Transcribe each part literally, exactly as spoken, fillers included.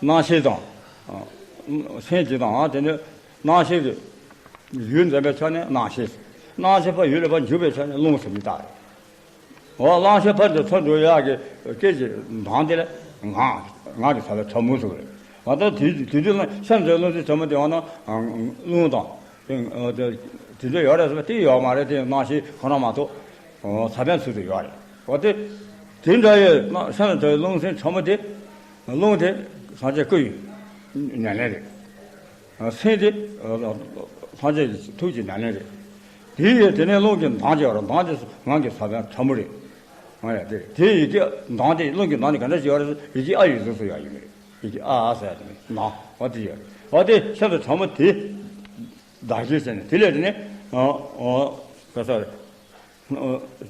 སྣང་ཤས་དང་། སེམས་ཀྱི་དང་དེ་ནི་སྣང་ཤས་ཀྱི་ཡུལ་འཛིན་པའི་ཆ་ནས་སྣང་ཤས། སྣང་ཤས་ཕར་ཡུལ་ལ་ཕར་འཇུག་པའི་ཆ་ནས་རླུང་ཟེར་མི་བཏགས་རེད། འོ་སྣང་ཤས་ཕར་འདི་ཚུར་འགྲོ་ཡག་གི་སྐད་ཀྱི་གདངས་དེ་ལ་ངག་ངག་གི་ས་ལ་ཕྲ་མོ་ཟེར་གི་རེད། འོ་ད་དེ་དེ་དུས་ལ་ཤ་འཛིན་རླུང་འཛིན་ཕྲ་མོ་དེ་འོ་ན་རླུང་དང་། དེ་དེ་འདྲ་ཡོད་རེད་ཟེར་བ་དེ་ཡོད་མ་རེད། དེ་སྣང་ཤས་ཁོ་རང་མ་གཏོགས་ས་བོན་ཚུལ་དུ་ཡོད་རེད། འོ་དེ་དེ་འདྲ་ཡོད་ན་ཤ་འཛིན་རླུང་འཛིན་ཕྲ་མོ་དེ། རླུང་དེ་སངས་རྒྱས་སྐུ་ཡི་ཉམས་ལེན་རེད། སེམས་དེ་སངས་རྒྱས་ཀྱི་ཐུགས་ཀྱི་ཉམས་ལེན་རེད། དེ་ཡི་དེ་ནས་རླུང་གི་གདངས་ཀྱི་བར་གདངས་དེ་ངག་གི་ས་བོན་ཕྲ་མོ་རེད། ང་ཡ་དེ་དེ་ཡི་གེ་གདངས་དེ་རླུང་གི་གདངས་དེ་ག་འདྲ་ཞིག་ཡོད་རེད། ཡི་གེ་ཨ་ཡི་གཟུགས་སུ་ཡོད་ཡིན་པ་རེད། ཡི་གེ་ཨ་ཨ་ཟེར་ཡ་དེ་ནི་ནང་འོ་དེ་ཡོད་རེད། འོ་དེ་ཤ་འཛིན་ཕྲ་མོ་དེ་བདག་གིར་བྱས་ནས་དེ་ལས་དེ་ནི་ག་ས་རེད།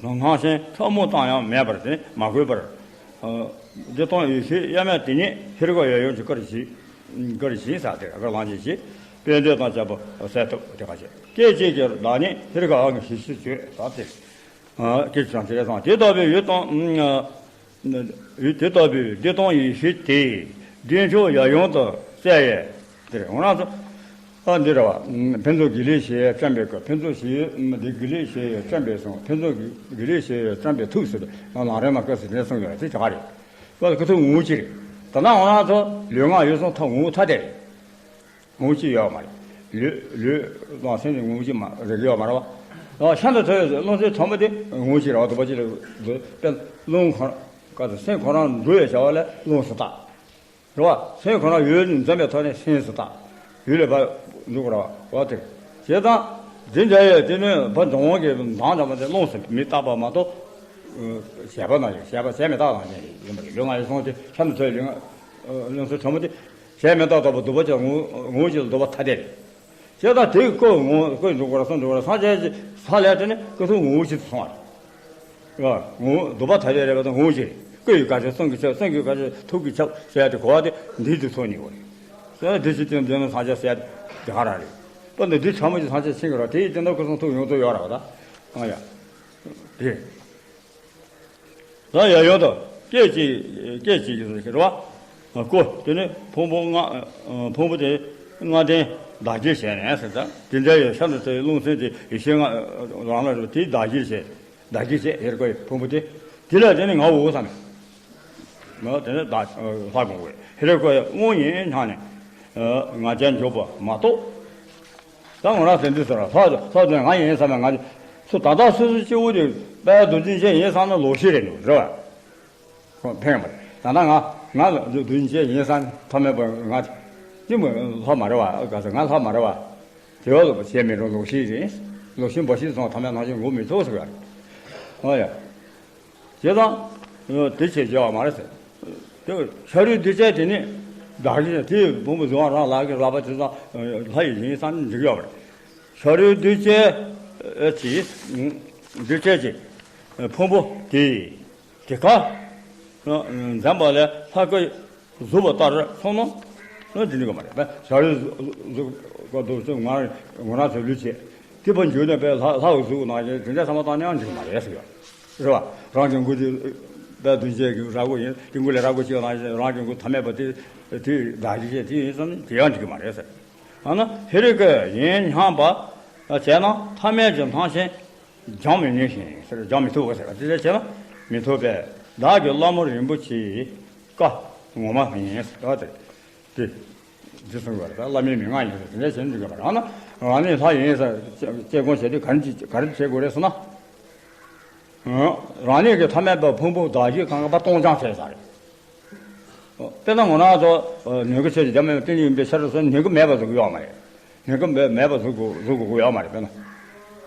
སྣང་ཞེན་ཕྲ་མོ་བཏང་ཡང་མེད་པར་དེ་མ་གོས་པར། བདེ་སྟོང་ཡེ་ཤེས་དབྱེར་མེད་དེ་ཉིད་ཧེ་རུ་ཀ་ཡབ་ཡུམ་གྱི་བཀའ་བཞིན། བཀའ་བཞིན་ཟེར་དེ་བཀའ་བླང་བཞིན་བྱེད། དཔལ་འབྱོར་དང་བཅས་པ་གསལ་ཐུབ་དེ་ག་བྱེད། སྐད་ཅིག་གིས་བདག་ཉིད་ཧེ་རུ་ཀ་ཨ་གི་ཞི་ཞི་བྱོས་ཟེར་དེ། སྐད་ཅིག་དང་དེ་དང་དེ་ལྟ་བུའི་ཡུལ་དང་། ཡུལ་དེ་ལྟ་བུའི་བདེ་སྟོང་ཡེ་ཤེས་དེ་བདེ་མཆོག་ཡབ་ཡུམ་དུ་གསལ་བས། དེར་འོ་ན་ཚོ། ཨ་འདི་རེད་བ། ཕུན་ཚོགས་དགེ་ལེགས་ཞེས་བཀྲམ་པའི་སྐུ། ཕུན་ཚོགས་ཞེས་འདི་དགེ་ལེགས་ཞེས་བཀྲམ་པའི་གསུང་། ཕུན་ཚོགས་དགེ་ལེགས་ཞེས་བཀྲམ་པའི་ཐུགས་ཟེར་ན་ལམ་རིམ་མ་སྐབས་སུ་ནས་གསུངས་ཡོད་དེ་ག་རེད། སྐབས་སུ་ཐུགས་ངོ་བོ་གཅིག་རེད། ད་ནང་འོ་ན་ཚོ་ལུས་ངག་ཡིད་གསུམ་ཐོག་ངོ་བོ་ཐ་དད་རེད། ངོ་བོ་གཅིག་ཡོད་མ་རེད། ལུས་ལུས་དང་སེམས་ཀྱི་ངོ་བོ་གཅིག་མ་རེད་ཡོད་མ་རེད་བ། ཤིན་ཏུ་མཐོ་བའི་རླུང་སེམས་ཕྲ་མོ་དེ་ངོ་བོ་གཅིག་རེད་བ། དུ་བ་གཅིག་ལ་དཔེར་རླུང་ཁོ་རང་སེམས་ཁོ་རང་འགྲོ་བའི་བྱ་བ་ལ་རླུང་ཟེར་བཏགས། རེད་བ། སེམས་ཁོ་རང་ཡུལ་ནས་འཛིན་པའི་ཐོག་ནས་སེམས་སུ་བཏགས། ཡུལ་ལས་ཕར་འཇུག་པ་རེད་བ། འོ་དེ། བྱས་ཙང་། འདི་འདྲ་ཡོད་དེ་ནི་ཕར་འགྲོ་འོང་གི་མདངས་ཙམ་པ་དེ་རླུང་སེམས་མི་རྟག་པ་མ་གཏོགས། ཞེས་པ་ན་ཞེས་པ་ཞེས་མི་རྟག་པ་ཡིན་པ་རེད། ལུས་ངག་ཡིད་གསུམ་དེ་ཤིན་ཏུ་མཐོ་བའི་ལུས་ངག་རླུང་སེམས་ཕྲ་མོ་དེ་ཞེས་མི་རྟག་པ་སྟོང་པ་སྟོང་པ་ཅིག་ལ་ངོ་ངོ་བོ་གཅིག་ལ་སྟོང་པ་ཐ་དད་རེད། བྱས་ཙང་དེ་ཀོ་ངོ་ཀོ་འཇུག་པ་རེད། སེམས་འཇུག་པ་རེད། སངས་རྒྱས་ཀྱི་ས་ལས་དེ་ནི་ཀོ་ཐུག་ངོ་བོ་གཅིག་ཏུ་སོང་བ་རེད། ངོ་བོ་སྟོང་པ་ཐ་དད་རེད་པ་དང་ངོ་བོ་གཅིག་རེད། སྐུ་ཡི་དཀར་ཆ་སེམས་ཀྱི་ཆ་སེམས་ཀྱི་དཀར་ཆ་ཐུགས་ཀྱི་ཆ་ཟེར་ཡ་དེ་གོ་བ་དེ་འདིའི་དུས་ཚོད་ཉིད་པོ་རེད། ཟེར་ཡ་དེ་ཕྱི་དོན་འདི་ནི་སངས་རྒྱས་ཟེར་ཡ་དེ་ག་རང་རེད། པ་འདི་འདི་ཕྲ་མོ་ཅིག་སངས་རྒྱས་ཕྱིན་གྱི་རེད། དེ་ཡི་དོན་དུ་སྐུ་གསུང་ཐུགས་ཡོངས་རྫོགས་ཡོད་རེད་བ་ད། ཨ་ཡ། དེ། ད་ཡ་ཡོད་དོ། སྐད་ཅིག་སྐད་ཅིག་གིས་ཟེར་བ། ཀོ་དེ་ནི་ཕུང་པོ་ལྔ། ཕུང་པོ་དེ་ལྔ་ལྡན་བདག་གིར་བྱས་ནས་ཟེར་ད། དེ་འདྲ་ཡོད་ཤིན་ཏུ་མཐོ་བའི་རླུང་སེམས་དེ་ཡེ་ཤེས་ལྔ་རང་ལ་རེད་པ། དེ་བདག་གིར་བྱས། བདག་གིར་བྱས་ཧེ་རུ་ཀའི་ཕུང་པོ་དེ། དེ་ལ་དེ་ནི་ངའོ་བསམ་མེད། ང་དེ་ནི་བདག་ལྷ་དགོངས་པས་ཧེ་རུ་ཀའི་དངོས་ཉིད་སྙམ་ནས། ང་རྒྱལ་འཇོག་པ་མ་གཏོགས། ད་ང་རང་ཟེར་འདི་ཟེར་ལྷ་ལྷ་དེ་ང་ཡིན་བསམ་ན་ང་སུ་ད་ལྟ་སོ་སོ་སྐྱེ་བོ་དེ་དཔལ་རྡོ་རྗེ་འཆང་ཡིན་བསམ་ན་ལོག་ཤེས་རེད་འདུག་རེད་བ། ཁོ་ཕན་པ་རེད། ད་ལྟ་ང་ང་རྡོ་རྗེ་འཆང་ཡིན་བསམ་ཐབས་མེད་པ་ང་ཅི་མོ་ལྷ་མ་རེད་བ། ག་ཟེར་ང་ལྷ་མ་རེད་བ། དེ་བ་ལོག་པ་བྱས་མི་རུང་ལོག་ཤེས་རེད། ལོག་ཤེས་འབའ་ཤེས་སོང་ཐ་མལ་སྣང་ཞིང་ངུ་མི་ཐུབ་ཟེར་བ་རེད། ཨོ་ཡ། བྱས་ཙང་། དེ་བྱས་བྱས་པ་མ་རེད་ཟེར། དེ་ཤ་རུས་གདུལ་བྱ་དེ་ནི་བདག་གིས་དེའི་བུ་མོ་གཟུ་དབང་རང་ལག་གི་ལག་པ་དེ་ཚོ་ལྷ་ཡི་ཡིན་བསམ་འགྲིག་ཡོད་པ་རེད། ཤ་རུས་གདུལ་བྱའི་གི་གདུལ་བྱའི་གི་ཕུང་པོ་དེ་དེ་ཀ་འཛིན་པ་ལས་ལྷ་སྐུ་གཟུགས་པོ་ལྟར་མཐོང་ན་ནི་འགྲིག་གི་མ་རེད། ཤ་རུས་གཟུགས་ཀ་འདུག་ཚེ་ང་ང་རང་ཚོའི་ལུས་བྱེད་དེ་བ་འཇུག་ནས་པའི་ལྷ་ལྷ་གི་གཟུགས་ནང་བཞིན་དེ་འདྲ་བསམ་བློ་བཏང་ནའང་འགྲིག་གི་མ་རེད་ཟེར་ཡོད་རེད་བ། རང་གི་མགོ་དེ་དཔལ་རྡོ་རྗེ་གི་རྭ་མགོ་ཡིན། དེ་མགོ་ལས་རྭ་མགོ་ཅིག་ནང་བཞིན་རང་གི་མགོ་ཐ་མལ་པ་དེ་དེ་བདག་གིར་བྱས་དེ་ཡིན་བསམ་ནས་དེ་ཡང་འགྲིག་གི་མ་རེད་ཟེར། ཨ་ན་ཧེ་རུ་ཀ་ཡིན་སྙམ་པ་བྱས་ན་ཐ་མལ་གྱི་སྣང་ཞེན་སྦྱང་མི་ནུས་ཤིང་ཟེར། སྦྱང་མི་ཐུབ་པ་ཟེར་བ་དེ་འདྲ་བྱས་ན་མི་ཐུབ་པས་བདག་གི་བླ་མ་རིན་པོ་ཆེའི་བཀའ་ངོ་མ་ཡིན་ཟེར་བ་དེ། དེ་འདི་གསུངས་པ་རེད། ད་བླ་མའི་མན་ངག་ཡིན་ཟེར་དེ་འདྲ་བྱས་ན་འགྲིག་གི་མ་རེད། ཨ་ན་རང་ཉིད་ལྷ་ཡིན་ཟེར་དཔྱད་སྒོམ་བྱས་དུས་ག་རེ་ག་རེ་བྱེད་དགོས་རེད་ཟེར་ན། རང་ཉིད་ཀྱི་ཐ་མལ་པའི་ཕུང་པོ་བདག་གིས་གང་ག་པ་སྟོང་སྦྱང་བྱས་ས་རེད། དཔེར་ན་ང་རང་ཚོ་ནུས་ཀྱི་ཆོས་ཀྱི་རྒྱ་མེད་པའི་ཏིང་ངེ་འཛིན་པའི་ཕྱིར་སོང་ནུས་ཀྱི་མེད་པ་བཟོ་གི་ཡོད་མ་རེད། ནུས་ཀྱི་མེད་མེད་པ་བཟོ་དགོས་བཟོ་དགོས་ཀྱི་ཡོད་མ་རེད། དཔེར་ན།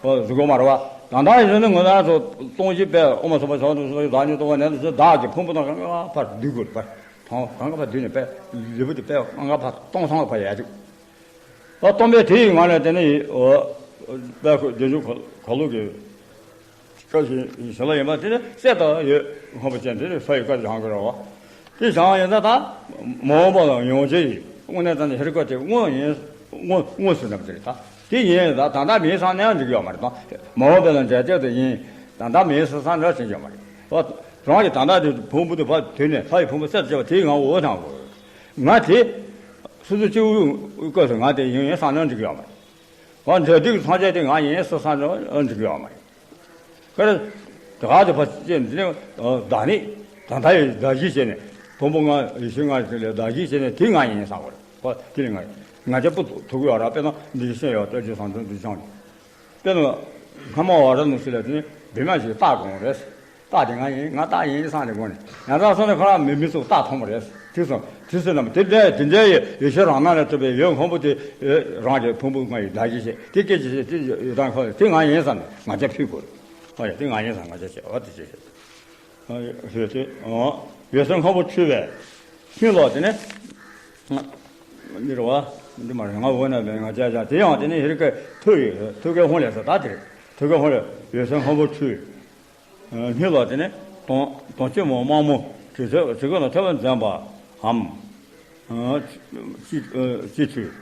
ཨོ་བཟོ་དགོས་མ་རེད་བ། ད་ལྟ་ཡིན་ན་ང་རང་ཚོ་སྟོང་གཞི་པའི་དབུ་མ་སོགས་པ་ཕྱོགས་དུ་སོགས་བདག་ཉིད་རྟོགས་པ་ནས་བཟོད་བདག་གི་ཕུང་པོ་དང་གང་ག་བར་བསྡུས་དགོས་པར་དང་གང་ག་བར་བསྡུས་ནས་པའི་ལུས་པོ་དེ་པའི་གང་ག་བར་སྟོང་སང་ལ་བར་ཡ་བཅུག་ཨོ་སྟོང་པའི་དེ་ཡི་ངང་ལས་དེ་ནི་ཨོ་དཔལ་ཁོ་རྗེས་འཇུག་ཁོ་ལོ་གི་སྐབས་ཤིག་ཞིག་ལ་ཡིན་པ་དེ་ནི་གསལ་དུ་ཡོད། ཧོན་པོ་ཅན་དེ་ནི་ས་ཡི་བཀའ་དེ་བཞེངས་དགོས་རེད་བ། དེ་བཞེངས་ཡིན་ད་ད་མ་འོངས་པ་ལ་ཡོང་བྱེད་ཡིན་དངོས་གནས་ད་ནི་ཧེ་རུ་ཀ་དེ་དངོས་ཡིན་དངོས་དངོས་སུ་ནམ་དེ་རེད་ད། དེ་ཡིན་ད་ད་ད་མིན་བསམ་ནའང་འགྲིག་ཡོད་མ་རེད་ད། མ་འོངས་པ་ལ་འབྲས་རྒྱག་དེ་ཡིན་ད་ད་མིན་སུ་བསམ་འདྲ་བྱེད་ཀྱི་ཡོད་མ་རེད་བ། རང་གི་ད་ད་དེ་ཕུང་པོ་དེ་ཕར་དུས་ནས་ལྷ་ཡི་ཕུང་པོ་གསལ་དུ་བྱེད་པ་དེའི་ངང་འོ་དང་འོ། ང་དེ་སོ་སོ་སྐྱེ་བོའི་སྐབས་སུ་ང་དེ་ཡིན་ཡིན་བསམ་ན་འགྲིག་གི་ཡོད་མ་རེད། ང་འདྲ་སྡུག་ཐམས་ཅད་དེ་ང་ཡིན་བསམ་ན་འགྲིག་གི་ཡོད་མ་རེད། ཁ་ར། དེ་ག་དེ་ཕར་བཅད་ནས་དེ་ནས་བདག་ནི་ད་ལྟ་ཡི་བདག་གཞི་བྱས་ནས་བུ་མོ་ང་ཡེ་ཤེས་ལྔ་དེ་ལས་བདག་གཞི་བྱས་ནས་དེ་ང་ཡིན་བསམ་གི་རེད། ཁོ་དེ་ལས་ང་ཡིན། ང་ཅག་པོ་ཐུག་ཡོད་ར། དཔེར་ན་འདི་ཤེས་ཡོད་སྟོད་ཀྱི་བཟང་དོན་འདི་སྦྱངས་ཀྱི། དཔེར་ན་སྔ་མ་བ་ར་ནུ་ཤི་ལ་དེ་ནི་བི་མ་ཞིག་རྟགས་དགོངས་རེད། རྟགས་དེ་ང་ཡིན། ང་རྟགས་ཡིན་བསམ་དེ་དགོངས་ནས་ཡང་དག་སོང་ནས་ཁོ་རང་མི་མི་ཚུགས་རྟགས་མཐོང་བ་རེད། དེ་སོང་དེ་སོང་ནམ་དེ་འདྲ་དེ་འདྲ་ཡི་ཡེ་ཤེས་རང་སྣང་ལས་གྲུབ་པའི་ཡུལ་སྔོན་པོ་དེ་རང་གི་ཕུང་པོ་ལྔ་ཡི་བདག་གཞི་བྱེད་དེ་སྐད་ཅིག་བྱེད་དེ་ཡོད་དང་ཁོ་དེ་ང་ཡིན་བསམ་ནས་ང་ཅག་ཕུད་དགོས་རེད། ཨོ་ཡ་དེ་ང་ཡིན་བསམ་ང་ཅག་བྱེད་ཨོ་དེ་བྱེད་བྱེད། ཞེས་ཏེ། ཡོད་སེམས་ཁམ་བུ་འཁྲུལ་བས་ཕྱིན་ལོག་དེ་ནས། འདི་རུ་བ། འདི་མ་རེད་ང་འོ་ན་བས་ང་བྱ་བྱ་དེ་ཡང་དེ་ནས་ཧེ་རི་ཀའི་ཐུགས་ཡི་ཐུགས་ཀའི་ཧོང་ལས་སུ་ད་དེ་རེད། ཐུགས་ཀའི་ཧོང་ལས་ཡོད་སེམས་ཁམ་བུ་འཁྲུལ། སྙིང་ལ་དེ་ནས་དོང་དོང་ཆེན་མོ་དམར་མོ་དྲི་ཚོད་དྲི་གོས་ལ་ཐོད་པ་འཛིན་པའམ། ཅི་ཅི་ཚུལ།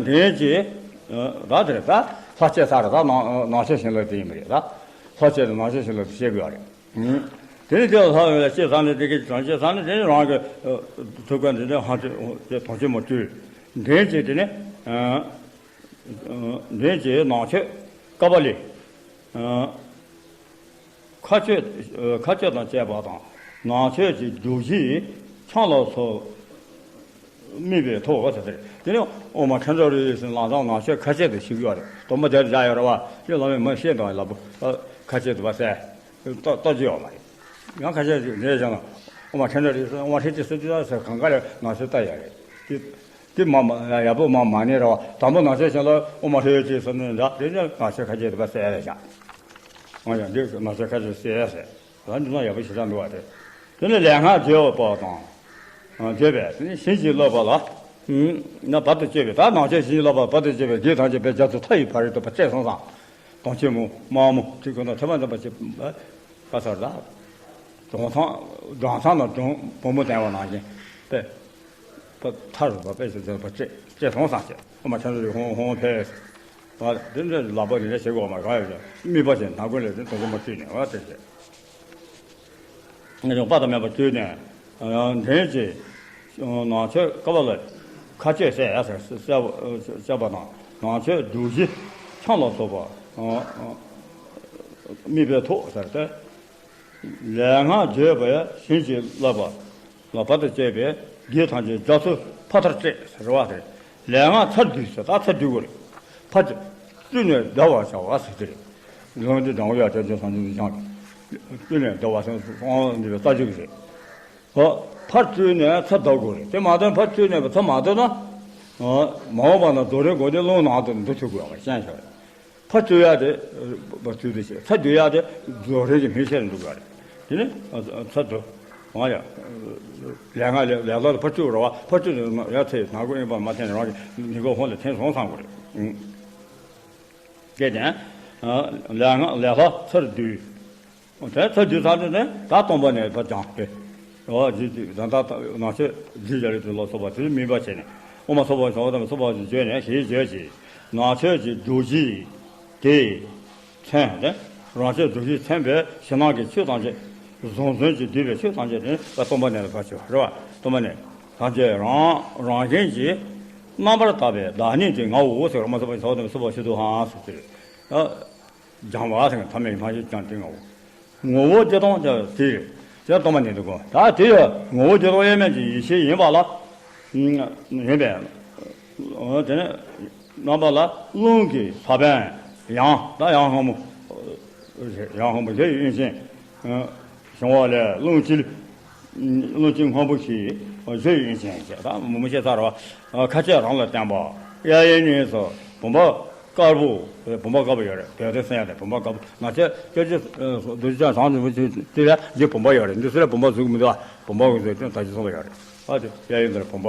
འདྲེན་གྱི། ད་དེ་རེད་ད། ལྷ་བསྐྱེད་ས་རེད་ད། ནང་ནང་ཆོས་བྱིན་རླབས་དེ་ཡིན་པ་རེད་ད། ལྷ་བསྐྱེད་དང་ནང་ཆོས་བྱིན་རླབས་དེ་བཤད་དགོས་རེད། དེ་ནི་དེ་ལ་ལྷ་ཡོད་ལ་བསྐྱེད་ས་ནི་དེ་གའི་གྲངས་བསྐྱེད་ས་ནི་དེ་ནི་རང་གི་ཐུགས་ཀ་འདི་ནི་ཧང་ཆོས་དོན་ཆེན་མོ་བཏུལ། འདྲེན་གྱི་དེ་ནི། འདྲེན་གྱི་ནང་ཆོས་ཀ་པ་ལི། མཁའ་སྤྱོད་མཁའ་སྤྱོད་དང་བཅས་པ་དང་ནང་ཆོས་ཀྱི་སྒྲོམ་གཞི་ཆང་ལ་སོགས་དམིགས་པའི་ཐོག་ཟེར་ཏེ། དེ་ནི་དབུ་མ་ཁྲ་འགྲོ་རིགས་ཟེར་ལམ་སང་ནང་ཆོས་ཁ་ཆེ་དུ་ཞུགས་ཡོད་རེད། སྟོན་པ་དེར་བཞག་ཡོད་རེད་བ། དེ་བླ་མས་མ་ཤེས་དང་ལབ་བུ་ཁ་ཆེ་དུ་བ་ཟེར། ལྟ་ལྟ་རྒྱུ་ཡོད་མ་རེད། ཡང་ཁ་ཤས་ཤིག་ནས་བཞག་ན་དབུ་མ་ཁྲ་འགྲོ་རིགས་ཟེར་དབུ་མ་ཁྲ་ཆེ་ཟེར་དུས་ཟེར་གང་ག་ལ་ནང་ཆོས་ལྟ་ཡོད་རེད། དེ་དེ་མ་མ་ཡག་པོ་མ་མ་ནས་རེད་བ། དང་པོ་ནང་ཆོས་བྱས་ལ་དབུ་མ་ཧྲིལ་ཡོད་ཅེས་ཟེར་ནས་འདྲ། དེ་ནི་ནང་ཆོས་ཁ་ཆེ་དུ་བ་ཟེར་ཡ་ལ་བཞག་ཨ་ཡང་འདི་ནང་ཆོས་ཁ་ཆེ་ཟེར་ཡ་ཟེར། ད་འདི་ན་ཡག་པོ་ཞེ་དྲག་འདུག་བ་དེ། དེ་ནས་ལས་སྔགས་བརྗོད་པ་དང་། བརྗོད་པས་དེ་ནས་བྱིན་གྱིས་རློབ་པ་ལ། ན་བར་དུ་གཅོད་པའི་ད་ནང་ཆོས་བྱིན་གྱིས་རློབ་པ་བར་དུ་གཅོད་པའི་དགེ་ཐམས་ཅད་པའི་རྒྱ་མཚོ་མཐའ་ཡས་ཕ་རོལ་ཏུ་ཕར་བསྐྱེད་སོང་ཙང་། དོན་ཆེན་མོ་དམར་མོ་དེ་ཀུན་ཏུ་ཐོད་པ་འཛིན་པ་བྱེད་པ་ཚར་ལ། སྒྲུང་ཐང་སྒྲུང་ཐང་དང་སྒྲུང་བུ་མོ་བསྟན་པ་ནང་བཞིན་པས། པ་མཐའ་རུ་པ་དཔེ་ཆ་ཚོད་པ་བཅད་བཅད་སོང་ཙང་བཅད་ཨ་མ་ཆ་འདྲ་རེ་ཧོང་ཧོང་ཕེ། ཨ་དེ་འདྲ་ལག་པ་རེ་རེ་བྱེད་དགོས་མ་གང་ཡོད་ཀྱང་དམིགས་པ་བྱས་ནག་པོ་ལས་དེ་དོ་དོ་མ་བཅུད་ནས་ཨ་དེ་བྱས། ངས་ཀྱང་དཔག་ཏུ་མེད་པ་བཅུད་ནས། འདྲེན་གྱི་ནང་ཆོས་ཀ་པ་ལ་ཁ་ཆོས་ཟེར་ཡ་ཟེར་བཤད་པ་དང་ནང་ཆོས་སྒྲོམ་གཞི་ཆང་ལ་སོགས་པ་དམིགས་པའི་ཐོག་ཟེར་ཏེ། ལས་སྔགས་བརྗོད་པས་བྱིན་གྱིས་བརླབས་པ་ལ་བར་དུ་གཅོད་པའི་དགེ་ཐམས་ཅད་རྒྱ་མཚོ་ཕ་མཐར་བསྐྱེད་ཟེར་བ་དེ། ལས་སྔགས་ཚར་བསྡུས་ཟེར་ད་ཚར་བསྡུ་དགོས་རེད། ཕར་བཅུག་བཅུག་ནས་བཟླ་བར་བྱ་བ་ཟེར་དེ་རེད། ལུང་འདི་དྲང་པོ་ཡ་དེ་ཚོ་སངས་རྒྱས་ཀྱི་ཞང་གི་བཅུག་ནས་བཟླ་བ་ཟེར་སོང་འདི་བའི་རྩ་རྒྱུད་རེད། ཨོ། ཕར་བཅུག་ནས་ཚར་བཟླ་དགོས་རེད། དེ་མ་གཏོགས་ཕར་བཅུག་ནས་ཚར་མ་བཟླ་ན། ཨོ། མ་འོངས་པ་ན་རྫོགས་རིམ་དགོས་ནས་ལུང་ནང་དུ་འདུ་ཐུབ་དགོས་པ་ཤེས་བྱ་རེད། ཕར་བཅུག་ཡ་དེ། ཕར་བཅུག་དེ་བྱེད་ཚར་བསྡུ་ཡ་དེ་རྫོགས་རིམ་གྱི་མིང་ཤེས་འདུག་ག་རེད། དེ་ནི་ཚར་བསྡུ། འོ་ཡ། ལས་སྔགས་ལས་ལས་ལྷག་ཏུ་ཕར་བཅུག་རེད་བ། ཕར་བཅུག་ནས་ཡ་ཚེ་ནང་ཁུལ་ཡིན་པ་མ་ཐེན་རང་གི་ཉིན་གུང་ཧོང་ལ་ཐེན་སོང་བསམ་དགོས་རེད། སྐད་ཀྱང་། ལས་སྔགས་ལས་ལྷག་ཚར་བསྡུ། དེ་ཚར་བསྡུ་ཚར་ནས་ད་སྟོང་པ་ནས་ཕར་སྦྱངས་ཏེ། འོ་ཇི་ཇི་ད་ལྟ་ནང་ཆོས་ཇི་བཞག་ལས་དུ་ལ་སོགས་པ་དེ་མིན་པ་བྱས་ནས་དབུ་མ་སོགས་པ་བྱ་བ་དང་སོགས་པ་བརྗོད་ནས་ཞེས་བརྗོད་ཅིང་ནང་ཆོས་ཀྱི་སྒྲོམ་གཞི་དེ་མཚོན་ཏེ། རང་ཆོས་སྒྲོམ་གཞི་མཚོན་པའི་ཕྱི་ནང་གི་ཆོས་ཐམས་ཅད་གཟུང་འཛིན་གྱིས་བསྡུས་པའི་ཆོས་ཐམས་ཅད་ནི་སྟོང་པ་ནས་ལ་ཕར་ཆོས་རེད་བ། སྟོང་པ་ནས་ཐམས་ཅད་རང་རང་བཞིན་གྱིས་རྣམ་པར་དག་པའི་བདག་ཉིད་དེ་ངའོ་ཟེར་བ་མ་སོགས་པ་བྱ་བ་དང་སོགས་པ་ཞིག་ཏུ་ཧང་སོ་ཟེར། སྦྱང་བ་ཟེར་ཐ་མའི་སྨྲ་བྱེད་ཀྱང་དེ་ངོ་བོ། ངོ་བོ་བདེ་སྟོང་ཀྱང་དེ་ཡོད་ཅེས་སྟོང་པ་ཉིད་དུ་གོ། ད་དེ་ཡང་ངོ་བོ་བདེ་སྟོང་དབྱེར་མེད་ཀྱི་ཡེ་ཤེས་ཡིན་པ་ལ། ཡིན་པས། དེ་ནས་རྣམ་པ་ལ་རླུང་གི་ས་བོན་ཡང་ད་ཡང་སྔོན་མོ། ཡང་སྔོན་མོ་ཞེས་དབྱིངས་ཅན། བྱུང་བ་ལས་རླུང་བཅུད། རླུང་བཅུད་སྔོན་པོ་ཞིག་བཟོས་ཡིན་ཞིང་ཞེས་ད་མུ་མུ་ཤེས་ཚར་བ། ཁ་ཆེ་རང་ལ་བརྟེན་པ། གཡས་གཡོན་གཉིས་སུ་བུམ་པ་དཀར་པོ། བུམ་པ་དཀར་པོ་ཡོད་རེད། དེ་དེ་སེམས་ཡ་དེ་བུམ་པ་དཀར་པོ་ན་ཆེ་སྐྱོ་ཅི། རྡོ་རྗེ་འཆང་བཟང་དུ་བུ་ཆུ་དེ་ལ་རྗེ་བུམ་པ་ཡོད་རེད། འདི་སུ་ལ་བུམ་པ་བཟོས་ཀྱི་མི་འདུག་ཨ། བུམ་པ་གི་བཟོས་དེ་ད་ཅི་སོང་བ་ཡོད་རེད། ཨ་དེ་གཡས་གཡོན་དེར་བུམ་པ།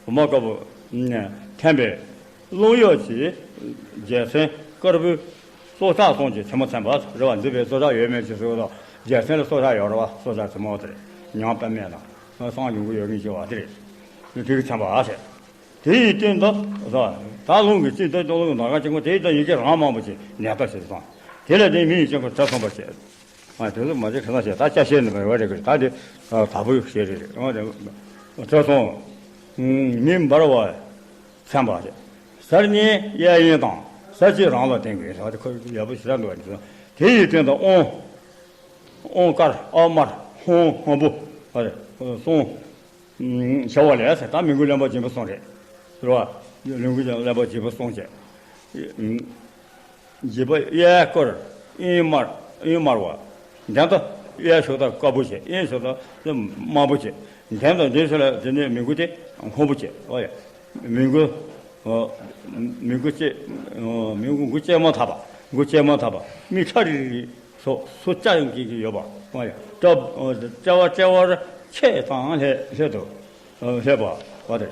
བུམ་པ་དཀར་པོ། འཐེན་པའི། རླུང་གཡོ་གྱིས་རྒྱལ་མཚན་དཀར་པོའི་སྲོག་ཆགས་གསུམ་གྱི་ཆེན་པོ་མཚོན་པ་རེད་བ། འདི་བས་སྲོག་ཆགས་ཡོད་མེད་ཀྱི་ཟེར་བ་དང་རྒྱལ་མཚན་ལ་སྲོག་ཆགས་ཡོད་རེད་བ། སྲོག་ཆགས་ཆེན་མོ་དེ་རེད། ཉང་པད་མ་དང་སང་ཡོང་གི་ཡོད་མིན་ཞེས་པ་དེ་རེད། དེ་གི་མཚོན་པ་ཟེར། དེ་ཡི་སྟེང་དུ་ཟེར། ད་རླུང་གི་སྟེང་དུ་རླུང་གི་ནམ་མཁའ་ཆེན་པོ་དེ་ཡི་སྟེང་ཡི་གེ་རང་མང་པོ་ཞིག་ནས་ལྟ་ཞེས་སོང་། དེ་ལས་དེ་མི་ཡི་དཀྱིལ་འཁོར་གྲུ་གསུམ་པ་ཞེས། ཨ་དེ་ཚོ་མ་བྱེད་ག་ས་བྱེད་ད་སྐྱ་ཤེས་ནི་མ་ཡོད་རེད་གི་ད་དེ་དྭགས་པོའི་ཤེས་རེད་རེད། འོ་དེ་ ཁྲ་སོང་། མི་འབར་བ་མཚན་པ་རེད། གསར་རྙིང་གཡས་གཡོན་དང་གསལ་བྱེད་རང་ལ་བརྟེན་དགོས་ཟེར་བ་དེ་ཁོ་ཡག་པོ་ཞེ་དྲག་འདུག་བ། དེ་ཡི་སྟེང་དུ་དབང་། དབང་དཀར་ཨ་དམར་ཧོང་སྔོན་པོ་བ་རེད་གསུང་། བྱ་བ་ལས་ཟེར་ད་མི་མགོ་གླེན་པ་སྦྱིན་པ་གསུང་རེད། ཟེར་བ། མི་མགོ་གླེན་པ་སྦྱིན་པ་གསུང་བྱས། བྱིས་པ་གཡས་སྐོར་གཡོན་དམར་གཡོན་དམར་བ། འདན་ད་གཡས་ཕྱོགས་དང་དཀར་པོ་བྱས་གཡོན་ཕྱོགས་དང་དམར་པོ་བྱས། འདན་དང་འདན་ཕྱོགས་ལ་དེ་ནས་མི་མགོ་དེ་སྔོན་པོ་བྱས། ཨོ་ཡ། མི་མགོ། མི་མགོ་ལྕེ། མི་མགོ་མགོ་ལྕེ་མོ་ཐག་པ། མགོ་ལྕེ་མོ་ཐག་པ། མིག་ཁྲ་རིག་རིག་སོ་སོ་སྐྱ་ཡང་སྐྱེ་གི་ཡོད་པ། ཨོ་ཡ། སྐྲ། ལྕེ་བ་ལྕེ་བར་ཆས་དང་ལྷད་ལྷད་དོ། ལྷད་པ་བ་དེ།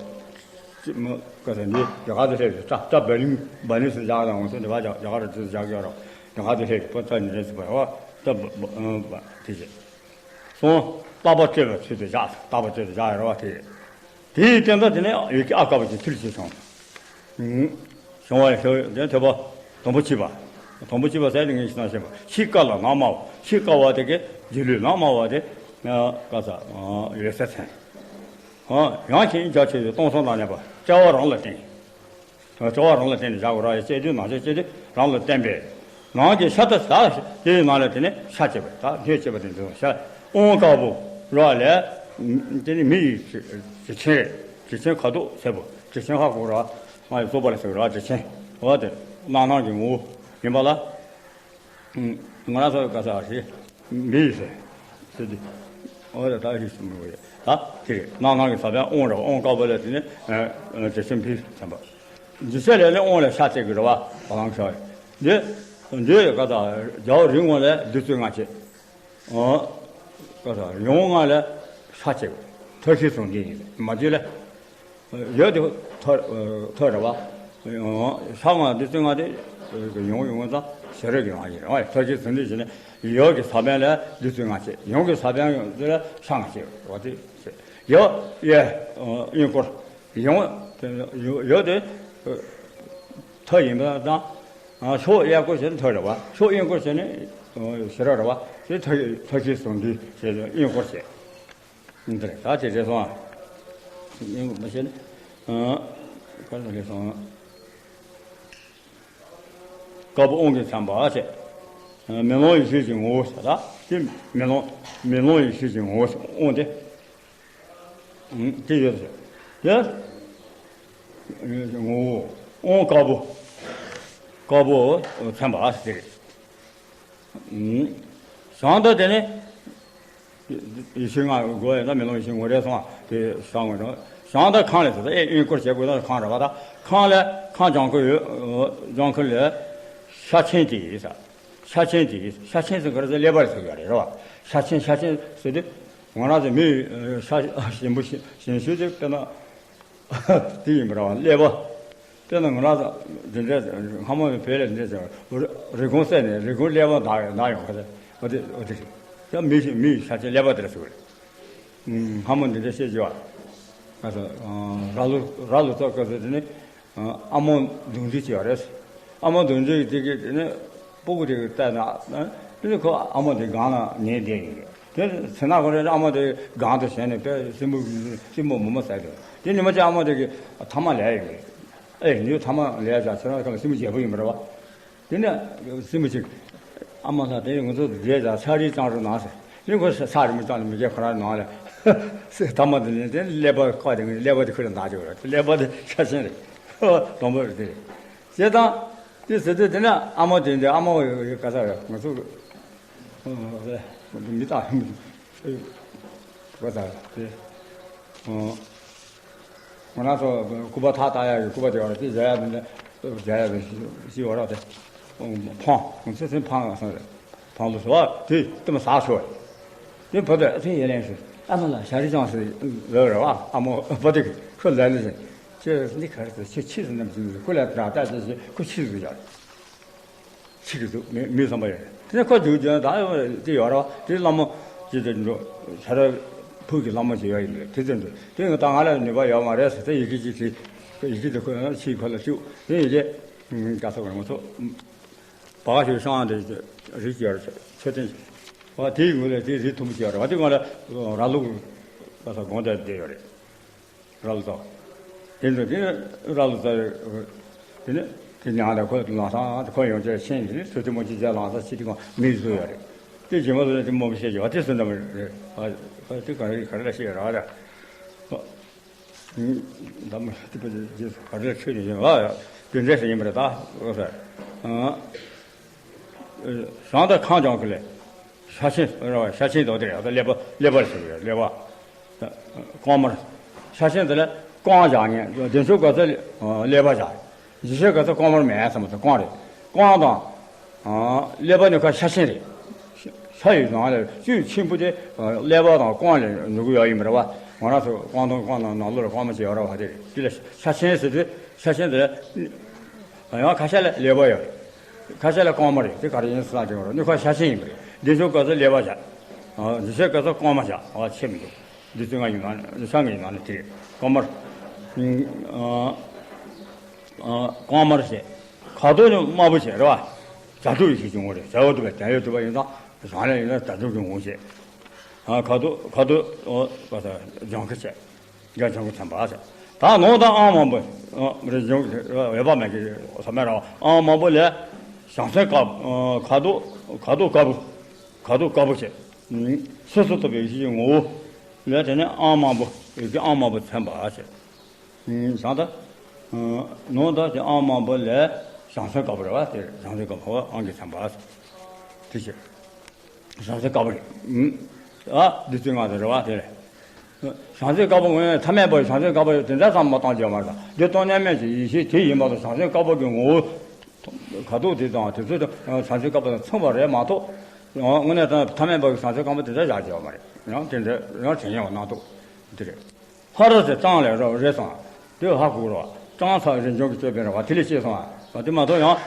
ཀ་ས་འདི་རྒྱ་གར་དུ་སླེབས་ཡོད། སྐྲ་སྐྲ་བ་ལིང་བ་ལིང་སུ་བཞག་དང་འོང་སུ་འདི་བ་རྒྱ་གར་དུ་བཞག་ཡོད་རོགས། རྒྱ་གར་དུ་སླེབས་ཡོད་པ་ཚ་ནི་རེད་སུ་བ་བ་སྐྲ་བ་དེ་བྱས། སོང་། ལྟག་པ་སྤྲོད་པའི་ཚུལ་དུ་བཞག་ལྟག་པ་སྤྲོད་དུ་བཞག་ཡོད་རོགས་དེ། དེའི་སྟེང་དུ་དེ་ནས་ཡི་གེ་ཨ་དཀར་པོ་ཅིག་ཚུལ་ཅིག་བྱུང་། བྱུང་བ་ཡི་ཐོད་པ་དང་པོ་ཕྱིས་པ། དང་པོ་ཕྱིས་པ་ཟེར་ནི་ངས་ཤི་ན་ཤེས་པ་ཕྱི་དཀར་ལ་ནང་དམར་བ་ཕྱི་དཀར་བ་དེ་གའི་རྗེས་ལུས་ནང་དམར་བ་དེ། ཀ་ས་ཡོད་ས་མཚན། ཡང་ཞིང་རྒྱ་ཆེ་བའི་སྟོང་གསུམ་དང་ལྡན་པ་སྐྱེ་བ་རང་ལ་བརྟེན། སྐྱེ་བ་རང་ལ་བརྟེན་ནས་བཞག་དགོས་ར་ཡ་སྐྱེ་དུས་ནང་ཆ་སྐྱེ་དུས་རང་ལ་བརྟེན་པས། ནང་གི་ཤ་ད་ཟ་དེའི་ནང་ལ་དེ་ནས་ཤ་སྐྱེ་བ་ད་སྣོད་སྐྱེ་བ་དེ་འདུག་ཤ། དབང་དཀར་པོ་ར་ལས། དེ་ནི་མི་ཡི་དྲི་ཆེན་རེད། དྲི་ཆེན་ཁ་དོག་སེར་པོ་དྲི་ཆེན་ཧ་གོ་ར། མ་ཡི་བཙོག་པ་ལ་ཟེར་བ་ར་དྲི་ཆེན་འོ་དེ་རྣམ་སྣང་གི་ངོ་བོ་ཡིན་པ་ལ། ང་རང་ཚོ་ག་ས་རེད། འབིས་ཟེར། ཟེར་ཏེ། འོ་ད་ད་ཧི་སུ་མི་འོ་ཡ། ད་དེ་རེད་རྣམ་སྣང་གི་ས་བོན་དབང་རེད་དབང་དཀར་པོ་ལ་དེ་ནི། དེ་སེམས་འཕེལ་བྱམས་པ། འཇིགས་བྱེད་ལས་ནི་དབང་ལས་ཤ་སྐྱེ་གི་རེད་བ་བ་ལང་ཤ་ཡ། འདི། འདི་ག་ད་རྒྱལ་བ་རིགས་ངོ་ལས་བདུད་རྩི་ལྔ་སྐྱེ། ག་ད་ཡོངས་ལྔ་ལས་ཤ་སྐྱེ་གི། ཐབས་ཤེས་ཟུང་འབྲེལ་ཡིན་མ་བརྗོད་ལས། ཡོད་དེ་ཐོ་ཐོ་རེད་བ། ཤ་ང་འདི་ཚོ་ང་དེ་ཡོང་ཡོང་ཙང་ཞེ་རེ་གི་ཡོང་ཡིན་རེད་བ། ཐོ་ཅི་ཚོ་འདི་བྱས་ནས་ཡོད་ཀྱི་ས་བོན་ལས་འདི་ཚོ་ང་བྱེད་ཡོང་གི་ས་བོན་ཡོང་ཚོ་ལ་ཤ་ང་བྱེད་རོ་དེ་བྱེད་ཡོད་ཡེ་གཡོན་སྐོར་ཡོང་ཡོད་དེ་ཐོ་ཡིན་པ་དང་ཕྱོགས་གཡས་སྐོར་བྱས་ནས་ཐོ་རེད་བ། ཕྱོགས་གཡོན་སྐོར་བྱས་ནས་ཞེ་རེ་རེད་བ། དེ་ཐོ་ཐོ་ཅི་ཚོ་འདི་བྱས་གཡོན་སྐོར་བྱེད། འདི་རེད་ད་དེ་རེད་སོང་ཨ། སྙིང་མ་ཤེས་ན། ཨ། ག་རེ་རེད་སོང་ཨ། དཀར་པོ་དབང་གིས་མཚན་པ་བྱས། མེ་ལོང་ཡེ་ཤེས་ཀྱི་ངོ་བོ་ཟེར་ད་དེ་མེ་ལོང་མེ་ལོང་ཡེ་ཤེས་ཀྱི་ངོ་བོ་དབང་དེ། དེ་ཡོད་ཟེར། དེ་ངོ་བོ་དབང་དཀར་པོ་དཀར་པོ་མཚན་པ་ཟེར་རེད། བྱང་དུ་དེ་ནི། ཡེ་ཤེས་ལྔ་དགོས་ཡོད་ན་མེ་ལོང་ཡེ་ཤེས་ངོ་རེ་སོང་བ་དེ་བྱང་ངོ་རེ། བྱང་དུ་ཁང་ལས་ཟེར་ད་ཨེ་གཡོན་སྐོར་བྱེད་དགོས་ན་ཁང་རེད་བ་ད། ཁང་ལས་ཁང་ལྗང་ཁུ་ཡོད། ལྗང་ཁུ་ལས། ཤ་ཆེན་དེ་ཡིན་ས། ཤ་ཆེན་དེ་ཡིན་ཤ་ཆེན་ཟེར་ག་རེ་ཟེར་ཀླད་པ་རེད་ཟེར་གི་རེད་བ། ཤ་ཆེན་ཤ་ཆེན་ཟེར་དུས། ང་རང་ཚོ་མི་ཤ་ཞིམ་པོ་ཞིམ་ཞིམ་ཤོས་དེ་དཔེར་ན། དེ་ཡིན་པ་རེད་བ་ཀླད་པ། དཔེར་ན་ང་རང་འདི་འདྲའི་སྔ་མོ་བོད་ལ་འདི་འདྲའི་རི་ཀོན་བསད་ནས་རི་ཀོན་ཀླད་པ་འདར་འདར་ཡོང་ག་ཚད་འོ་དེ་འོ་དེ་རེད། ཡང་མི་ཞིག་མི་ཡི་ཤ་ཆེན་ཀླད་པ་དེ་ལ་ཟེར་བ་རེད། སྔ་མོ་འདི་འདྲའི་བཤད་ཀྱི་བ། ང་ཚོ་ར་ལུག་ར་ལུག་ཐོག་སྐབས་སུ་དེ་ནི་ཨ་མོ་གདུང་རྒྱུད་ཅིག་ཡོད་རེད། ཨ་མོ་གདུང་རྒྱུད་ཀྱི་དེ་གི་དེ་ནི་སྤུ་གུ་དེ་གི་བལྟས་ན་དེ་ནི་ཁོ་ཨ་མོ་དེ་སྒང་ལ་ཉལ་བསྡད་ཡོད་རེད། དེ་ཚེ་ན་ཁོ་རེ་ཨ་མ་དེ་སྒང་དུ་ཞོན་ནས་དཔེ་སྲིན་པོ་སྲིན་པོ་མུ་མ་ཟ་དེ་དེ་ཉི་མ་ཅིག་ཨ་མ་དེ་གི་ཐ་མག་ལས་ཡོད་རེད། ཨེ་ཉི་ཐ་མག་ལས་ཡག་ཚེ་ན་ཁ་ལ་སྲིན་པོ་རྒྱལ་པོ་ཡིན་པ་རེད་བ། དེ་ནས་སྲིན་པོ་ཅིག་ཨ་མ་ལགས་དེ་ང་ཚོ་རྒྱལ་ཡག་ཚ་རིག་ཅང་རུ་ནང་ཟེར་ནི་ཁོ་ས་རི་མི་ཅང་ལ་མི་རྒྱལ་ཁོ་རང་ནང་ལ་ཐ་མག་དེ་ནས་དེ་ཀླད་པ་ཁ་དེ་ཀླད་པ་དེ་ཁོ་ལ་འདག་ཅིག་རེད། ཀླད་པ་དེ་ཤ་ཆེན་རེད། དང་པོ་རེད་དེ་རེད། བྱས་ཙང་དེ་ཟེར་དུས་དེ་ནས་ཨ་མ་དེ་འདི་ཨ་མ་ག་ས་རེད་ང་ཚོ། མི་དང་གོ་ས་དེ། ང་རང་ཚོ་སྐུད་པ་ཐག་བཏགས་ཡག་གི་སྐུད་པ་དེ་བར་དེ་སྦྱར་ཡག་དེ་འདྲ་སྦྱར་ཡག་དེ་ཞིག་བར་དེ། འཕང་ང་ཚོ་ཚེ་འཕང་ང་སོང་རེད། འཕང་ལོ་ཟེར་བ་དེ་ལྟད་མོ་ཟག་ཤོར་བ་རེད། དེ་བུ་དེ་ཨ་ཚེ་ཡེ་ལེན་ཞུ་ཨ་མ་ལགས་ཞག་རི་ཅང་ཟེར་ལབ་རེད་བ། ཨ་མ་བུ་དེ་ཁོ་ལ་ལས་ཟེར་ཁྱོད་འདི་ག་རེ་ཟེར་ཁྱོད་ཕྱིས་སུ་ནམ་ཞིག་ཁོ་ལ་དྲག་ལྟ་ཅེས་ཁོ་ཕྱིས་སུ་ཡར། ཆི་གི་འདུག་མི་མི་བསམ་པ་ཡོད། དེ་ནས་ཁོ་རྒྱུག་རྒྱུག་ན་ད་དེ་ཡོད་རེད་བ། དེ་བླ་མ་ཅིག་དེ་འགྲོ་ཤ་ར་ཕུག་གི་བླ་མ་ཅིག་ཡོད་ཡིན་པས་དེ་ཚོ་འགྲོ་དེ་ང་ད་ང་ལ་ནུས་པ་ཡོད་མ་རེད་ཟེར་ཏེ་ཡི་གེ་ཅིག་བྲིས། ཡི་གེ་དེ་ཁོ་ཡང་ཕྱིས་ཁོ་ལ་བཅུག་དེ་ཡི་གེ་ག་ས་ག་ང་ཚོ་བ་ག་ཞོལ་ཤང་དེ་རིགས་ཅིག་ཡོད་རེད། མཆོད་རྟེན་ཅིག་བ་དེའི་ངོས་ལ་དེ་རིགས་མཐོན་པོ་ཅིག་ཡོད་རེད་བ། དེ་ང་ལ་ར་ལུག་ག་ས་དགོངས་དག་བསྡད་ཡོད་རེད། ར་ལ་ཙོ། དེ་ཚོ་དེ་ནི་ར་ལ་ཙོ། དེ་ནི་དེ་ཉང་ལ་ཁོ་ལ་ས་ཁོ་ཡོང་ཅེས་ཆེན་དེ་ནི་སུ་དེ་མོ་ཅི་ཅ་ལང་ས་ཆི་དེ་གང་མི་བཟོ་ཡོད་རེད། དེ་རྗེས་མ་ལ་དེ་མོ་བཤད་ཀྱི་བ་དེ་སུ་འདྲ་མ་རེད། ཨ་དེ་ག་རེ་ག་རེ་ལ་བཤད་ཡོད་ར་ར། ད་མ་དེ་པ་དེ་རྗེས་སུ་ག་རེ་ལ་ཆོས་ནི་ཡིན་ལ་ཡ་དེ་འདྲས་སུ་ཡིན་པ་རེད་ད། ཨོ་ཟེར། ཨ། བྱང་དུ་ཁང་བྱང་གི་ལས། ཤ་ཆེན་ར་བ་ཤ་ཆེན་དོ་དེ་རེད་ད། ཀླད་པ་ཀླད་པ་ཟེར་གི་རེད་ཀླད་པ། ལྐོག་མར། ཤ་ཆེན་དེ་ལ་རྐང་བཞག་ཉན་བདེ་མཆོག་ག་ཚོད་ཀླད་པ་བཞག་འཇིགས་བྱེད་ག་ཚོད་རྐང་མར་མེད་ཟེར་མ་ཟེར་རྐང་རེད། རྐང་དང་། ཀླད་པ་ནི་ཁ་ཤ་ཆེན་རེད། ཤ་ཡི་ནང་ལ་བཅུད་ཆེན་པོ་དེ་ཀླད་པ་དང་རྐང་ལ་འཇུག་གི་ཡོད་ཡིན་པ་རེད་བ། ང་རང་ཚོ་རྐང་དང་རྐང་དང་ནང་ལོགས་ལ་རྐང་མ་ཅིག་ཡོད་རེད་བ། དེ་རེད་དེ་ལ་ཤ་ཆེན་ཟེར་དུས་ཤ་ཆེན་དེ་ལ། ཡང་ཁ་ཤས་ལ་ཀླད་པ་ཡོད་རེད། ཁ་ཤས་ལ་རྐང་མ་རེད། དེ་ག་རེ་ཡིན་ཟེར་ན་དེ་བར་སྣོད་ཁ་ཤ་ཆེན་ཡིན་པ་རེད། འདི་ཚོ་སྐབས་སུ་ཀླད་པ་བཞག་འདི་ཚོའི་སྐབས་སུ་རྐང་མ་བཞག་འོ་ཆེ་མི་འདུག་འདི་ཚོ་ང་ཡིན་ན་ནི་ཤ་ང་ཡིན་ན་ནི་དེ་རེད། རྐང་མར། རྐང་མར་བྱས། ཁ་དོག་ནི་དམར་པོ་བྱས་རེད་བ། བྱ་སྒྲོ་ཡི་ཞིག་བྱུང་བ་རེད། བྱ་འོ་དུ་བས་བྱ་ཡོད་དུ་བ་ཡིན་ཙང་བྱང་ལས་ཡིན་ན་བྱ་སྒྲོ་གི་ངོ་བྱས། ཁ་དོག་ཁ་དོག་ལྗང་ཁུ་བྱས། རྒྱ་ཆེན་པོ་ཚན་པ་ཟེར། ད་ནོར་དང་ཨང་མང་པོ། རིན་འབྱུང་འོད་དཔག་མེད་ཀྱི་ས་མེད་ར་ཨང་མང་པོ་ལས། བྱང་སེམས་དཀར། ཁ་དོག་ཁ་དོག་དཀར་པོ། ཁ་དོག་དཀར་པོ་བྱས། སོ་སོར་རྟོག་པའི་ཡེ་ཤེས་ཀྱི་ངོ་བོ་ལས་དེ་ནས་ཨང་མང་པོ་ཡེ་ཤེས་ཨང་མང་པོ་ཚན་པ་ཟེར། བྱང་དང་། ནོར་དང་དེ་ཨང་མང་པོ་ལས་བྱང་སེམས་དཀར་པོ་རེད་བ། དེ་བྱང་སེམས་དཀར་པོ་ཨང་གི་ཚན་པ་ཟེར། དེ་བྱས། བྱང་སེམས་དཀར་པོ་རེད། ཨ་འདི་ཚོའི་ངང་དུ་རེད་བ་དེ་རེད། བྱང་སེམས་དཀར་པོ་ངོས་ཐ་མལ་པ་བྱང་སེམས་དཀར་པོ་དེ་འདྲ་ཙམ་མ་བཏང་རྒྱུ་མ་རེད། འདི་སྟོང་ཉིད་མེད་ཀྱི་ཡེ་ཤེས་དེ་ཡིན་པ་དང་བྱང་སེམས་དཀར་པོ་གི་ངོ་བོ། ཁ་དོག་དེ་དང་དེ་ཚོ་དང་བྱང་སེམས་དཀར་པོ་དང་མཚུངས་པ་རེད་མ་གཏོགས། དངོས་གནས་དང་ཐ་མལ་པ་གི་བྱང་སེམས་དཀར་པོ་དེ་འདྲ་བཞག་རྒྱུ་མ་རེད། ཡང་དེ་འདྲ་ཡང་དྲན་ཡོང་སྣང་སྟོབས་དེ་རེད། ལྷ་རི་ཟེར་གཙང་ལས་ར་རེད་སོང་། དེ་ཧ་གོ་རོགས། གཙང་ས་རིན་འབྱུང་གི་སྤྱོད་པའི་ར་བ་དེ་ལས་སྐྱེས་སོང་། དེ་མ་གཏོགས་ཡང་།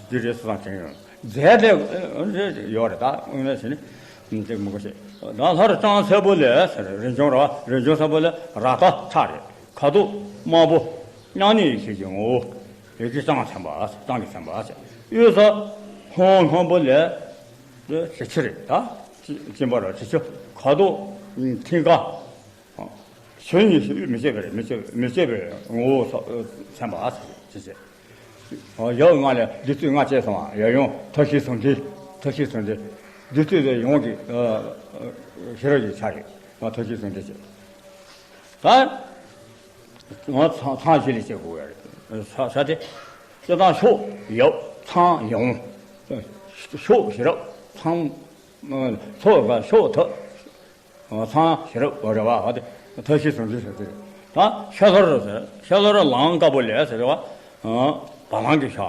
འདི་རེད་སོང་དྲན་ཡོད། རྫས་དེ་རེད་ཡོད་རེད་ད་དངོས་གནས་བྱས་ནས། དེ་མི་གོ་ཤེས། ད་ལྷ་རི་གཙང་སེར་པོ་ལས་ཟེར་རིན་འབྱུང་ར་བ་རིན་འབྱུང་སེར་པོ་ལས་ར་ད་ཁྲ་རེད། ཁ་དོག་དམར་པོ། མཉམ་གནས་ཡེ་ཤེས་ཀྱི་ངོ་བོ། ཡེ་ཤེས་གཙང་ཚན་པ་གཙང་གི་ཚན་པ་ཟེར། གཡུ་ས་སྔོ་སྔོན་པོ་ལས། དྲི་ཆུ་རེད་ད། སྐྱིན་པ་ར་དྲི་ཆུ། ཁ་དོག་མཐིང་ག་ཆོས་ཉིད་ཞིག་མི་བྱེད་པ་རེད། མི་བྱེད་མི་བྱེད་པའི་ངོ་བོ་ཚན་པ་ཟེར་ཅེས། ཡབ་ལྔ་ལས་བདུད་རྩི་ལྔ་སྐྱེས་སོང་། ཡབ་ཡུམ་མཐའ་བཞི་ཟུང་འབྲེལ། མཐའ་བཞི་ཟུང་འབྲེལ། བདུད་རྩི་དེ་ཡོངས་ཀྱི་ཤེས་རབ་ཀྱི་ཆ་རེད། མཐའ་བཞི་ཟུང་འབྲེལ་བྱེད། ད། ང་ཚང་ཚང་ཞིག་ལས་བྱེད་དགོས་ཡ་རེད། ས་ས་དེ། སྤྱིར་བཏང་ཕྱོགས་ཡབ་ཚང་ཡོངས། ཕྱོགས་ཤེས་རབ་ཚང་། ཚོགས་ཀ་ཕྱོགས་ཐུབ། ཚང་ཤེས་རབ་རེད་བ་དེ། མཐའ་བཞི་ཟུང་འབྲེལ་ཟེར་དེ། ད་ཤ་ལྷོ་རུ་ཟེར་ཤ་ལྷོ་རུ་ལང་དཀར་པོ་ལས་ཟེར་བ། བ་ལང་གི་ཤ།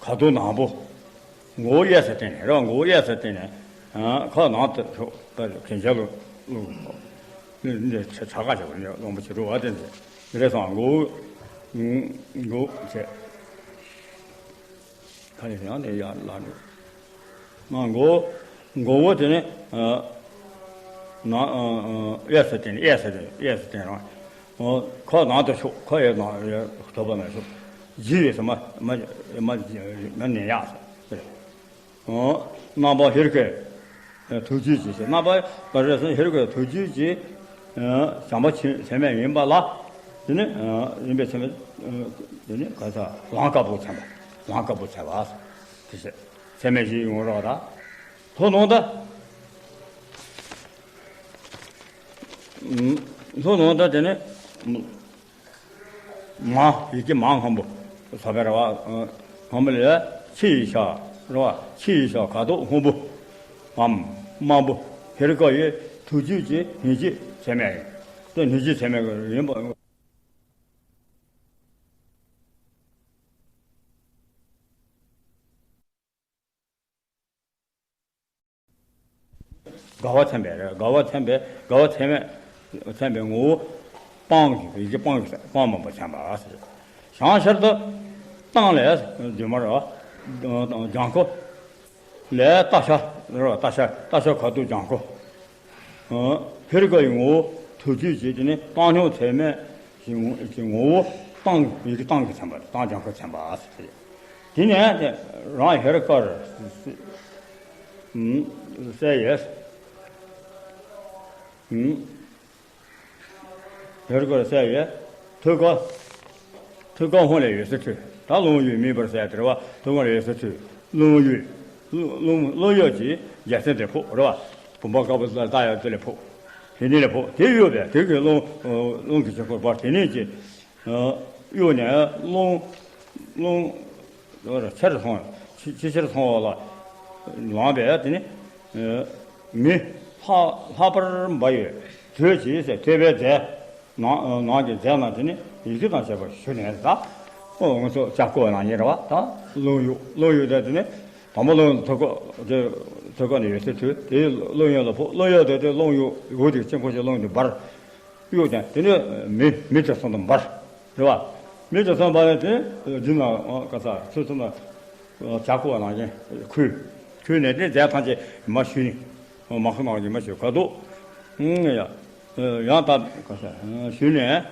ཁ་དོག་ནག་པོ། མགོ་བོ་གཡས་སུ་བསྟན་ནས་རེད་བ། མགོ་བོ་གཡས་སུ་བསྟན་ནས། ཁ་ནང་དུ་ཤོག་ད་གན་ཆ་ལོ། འདི་བྱ་བྱ་ག་བྱ་བ་ནི་ལོང་པ་བྱེད་འགྲོ་བ་དེ་འདི་རེད་སོང་། མགོ་བོ། མགོ་བོ་བྱས། ཁ་ནས་ཡང་ནས་ཡར་ལངས་ནས། མ་མགོ་མགོ་བོ་དེ་ནི། ནང་། གཡས་སུ་བསྟན་གཡས་སུ་བསྟན་གཡས་སུ་བསྟན་རང་། ཁ་ནང་དུ་ཤོག་ཁ་ཡར་ནང་ཡར་ཐོབ་པ་མ་ཤོག་ཇི་ཡོད་སུ་མ་མ་མ་མ་ནས་ཡག་སོ། རྣམ་པ་ཧེ་རུ་ཀའི་ཐུགས་རྒྱུད་ཀྱི་ཞེས། རྣམ་པ་ག་རེ་ཟེར་ན་ཧེ་རུ་ཀའི་ཐུགས་རྒྱུད་ཀྱི་བྱམས་པ་ཆེན་ཚད་མེད་ཡིན་པ་ལ། དེ་ནི་ཡིན་པའི་ཚད་མེད། དེ་ནི་ག་ས་ལང་དཀར་པོ་ཚན་པ། ལང་དཀར་པོ་ཚན་པ། དེ་ཚད་མེད་བཞི་ཡོང་རོགས་ད། ལྷོ་ནང་ད། ལྷོ་ནང་ད་དེ་ནི། མ། ཡི་གེ་མ་སྔོན་པོ། ས་པའི་ར་བ། སྔོན་པོ་ལས་ཕྱི་ཡི་ཤ། ར་བ་ཕྱི་ཡི་ཤ་ཁ་དོག་སྔོན་པོ། འམ། དམར་པོ། ཧེ་རུ་ཀ་ཡི་ཐུགས་རྒྱུད་ཀྱི་སྙིང་རྗེ་ཚད་མེད་ཡིན། དེ་སྙིང་རྗེ་ཚད་མེད་ཡིན་པ། དགའ་བ་ཚན་པས་རེད། དགའ་བ་ཚན་པས་དགའ་བ་ཚད་མེད་ཚན་པའི་ངོ་བོ། སྤང་གི་ཡི་གེ་སྤང་གི་སྤང་མང་པོ་ཚན་པ་ཟེར། བྱང་ཤར་དུ་སྟེང་ལས་སྒྱུ་མར་ལྗང་ཁུ་ལས་སྟག་ཤར་རེད་བ། སྟག་ཤར་སྟག་ཤར་ཁ་དོག་ལྗང་ཁུ། ཧེ་རུ་ཀ་ཡི་ངོ་བོ་ཐུགས་རྒྱུད་ཀྱི་དེ་ནི་བཏང་སྙོམས་ཚད་མེད་ཀྱི་ངོ་ཀྱི་ངོ་བོ་སྟེང་ཡི་གེ་སྟེང་གི་ཚན་པ་སྟེང་ལྗང་ཁུ་ཚན་པ་ཟེར། དེ་ནས་དེ་རང་ཧེ་རུ་ཀར་གསལ་ཡས། ཧེ་རུ་ཀ་ལ་གསལ་བའི་ཐོད་རྒལ། ཐོད་རྒལ་ཧཱུྃ་ལས་འོད་ཟེར་འཕྲོས། ད་རླུང་གཡོས་མེ་འབར་ཟེར་དེ་རེད་བ། ཐོད་རྒལ་ལས་འོད་ཟེར་འཕྲོས། རླུང་གཡོས། རླུང་རླུང་རླུང་གཡོས་ཀྱི་རྒྱལ་མཚན་དེ་ཕོག་རེད་བ། བུམ་པ་དཀར་པོ་ལ་ལྟ་ཡག་དེ་ལས་ཕོག་དེ་ནས་ལས་ཕོག་དེ་གཡོས་པས་དེ་གི་རླུང་རླུང་གི་དཀྱིལ་འཁོར་འབར། དེ་ནས་ཀྱི་གཡོས་ནས་རླུང་རླུང་ཆེར་སོང་། ཆེ་ཆེར་སོང་བ་ལ་ལངས་པས་དེ་ནི་མེ་ལྷག་ལྷག་པར་འབར་བའི་དྲོད་ཀྱིས་ཐོད་པའི་རྫས། ནང་ནང་གི་རྫས་རྣམས་དེ་ནི་ཡི་གེ་དང་བཅས་པ་ཞུ་ནས་ད། ཨོ་ང་ཚོ་ལྕགས་སྐུ་ནང་བཞིན་རེད་བ། ད་རླུང་གཡོས། རླུང་གཡོས་དེ་དེ་ནི་དང་པོ་རླུང་ཐོད་རྒལ་དེ་ཐོད་རྒལ་ནས་འོད་ཟེར་འཕྲོས། དེ་རླུང་གཡོས་ལ་ཕོག་རླུང་གཡོས་དེ་དེ་རླུང་གཡོས་འོད་དེ་དཀྱིལ་འཁོར་གྱི་རླུང་དེ་འབར། གཡོས་ཀྱང་དེ་ནི་མེ་མེ་དྲི་བསུང་དུ་འབར། རེད་བ། མེ་དྲི་བསུང་འབར་ནས་དེ་ནི་འདི་ན་ག་ས་ཚོད་ཚོད་ན་ལྕགས་སྐུ་ནང་བཞིན་ཁུས། ཁུས་ནས་དེ་རྫས་ཐམས་ཅད་མར་ཞུ་ནི། མར་ཁུ་ནང་བཞིན་མར་ཞུ་ག་དུ། ཡང་ཡང་ད་ག་ས་ཞུས་ནས།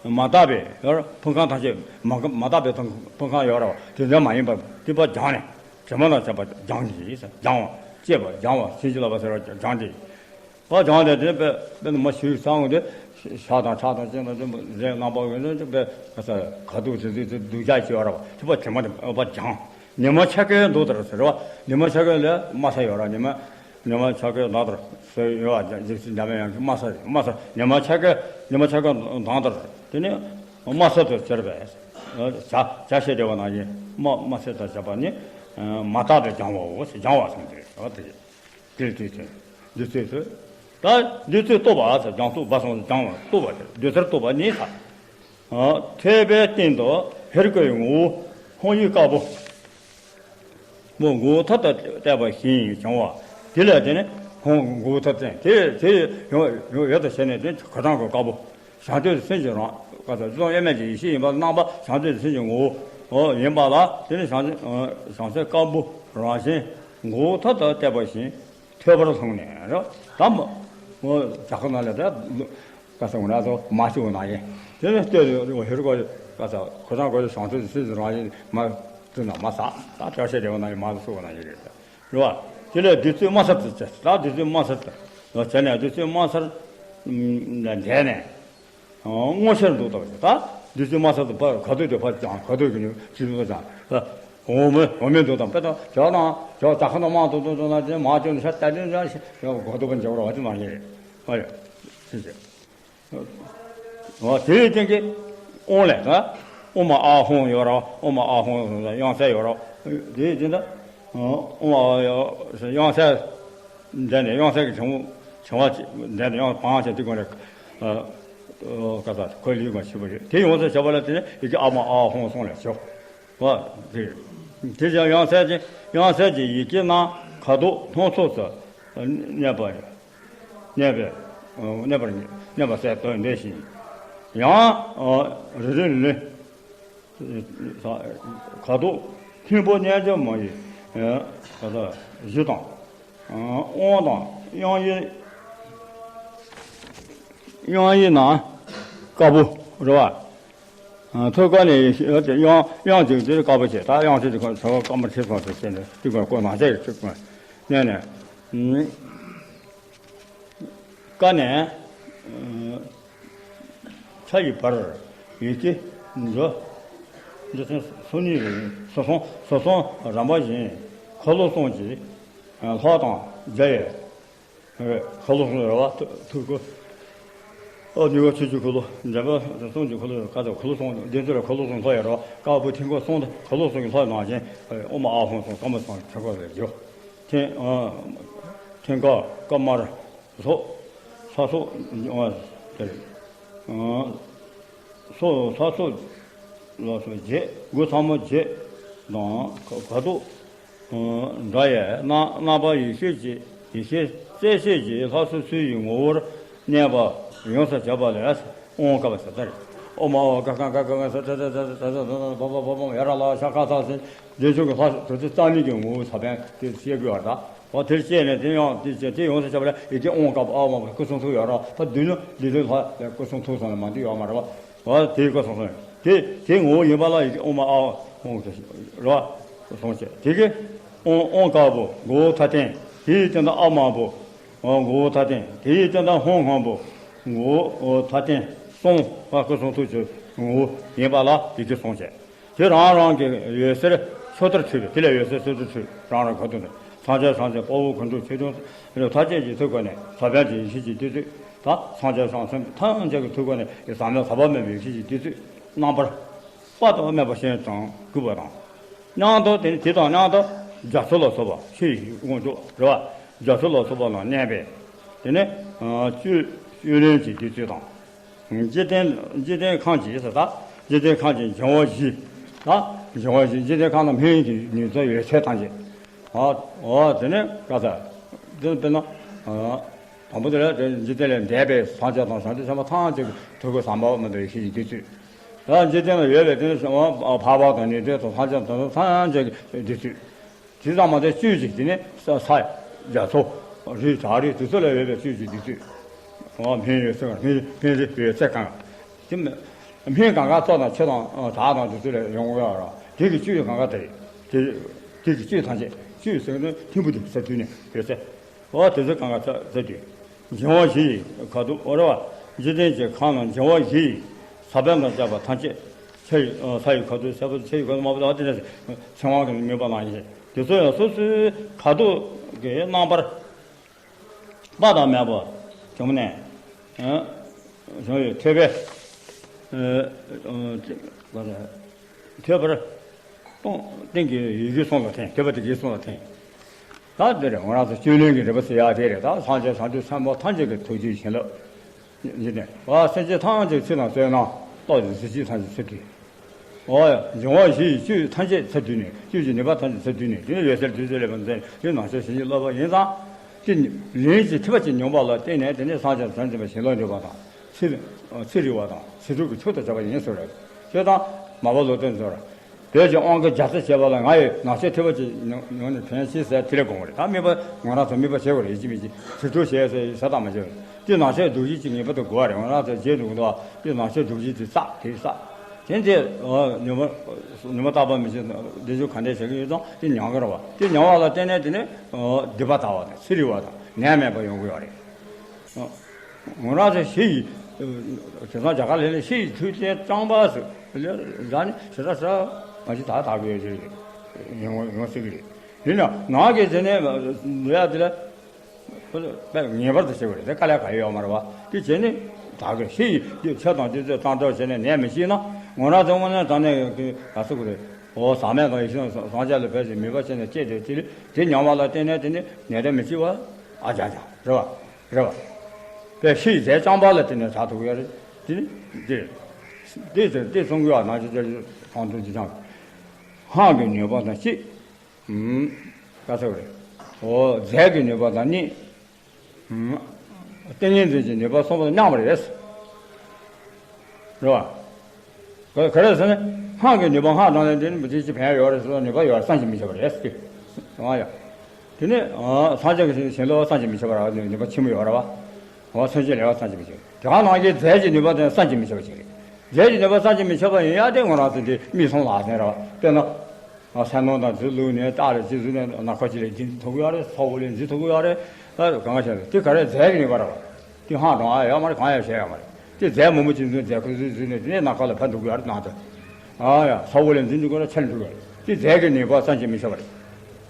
མ་དག་པའི་ཡོར་ཕུང་ཁང་ཐམས་ཅད་མ་མ་དག་པའི་ཕུང་ཁང་ཡོད་ར་བ་དེ་འདྲ་མ་ཡིན་པར་ཐོད་པ་སྦྱངས་ནས་དྲི་མ་དང་བཅས་པ་སྦྱང་གི་ཡིན་ཟེར། སྦྱང་བ་བཅས་པ་སྦྱང་བ་བྱིན་གྱིས་བརླབས་པ་ཟེར་བ་སྦྱང་གི་ཡིན། བ་སྦྱངས་ཏེ་དེ་དཔེ་དཔེ་ནི་མ་ཞུས་ཚང་དེ་ཤ་དང་ཁྲག་དང་ཅན་དང་ཅན་པོ་རྫས་རྣམ་པ་ཡོད་ན་དཔེ་ག་ས་ག་དུས་དེ་དུས་དེ་སྡུག་ཅག་ཅིག་ཡོད་ར་བ་ཐོད་པ་དྲི་མ་དང་བཅས་པ་སྦྱང་། ཉི་མ་འཆར་ཀའི་མདོག་ལྟར་ཟེར་བ། ཉི་མ་འཆར་ཀ་ལས་དམའ་ས་ཡོད་ར། ཉི་མ་ཉི་མ་འཆར་ཀའི་མདོག་ལྟར་ཟེར་ཡོད་བ། འཇིགས་བྱེད་འཇམ་དཔལ་དབྱངས་ཀྱིས་དམའ་ས་དམའ་ས་ཉི་མ་འཆར་ཀའི་ཉི་མ་འཆར་ཀའི་མདོག་ལྟར་དེ་ནི་དམའ་ས་དུ་གྱུར་པས། བྱ་བྱ་ཞེས་བྱ་བ་ནང་བཞིན་དམའ་དམའ་ས་དུ་གྱུར་པ་ནི་མ་དག་པའི་སྦྱང་བའོ། སྦྱང་བ་གསུངས་ཏེ་རེད་བ། དེ། དེ་དེ་དེ་འདི་ཚོས་ཚོས། ད་འདི་ཚོས་རྟོགས་པ་ཟེར། སྦྱང་ཚུལ་སྦ་སོང་སྦྱང་བ་རྟོགས་པ་དེ་འདི་ཚོར་རྟོགས་པ་ནི་ས། ཐོད་པའི་སྟེང་དུ་ཧེ་རུ་ཀའི་ངོ་བོ་ཧཱུྃ་ཡིག་དཀར་པོ། མོ་མགོ་བོ་ཐུར་དུ་བཏེགས་པ་བཞིན་བྱུང་བ། དེ་ལས་དེ་ནི་ཧཱུྃ་མགོ་བོ་ཐུར་བཏེགས་དེ་དེ་ཡོད་ཡོད་ཡོད་དུ་བྱས་ནས་དེ་ཁ་ཐང་གི་དཀར་པོ། བྱང་ཆུབ་སེམས་ཀྱི་རང་ག་ས་ཅི་ཙམ་དབྱེར་མེད་ཀྱི་ཡེ་ཤེས་ཡིན་པ་རྣམ་པ་བྱང་ཆུབ་སེམས་ཀྱི་ངོ་བོ་ཡིན་པ་ལ་དེ་ནི་བྱང་ཆུབ་བྱང་སེམས་དཀར་པོ་རང་བཞིན་མགོ་བོ་ཐུར་དུ་བཏེགས་པ་བཞིན། ཐོད་པར་ལྷུང་ནས་རོ། ད་མོ་མོ་ཇ་ཁ་ན་ལས་ད་ག་ས་འོ་ན་ཚོ་མ་ཤི་འོ་ན་ཡིན། དེ་ནས་ལྟོས་རེ་འོ་ཧེ་རུ་ཀ་ག་ས་ཁོ་རང་གོ་ལ་བྱང་ཆུབ་སེམས་རང་ཡིན་མ་བཙུན་ན་མ་ཟ། ད་བྲག་ཤ་རེ་འོ་ན་ཡིན་མ་སུ་འོ་ན་ཡིན་རེད་རོ། དེ་ལས་བདུད་རྩི་དམར་སེར་དུ་བྱས། ད་བདུད་རྩི་དམར་སེར་དུ་བྱས་ནས་བདུད་རྩི་དམར་སེར་ལ་འདྲེས་ནས། སྔོ་ཤར་མདོག་ལྟ་བུ་ཞིག་ད་འདི་ཚོའི་དམར་སེར་དུ་ཕར་ག་དུས་དེ་ཕར་ཀྱང་ག་དུས་ཀྱི་ནུས་ཅི་ཐུབ་ཀྱང་འོ་མའི་འོ་མའི་མདོག་དང་དཔེ་དང་ཇག་དང་ཇག་ཇག་ཁ་དང་དམར་དུ་དུ་དུ་ན་དེ་མ་བཅོས་ནས་ཤ་སྟ་ལེན་ན་ཤ་ག་དུ་པ་འཇོག་ར་བ་དེ་མ་ཡིན་རེད། ཨ་ཡ་ཤི་ཤི། འོ་དེའི་སྟེང་གི་དབང་ལས་ད་ཨོ་མ་ཨ་ཧོང་ཡོད་ར། ཨོ་མ་ཨ་ཧོང་དབྱངས་གསལ་ཡོད་ར། དེའི་སྟེང་ད་ཨོ་མ་ཨ་དབྱངས་གསལ། འདི་ནས་དབྱངས་གསལ་གྱི་བྱུང་བྱུང་བ་ཅིག་འདི་ནས་དབྱངས་བང་ཞིག་དེ་ཀུན་རེ། ཀ་ས་ཁོའི་ལུས་ཀྱང་ཞིབ་པ་རེད། དེ་ཡོངས་སུ་བྱ་བ་ལ་དེ་ནས་ཡི་གེ་ཨ་མ་ཨ་ཧོང་སོང་ལས་བྱོ། བ་དེ་དེ་ཀྱང་དབྱངས་གསལ་གྱི་དབྱངས་གསལ་གྱི་ཡི་གེ་རྣམས་ཁ་དོག་སྣ་ཚོགས་སུ་གནས་པ་གནས་པས་གནས་པར་གནས་པ་གསལ་དོན་འདི་བཞིན་ཡང་རེ་རེ་ལས། ཁ་དོག་ཧིང་པོ་རྣལ་འབྱོར་མ་ཡི་གཞུ་དང་། དབང་དང་དབྱངས་ཡིག་དབྱངས་ཡིག་ནང་དཀར་པོ་རེད་བ། ཐོད་རྒལ་ནས་དབྱངས་དབྱངས་ཅིག་དེ་དཀར་པོ་བྱས། ད་དབྱངས་ཅིག་དེ་ཁོ་ཚོ་སྐར་མ་ཁྲི་སོང་ཟེར་བྱས་ནས་དེ་ཁོ་ཁོ་ནང་བྱས་ཀྱི་ཚིག་ཁོ་ནས་ནས། ཀ་ནས་ཆ་ཡི་བར་ཡི་གེ་འདི་འདི་ཚོ་སོ་གཉིས་རེད། སོ་སོ་སོ་སོ་རམ་པ་བཞིན་འཁོར་ལོ་གསུམ་གྱི་ལྷ་དང་མཇལ་ཡས། འཁོར་ལོ་གསུམ་རེད་བ། ཐུ་ཐུ་ཀོ། ཨ་ནི་བ་ཆུ་ཆུ་འཁོར་ལོ་འདྲ་པ་གསུམ་གྱི་འཁོར་ལོ་ཀ་ཚ་འཁོར་ལོ་གསུམ་འདི་ཚོ་ལ་འཁོར་ལོ་གསུམ་ལྷ་ཡོད་རེད་བ། དཀར་པོ་མཐིང་གོ་གསུམ་དུ་འཁོར་ལོ་གསུམ་གྱི་ལྷ་ནང་བཞིན་ཨོ་མ་ཨ་ཧོང་གསུམ་ཀ་མ་གསུམ་ཆ་ཀོ་རེད་ཇོ། ཐེངས་ཨ་ཐེངས་ཀ་ཀ་མར། སོགས། ས་སོགས་ཨ་དེ་རེད། ཨ་སོགས་ས་སོགས་ལ་སོགས་བརྒྱད། དགུ་ཚང་མ་བརྒྱད་དང་ག་ག་དུ་འདྲ་ཡས་རྣམ་རྣམ་པ་ཡེ་ཤེས་ཀྱི་ཡེ་ཤེས་རྩལ་ཤེས་ཀྱི་ལྷ་སོ་སོའི་ངོ་བོར་གནས་པ་ཡོངས་སུ་བྱས་པ་ལས་དབང་བཀའ་བ་ཟེར་ད་རེད། ཨོ་མ་ཨོ་ཀ་ཀ་ཀ་ཀ་ཀ་ས་ད་ད་ད་ད་ད་ད་ད་ད་བ་བ་བ་བ་ཡ་ར་ལ་ཤ་ཀ་ས་སེ། རྗེ་བཙུན་གྱི་ལྷ་དེ་ཚོ་རྩ་གཉིས་ཀྱི་ངོ་བོ་ས་པན་དེ་བཤད་དགོས་བ་ད། འོ་དེར་བཤད་ནས་དེ་ཡང་དེ་བྱས་དེ་ཡོངས་སུ་བྱས་པ་ལ་ཡི་གེ་ཨོང་དཀར་པོ་ཨ་མ་པ་སྐུ་གསུང་ཐུགས་ཡོད་ར། ད་མདུན་ནི་ལི་ལི་ལྷ་ལ་སྐུ་གསུང་ཐུགས་སོང་ལ་མ་འདི་ཡོད་མ་རེད་བ། འོ་དེའི་སྐུ་གསུང་ཐུགས་དེ་དེ་ངོ་བོ་ཡིན་པ་ལ་ཡི་གེ་ཨོ་མ་ཨ་ཧོང་གསུང་བྱས་དེ་གི་ཨོང་ཨོང་དཀར་པོ་མགོ་བོ་མཐའ་བརྟེན། དེའི་སྟེང་དུ་ཨ་མ་པོ་མགོ་བོ་མཐའ་བརྟེན། དེའི་སྟེང་དུ་ཧོང་སྔོན་པོ་མགོ་བོ་མཐའ་བརྟེན། གསུང་བ་སྐུ་གསུང་ཐུགས་ཀྱི་ངོ་བོ་ཡིན་པ་ལ་ཡིད་ཀྱིས་གསུངས་བྱས། དེ་རང་རང་གི་འོད་ཟེར་ཆོས་ལྟར་འཁྲུལ་པས། དེ་ལས་འོད་ཟེར་ཆོས་ལྟར་འཁྲུལ། རང་རང་ཁ་ཐུག་ནས་སངས་རྒྱས་སངས་རྒྱས་དཔའ་བོ་གང་འགྲུབ་ཆོས་སྐྱོང་ཐམས་ཅད་ཀྱི་ཐུགས་ཀ་ནས་ཟབ་པའི་ཡེ་ཤེས་ཀྱི་བདུད་རྩི་དང་། སངས་རྒྱས་བྱང་སེམས་ཐམས་ཅད་ཀྱི་ཐུགས་ཀ་ནས་ཟབ་མོ་ཟག་པ་མེད་པའི་ཡེ་ཤེས་ཀྱི་བདུད་རྩི་རྣམ་པར་དཔག་ཏུ་མེད་པ་ཞིང་དང་གུས་པ་དང་། མཉམ་དུ་དེ་དེ་དང་མཉམ་དུ་རྒྱ་མཚོ་ལ་སོགས་པ་ཆུ་ཡི་དབང་ཕྱུག་རེད་བ། རྒྱ་མཚོ་ལ་སོགས་པ་ལ་གནས་པའི་དེ་ནི་བཅུད་བཅུད་ལེན་གྱི་བདུད་རྩི་དང་། འཇིག་རྟེན་འཇིག་རྟེན་ཁམས་ཀྱི་ཟེར་ད། འཇིག་རྟེན་ཁམས་ཀྱི་འབྱུང་བ་བཞི་དང་། འབྱུང་བ་བཞི་འཇིག་རྟེན་ཁམས་ན་སྨན་གྱི་ནུས་རྩལ་ཡོད་ཚད་ཐམས་ཅད། ཨོ་ཨོ་དེ་ནི་ག་ས་དེ་དཔེར་ན། དང་པོ་དེ་ལ་དེ་འཇིག་རྟེན་ལས་འདས་པའི་སངས་རྒྱས་དང་བྱང་ཆུབ་སེམས་དཔའ་ཐམས་ཅད་ཀྱི་ཐུགས་ཀ་ཟབ་མོ་མ་དང་ཡེ་ཤེས་ཀྱི་བདུད་རྩི། ཡང་འཇིག་རྟེན་ལ་ཡོད་པའི་དེ་ནི་འཕགས་པ་དང་ཉན་ཐོས་དང་སངས་རྒྱས་དང་ཐམས་ཅད་ཀྱི་བདུད་རྩི། དེ་ཙམ་མ་ཟད་བཅུད་ཅིག་དེ་ནི་ས་ས་རྒྱ་མཚོ་རི་བྲག་རི་དེ་ཚོ་ལ་ཡོད་པའི་བཅུད་ཀྱི་བདུད་རྩི། འོ་སྨན་ཡོད་ཚད་སྨན་སྨན་རི་ཡོད་ཚད་གང་། དེ་སྨན་གང་ག་མཚོ་དང་ཆུ་དང་བྲག་དང་དེ་ཚོ་ལས་ཡོང་གི་ཡོད་རེད། དེ་གི་བཅུད་གང་ག་དེ་རེད། དེ་དེ་གི་བཅུད་ཐམས་ཅད་བཅུད་ཟེར་ན་ཐིམ་ཕུ་དེ་ས་དུས་ནས་ཡོད་ཚད། འོ་དེ་ཚོ་གང་ག་ས་ས་དུས། འབྱུང་བ་བཞི་ཡི་ཁ་དོག་འོ་རེད་བ། འཇིག་རྟེན་གྱི་ཁམས་ན་འབྱུང་བ་བཞི་ཡི་ས་བོན་དང་བཅས་པ་ཐམས་ཅད་ཆུ་ཡི་ས་ཡི་ཁ་དོག་སེར་པོ་ཆུ་ཡི་ཁ་དོག་དམར་པོ་དང་དེ་འདྲ་ཚིམ་དབང་གིས་མིན་པ་ལ་ཡིན། དེ་ཚོ་ཡང་སོ་སོའི་ཁ་དོག་གི་རྣམ་པར་དཔག་ཏུ་མེད་པ་བྱུང་ནས། བྱུང་བའི་ཐོད་པས། ཐོད་པར་སྟོང་སྟེང་གི་ཡི་གེ་གསུམ་ལ་འཐེན། ཐོད་པ་དེ་གི་གསུམ་ལ་འཐེན། ད་འདིར་ང་རང་ཚོ་བཅུད་ལེན་གྱི་རིམ་པ་ཟེར་ཡག་དེ་རེད། ད་སངས་རྒྱས་བྱང་ཆུབ་སེམས་དཔའ་ཐམས་ཅད་ཀྱི་ཐུགས་རྗེའི་བྱིན་རླབས་ཡིན་ཏེ། ཨ་སེམས་ཅན་ཐམས་ཅད་ཚུལ་དང་བསོད་ནམས་སྟོབས་ཀྱིས་གཟི་བརྗིད་ཐམས་ཅད་ཚུལ་བྲིས། ཨོ་ཡ། འབྱུང་བ་བཞི་ཡི་བཅུད་ཐམས་ཅད་ཚུར་བསྡུས་ནས། བཅུད་ཀྱི་ནུས་པ་ཐམས་ཅད་ཚུར་བསྡུས་ནས། དེ་ནི་འོད་གསལ་བདུད་རྩི་ལས་མ་འཛིན་དེ་ནང་བཞིན་བྱིན་གྱིས་རློབ་པ་ཡིན་ཙང་། དེ་ལན་གཅིག་ཐེབས་པ་གཅིག་མྱོང་བ་ལ་བརྟེན་ནས་དེ་ནས་སངས་རྒྱས་བྱང་ཆུབ་པའི་བྱིན་རླབས་འཇུག་པ་དང་། ཚེ་ཚེ་རིང་བ་དང་ཚེ་སྒྲུབ་ཀྱི་མཆོག་ཏུ་གྱུར་པ་ཡིན་ཟེར་རེད། ཞེས་དང་། མར་པ་ལོ་ཏོག་ཙེ་ར། བོད་ཀྱི་དབང་གི་རྒྱ་མཚོ་བྱས་པ་ལ་ང་ཡི་ནག་ཆུ་ཐེབས་པ་གཅིག་མྱོང་ནས་ཕན་ཆེ་ཟེར་དེ་ལས་དགོངས་པ་རེད། ད་དམིགས་པ་ང་རང་ཚོ་དམིགས་པ་བྱེད་དགོས་རེད། ཡིན་གཅིག་མིན་གཅིག་ཚིག་ཐོ་བྱས་ཟེར་ས་དང་མ་བྱས་པ་དེ། ནག་ཆུའི་རྡོ་རྗེ་གཅིག་ངེས་པར་དུ་དགོས་པ་རེད། ང་རང་ཚོ་རྗེས་འགྲོ་གི་འདུག་དེ་ནག་ཆུའི་རྡོ་རྗེ་དེ་བསགས་དེ་བསགས། དེ་འདྲའི་ཉོན་མོངས་ཉོན་མོངས་དག་པ་མི་བྱེད་འདི་ཚོ་ག་འདྲས་བྱེད་ཀྱི་ཡོད་ཙང་དེ་མྱང་གི་རེད་བ། དེ་མྱང་བ་ལ་བརྟེན་ནས་དེ་ནས་སྡིག་པ་དག་པ་དང་ཚེ་རིང་བ་དང་ནད་མེད་པ་ཡོང་གི་ཡོད་རེད། ང་རང་ཚོ་ཞི་ཡི། དེང་སང་རྒྱ་གར་ལ་ལ་ཞི་ཡི་མཐུ་ཆེན་རྐྱང་པ་ཟེར་ལ་ལ་ནི་ཞེ་དྲག་ས་མ་ཞི་དག་དག་གི་ཡོད་ཀྱི་རེད། ཡོང་ཡོང་སྲིད་ཀྱི་རེད། ཡིན་ན་ནང་གི་དེ་ནས་ལ་ཡ་དེ་ལ་ཁོ་ཚོ་དཔེ་ངེས་པར་དུ་བྱེད་དགོས་རེད། དེ་དཀའ་ལས་ཁག་ཡོད་མ་རེད་བ། དེ་བྱས་ནས་དག་གི་ཞི་ཡི་ཆོས་དང་དེ་ཚོས་གཙང་སྦྲ་བྱས་ནས་ནད་མི་ཤེས་ན་ང་རང་ཚོ་དངོས་གནས་དྲང་གནས་ཀྱི་ག་ཚོད་དགོས་རེད། འོ་ཟག་མེད་དང་ཡེ་ཤེས་སངས་རྒྱས་ལ་ཕན་ཞིང་མོས་པ་བྱས་ནས་སྐྱེས་ཏེ་དེ་དེ་མྱང་བ་ལ་བརྟེན་ནས་དེ་ནི་ནད་དེ་མི་ཤེས་བ། ཨ་ཅག་ཅག་རེད་བ། རེད་བ། པའི་ཤི་ཡི་རྫས་རྐྱང་པ་ལ་བརྟེན་ནས་དྲག་ཐུབ་ཀྱི་ཡོད་རེད། དེ་ནི་འདི་རེད། འདི་ཟེར་འདི་གསུང་གི་ཡོད། ནང་ཆོས་རྒྱལ་གྱི་གང་དུ་ཅི་ཆང་། སྔགས་ཀྱི་ནུས་པ་དང་གཅིག་ཨུམ། ག་ཚོད་རེད། འོ་རྫས་ཀྱི་ནུས་པ་དང་གཉིས། ཨུམ། ཏིང་ངེ་འཛིན་གྱི་ནུས་པ་གསུམ་པོ་མཉམ་པ་རེད། རེད་བ། ག་ག་རེ་ཟེར་ན། སྔགས་ཀྱི་ནུས་པ་སྔགས་བགྲངས་ནས་འདི་ནི་མི་ཚེ་གཅིག་ཕན་ཡོད་རེད་ཟེར་བ་ནུས་པ་ཡོད་རེད། བསམ་གྱིས་མི་ཁྱབ་པ་རེད་ཟེར་གྱི། ཨ་ཡ། དེ་ནི་སངས་རྒྱས་ཀྱི་བྱིན་རླབས་བསམ་གྱིས་མི་ཁྱབ་པ་རེད། ནུས་པ་ཆེན་པོ་ཡོད་རེད་བ། འོ་མཚན་ཅན་ལས་བསམ་གྱིས་མི་ཁྱབ། དེ་ག་ནང་བཞིན་རྫས་ཀྱི་ནུས་པ་དེ་བསམ་གྱིས་མི་ཁྱབ་པ་ཅིག་རེད། རྫས་ཀྱི་ནུས་པ་བསམ་གྱིས་མི་ཁྱབ་པ་ཡིན་ཡ་དེ་ང་རང་ཚོ་འདི་མིག་མཐོང་ལག་ཟིན་རེད་བ། དཔེར་ན། ཨ་སེམས་ནང་དང་འཛུལ་ལུགས་ནས་སྟག་ལ་ཅི་བཟོས་ནས་ནམ་མཁའ་ཅི་ལ་འཛིན་ཐུབ་ཀྱི་ཡོད་རེད། ས་འོག་ལ་འཛིན་ཐུབ་ཀྱི་ཡོད་རེད། ཨ་གང་ག་བྱས་ན་དེ་ག་རེ་རྫས་ཀྱི་ནུས་པ་རེད་བ། དེ་སྔགས་བགྲང་ཡ་ཡོད་མ་རེད། གང་ཡང་བྱས་ཡོད་མ་རེད། དེ་རྫས་མང་པོ་ཅིག་འཛིན་རྫས་ཁོ་ཚོས་འཛིན་ནས་དེ་ནས་ནམ་མཁའ་ལ་ཕར་འགྲོ་གི་ཡོད་རེད། ནང་དུ། ཨ་ཡ་ས་འོག་ལ་འཛིན་འགྲོ་གི་རེད། ཆར་འགྲོ་གི་རེད། དེ་རྫས་ཀྱི་ནུས་པ་བསམ་གྱིས་མི་ཁྱབ་པ་རེད།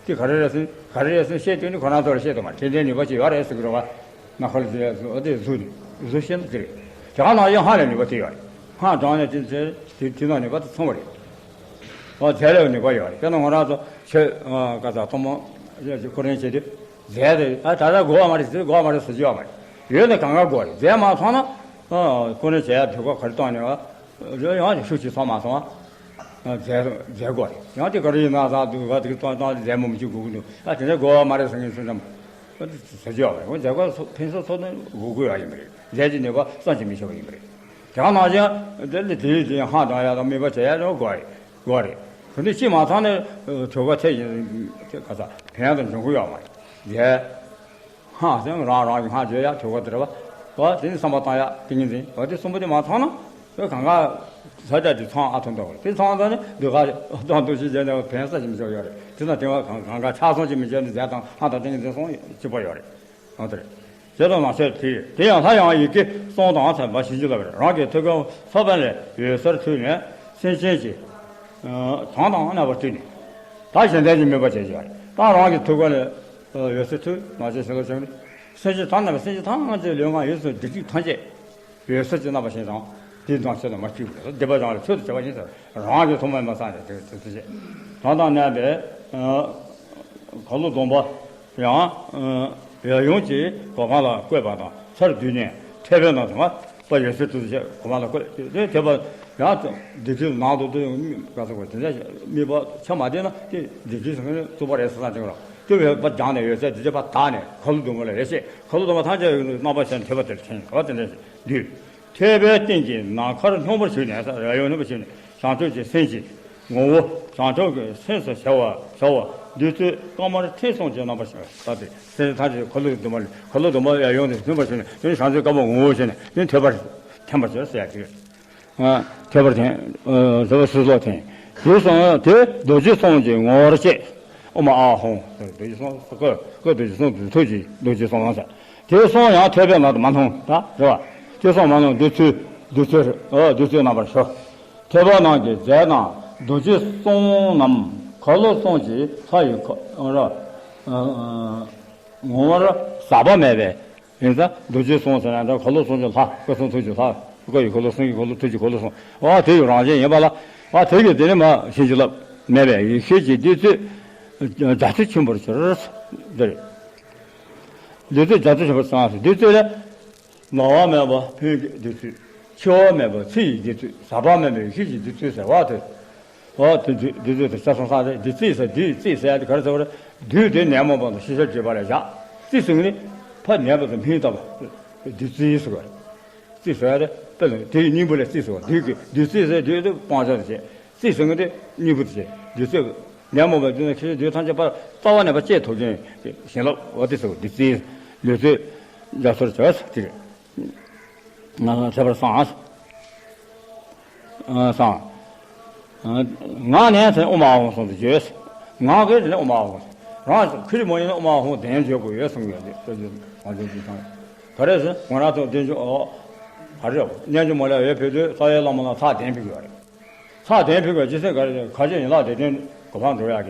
དེ་ག་རེ་རེད་ཟེར་ག་རེ་རེད་ཟེར་བཤད་དུས་ནི་ཁོ་རང་ཚོ་ལ་བཤད་ཐུབ་མ་རེད། དེ་འདྲའི་ནུས་པ་ཅིག་ཡོད་རེད་ཟེར་གི་རེད་བ། ནམ་མཁའ་ལ་འཛིན་ཡ་ཟེར་ཨ་དེ་གཟུགས་ནི་གཟུགས་ཤེས་ན་དེ་རེད། དེ་ག་ནང་བཞིན་སྔགས་ལ་ནུས་པ་དེ་ཡོད་རེད། སྔགས་བགྲངས་ནས་དེ་ཚེ་དེ་དེ་ནང་ནུས་པ་དེ་ཚང་བ་རེད། ཨོ་རྫས་ལ་ནུས་པ་ཡོད་རེད། དཔེར་ན་ང་རང་ཚོ་ཆོས་ཨ་ག་ས་ཐོག་མ་ཁོ་རང་བྱེད་དུས་རྫས་དེ་ཨ་ད་ལྟ་དགོས་པ་མ་རེད་ཟེར་དགོས་པ་མ་རེད་ཟེར་གྱི་ཡོད་མ་རེད། ཡོད་ན་གང་ག་དགོས་རེད། རྫས་མ་ཚང་ན་ཨ་ཁོ་རང་བྱེད་ཡ་དུས་སྐབས་ག་རེ་གཏོང་ནས་ཨ་ཡང་ཤུགས་ཅིག་ཚང་མ་སོང་ཨ་རྫས་རྫས་དགོས་རེད། ཡང་དེ་ག་རེ་ཡིན་ན་ས་དུས་ག་དེ་གཏོང་སྟངས་རྫས་མང་པོ་ཅིག་དགོས་ཀྱི་འདུག་ཨ་དེ་འདྲ་དགོས་པ་མ་རེད་ཟེར་མཁན་སུ་འདྲ་མ་ཟེར་གྱི་ཡོད་མ་རེད། འོ་རྫས་སྐོར་ཕན་སོ་སོ་ནས་དགོས་དགོས་ཡ་ཡིན་པ་རེད། རྫས་ཀྱི་ནུས་པ་བསམ་གྱིས་མི་ཁྱབ་པ་ཡིན་པ་རེད། དེ་ག་ནང་བཞིན་དེ་ལས་དེའི་དེ་སྔགས་བགྲང་ཡ་དང་དམིགས་པ་བྱེད་ཡ་དང་དགོས་རེད། དགོས་རེད། དེ་འདྲ་ཅིག་མ་ཚང་ན་གྲོད་ཁོག་ཚད་ཀྱི་ག་ས་ཕན་ཡ་དང་འབྱུང་གི་ཡོད་མ་རེད། རྫས་སྔགས་ཟེར་རང་རང་གི་སྔགས་བརྗོད་ཡ་གྲོད་ཁོག་དེ་རེད་བ། འོ་དེ་ནི་བསམ་པ་བཏང་ཡ་ཏིང་ངེ་འཛིན། འོ་དེ་གསུམ་པོ་དེ་མ་ཚང་ན་དེ་གང་ག་ས་ཆ་དེ་ཚང་ཨ་ཐུང་ཐུང་རེད། དེ་ཚང་ད་ནི་འདི་ག་བཏང་འདུག་ཅིག་བྱས་ནས་ཕན་ས་ཅིག་མི་ཆོག་ཡོད་རེད། དེ་ན་དེ་བ་གང་གང་ག་ཆགས་སོང་ཅིག་མི་བྱས་ནས་རྫས་དང་སྔགས་དང་ཏིང་ངེ་འཛིན་སོང་གཅིག་པ་ཡོད་རེད། འོ་དེ་རེད། དེ་དང་ནང་བཤད་དེ་དེ་ཡང་ལྷ་ཡང་ཡི་གེ་གསུམ་དང་ཚན་པ་བྱིན་གྱིས་བརླབས་པས། རང་གི་ཐུགས་ཀའི་ས་བོན་ལས་འོད་ཟེར་འཕྲོས་ནས་སེམས་ཅན་གྱི་གྲངས་དང་རྣམ་པར་སྤྲུལ་ནས། ད་གཞན་དོན་གྱི་དམིགས་པ་བྱེད་ཀྱི་ཡོད་རེད། ད་རང་གི་ཐུགས་ཀ་ལས་འོད་ཟེར་འཕྲོས། ནང་བཤད་བྱིན་རླབས་བྱུང་ནས་སེམས་ཅན་གྲངས་རྣམ་པ་སེམས་ཅན་ཐམས་ཅད་ལུས་ངག་ཡིད་གསུམ་སྡིག་སྒྲིབ་ཐམས་ཅད་འོད་ཟེར་གྱི་རྣམ་པ་ཞིག་དང་དེའི་མདངས་ཆེ་དང་མ་བཅུག་པས་སྡིག་པ་སྦྱངས་ལ་ཆོས་དང་བྲལ་བ་ཡིན་ཟེར། རང་གི་ཐུགས་མ་མ་སངས་ཏེ་དེ་དེ་ཚོ་བྱེད། ད་ལྟ་གནས་པའི་ཁ་ལོ་སྡོམ་པ་ཡང་ཡབ་ཡུམ་གྱི་གོ་འཕང་ལ་བཀོད་པ་དང་ཚར་བསྡུས་ནས་ཐེག་པའི་ནང་དུ་མ་པ་ཡོད་ཚད་དུ་བྱེད་གོ་འཕང་ལ་བཀོད་དེ་ཐེག་པ་ཡང་སྡིག་སྒྲིབ་ནང་དུ་དུ་ག་ཚོད་དེ་འདྲ་དམིགས་པ་ཆ་མ་བདེ་ན་དེ་སྡིག་སྒྲིབ་ཟེར་ནས་རྩུབ་པ་རེད་ཟེར་ས་དེ་ར་དེ་བས་པ་སྦྱངས་ནས་ཡོད་ཚད་སྡིག་སྒྲིབ་པ་དག་ནས་ཁ་ལོ་སྡོམ་པ་ལ་ཡེ་ཤེས་ཁ་ལོ་སྡོམ་པ་ཐམས་ཅད་ཡོད་རྣམ་པ་ཤར་ཐེག་པ་དེར་ཐིམ་གོ་བ་དེ་འདྲ་ཞིག་འདུས། ཐེག་པའི་སྟེང་གི་ནམ་མཁར་སྙོམས་པར་ཞུགས་ནས་ས་ར་ཡང་སྙོམས་པར་ཞུགས་ནས་བྱང་ཆུབ་ཀྱི་སེམས་ཀྱི་ངོ་བོ་བྱང་ཆུབ་ཀྱི་སེམས་སུ་བྱ་བ་བྱ་བ་བདུད་རྩི་དཀར་དམར་མཐིང་གསུམ་གྱི་རྣམ་པར་ཤར་ས་དེ་སེམས་ཐམས་ཅད་ཁ་ལོ་སྡོམ་པ་ཁ་ལོ་སྡོམ་པ་ཡང་ཡོང་དུ་སྙོམས་པར་ཞུགས་ནས་དེ་ནི་བྱང་ཆུབ་དཀར་པོ་ངོ་བོ་ཞུགས་ནས་དེ་ནི་ཐེག་པར་ཐིམ་པར་བྱེད་ཟེར་ཡ་དེ་རེད། ཐེག་པར་ཐིམ། ཐེག་པ་སྲིད་ལོག་ཐིམ། དེ་སོང་དེ་རྡོ་རྗེ་གསུམ་གྱི་ངོ་བོར་བཅས། ཨོཾ་ཨཱཿཧཱུྃ། རྡོ་རྗེ་གསུམ་ཀ་ཀ་རྡོ་རྗེ་གསུམ་རྡོ་རྗེ་གསུམ་ཟེར། དེ་གསུམ་ཡང་ཐེག་པའི་ནང་དུ་མ་ལྷུང་ད་རེད་བ། དེ་གསུམ་མ་ལྷུང་བདུད་རྩི་བདུད་རྩི་ཨ་བདུད་རྩིའི་རྣམ་པར་ཤར། ཐེག་པ་རྣམས་ཀྱི་རྫས་རྣམས་རྡོ་རྗེ་གསུམ་རྣམས་ཁ་ལོ་གསུམ་གྱི་ལྷ་ཡི་ཁ་ར་ངོ་བོར་ཟག་པ་མེད་པས། ཡིན་ཙང་རྡོ་རྗེ་གསུམ་ཟེར་ན་ད་ཁ་ལོ་གསུམ་གྱི་ལྷ་སྐུ་གསུང་ཐུགས་ཀྱི་ལྷ་སྐུ་ཡི་ཁ་ལོ་གསུང་གི་ཁ་ལོ་ཐུགས་ཀྱི་ཁ་ལོ་གསུམ་ཨ་དེ་ཡི་རང་བཞིན་ཡིན་པ་ལ་ཨ་དེ་ཡི་དེ་ནི་མ་བྱིན་གྱིས་བརླབས་མེད་པས་ཡེ་ཤེས་ཀྱི་བདུད་རྩི་རྒྱ་མཚོ་ཆེན་པོར་གྱུར། འདིར་བདུད་རྩི་རྒྱ་མཚོ་ཆེན་པོར་སངས་སོ། བདུད་རྩི་ལས་ན་བ་མེད་པ་ཕུང་གི་བདུད་རྩི། འཆི་བ་མེད་པ་ཚེ་ཡི་བདུད་རྩི། ཟག་པ་མེད་པའི་ཡེ་ཤེས་ཀྱི་བདུད་རྩི་ཟེར་བ་དེ། འོ་དེ་བདུད་བདུད་རྩི་དེ་ཆ་ཚང་ས་རེད། བདུད་རྩི་ཟེར་བདུད་རྩི་ཟེར་ཡ་དེ་ག་རེ་ཟེར་བ་རེད། བདུད་དེ་ནད་མུག་པ་དང་ཤི་ཤ་བྲི་བ་ལ་བཞག་རྩི་ཟེར་ནི་ཕ་ནད་པ་དང་སྨན་ལྟ་བུ་བདུད་རྩི་ཟེར་བ་རེད། རྩི་ཟེར་ཡ་དེ་དཔེ་ལ་དེ་ཡི་སྙིང་པོ་ལ་རྩི་ཟེར་བ་བདུད་ཀྱི་བདུད་རྩི་ཟེར་བདུད་དེ་སྤང་བྱ་དེ་བྱེད། རྩི་ཟེར་ནི་དེ་སྙིང་པོ་དེ་བྱེད། བདུད་རྩི་ནད་མུག་པ་བདུད་ནད་ཤི་ཤ་བདུད་ཐམས་ཅད་པ་རྩ་བ་ནས་པ་བཅད་ཐུབ་མཁན་བྱིན་རླབས་འོ་དེ་ཟེར་བ་བདུད་རྩི་ལུས་རྩི་རྒྱ་མཚོར་བྱ་ཟེར་དེ་རེད། ང་ལ་ཐེག་པར་སངས། སངས། ངག་ནས་དེ་ཨོཾ་ཨཱཿཧཱུྃ་གསུམ་དུ་བརྗོད། ངག་གིས་དེ་ནས་ཨོཾ་ཨཱཿཧཱུྃ། རང་ཁྱེར་མ་ཡིན་ན་ཨོཾ་ཨཱཿཧཱུྃ་བདེན་བརྗོད་དགོས་ཡོད་གསུངས་ཡོད་དེ། ང་ཚོ་འདི་ཚང་ག་རེ་ཟེར་ང་རང་ཚོ་བདེན་བརྗོད་ཨོ། ག་རེ་རེད་རྣལ་འབྱོར་མ་ལ་འོས་ཕེབས་དུས་རྩ་བའི་བླ་མ་ལ་ཚར་གདན་ཕེབས་ཡོད་རེད། ཚར་གདན་ཕེབས་པའི་རྗེས་སེམས་ག་རེ་ག་ཅེ་ཡིན་ལག་དེ་དོན་གོ་འཕང་འགྲོ་ཡག་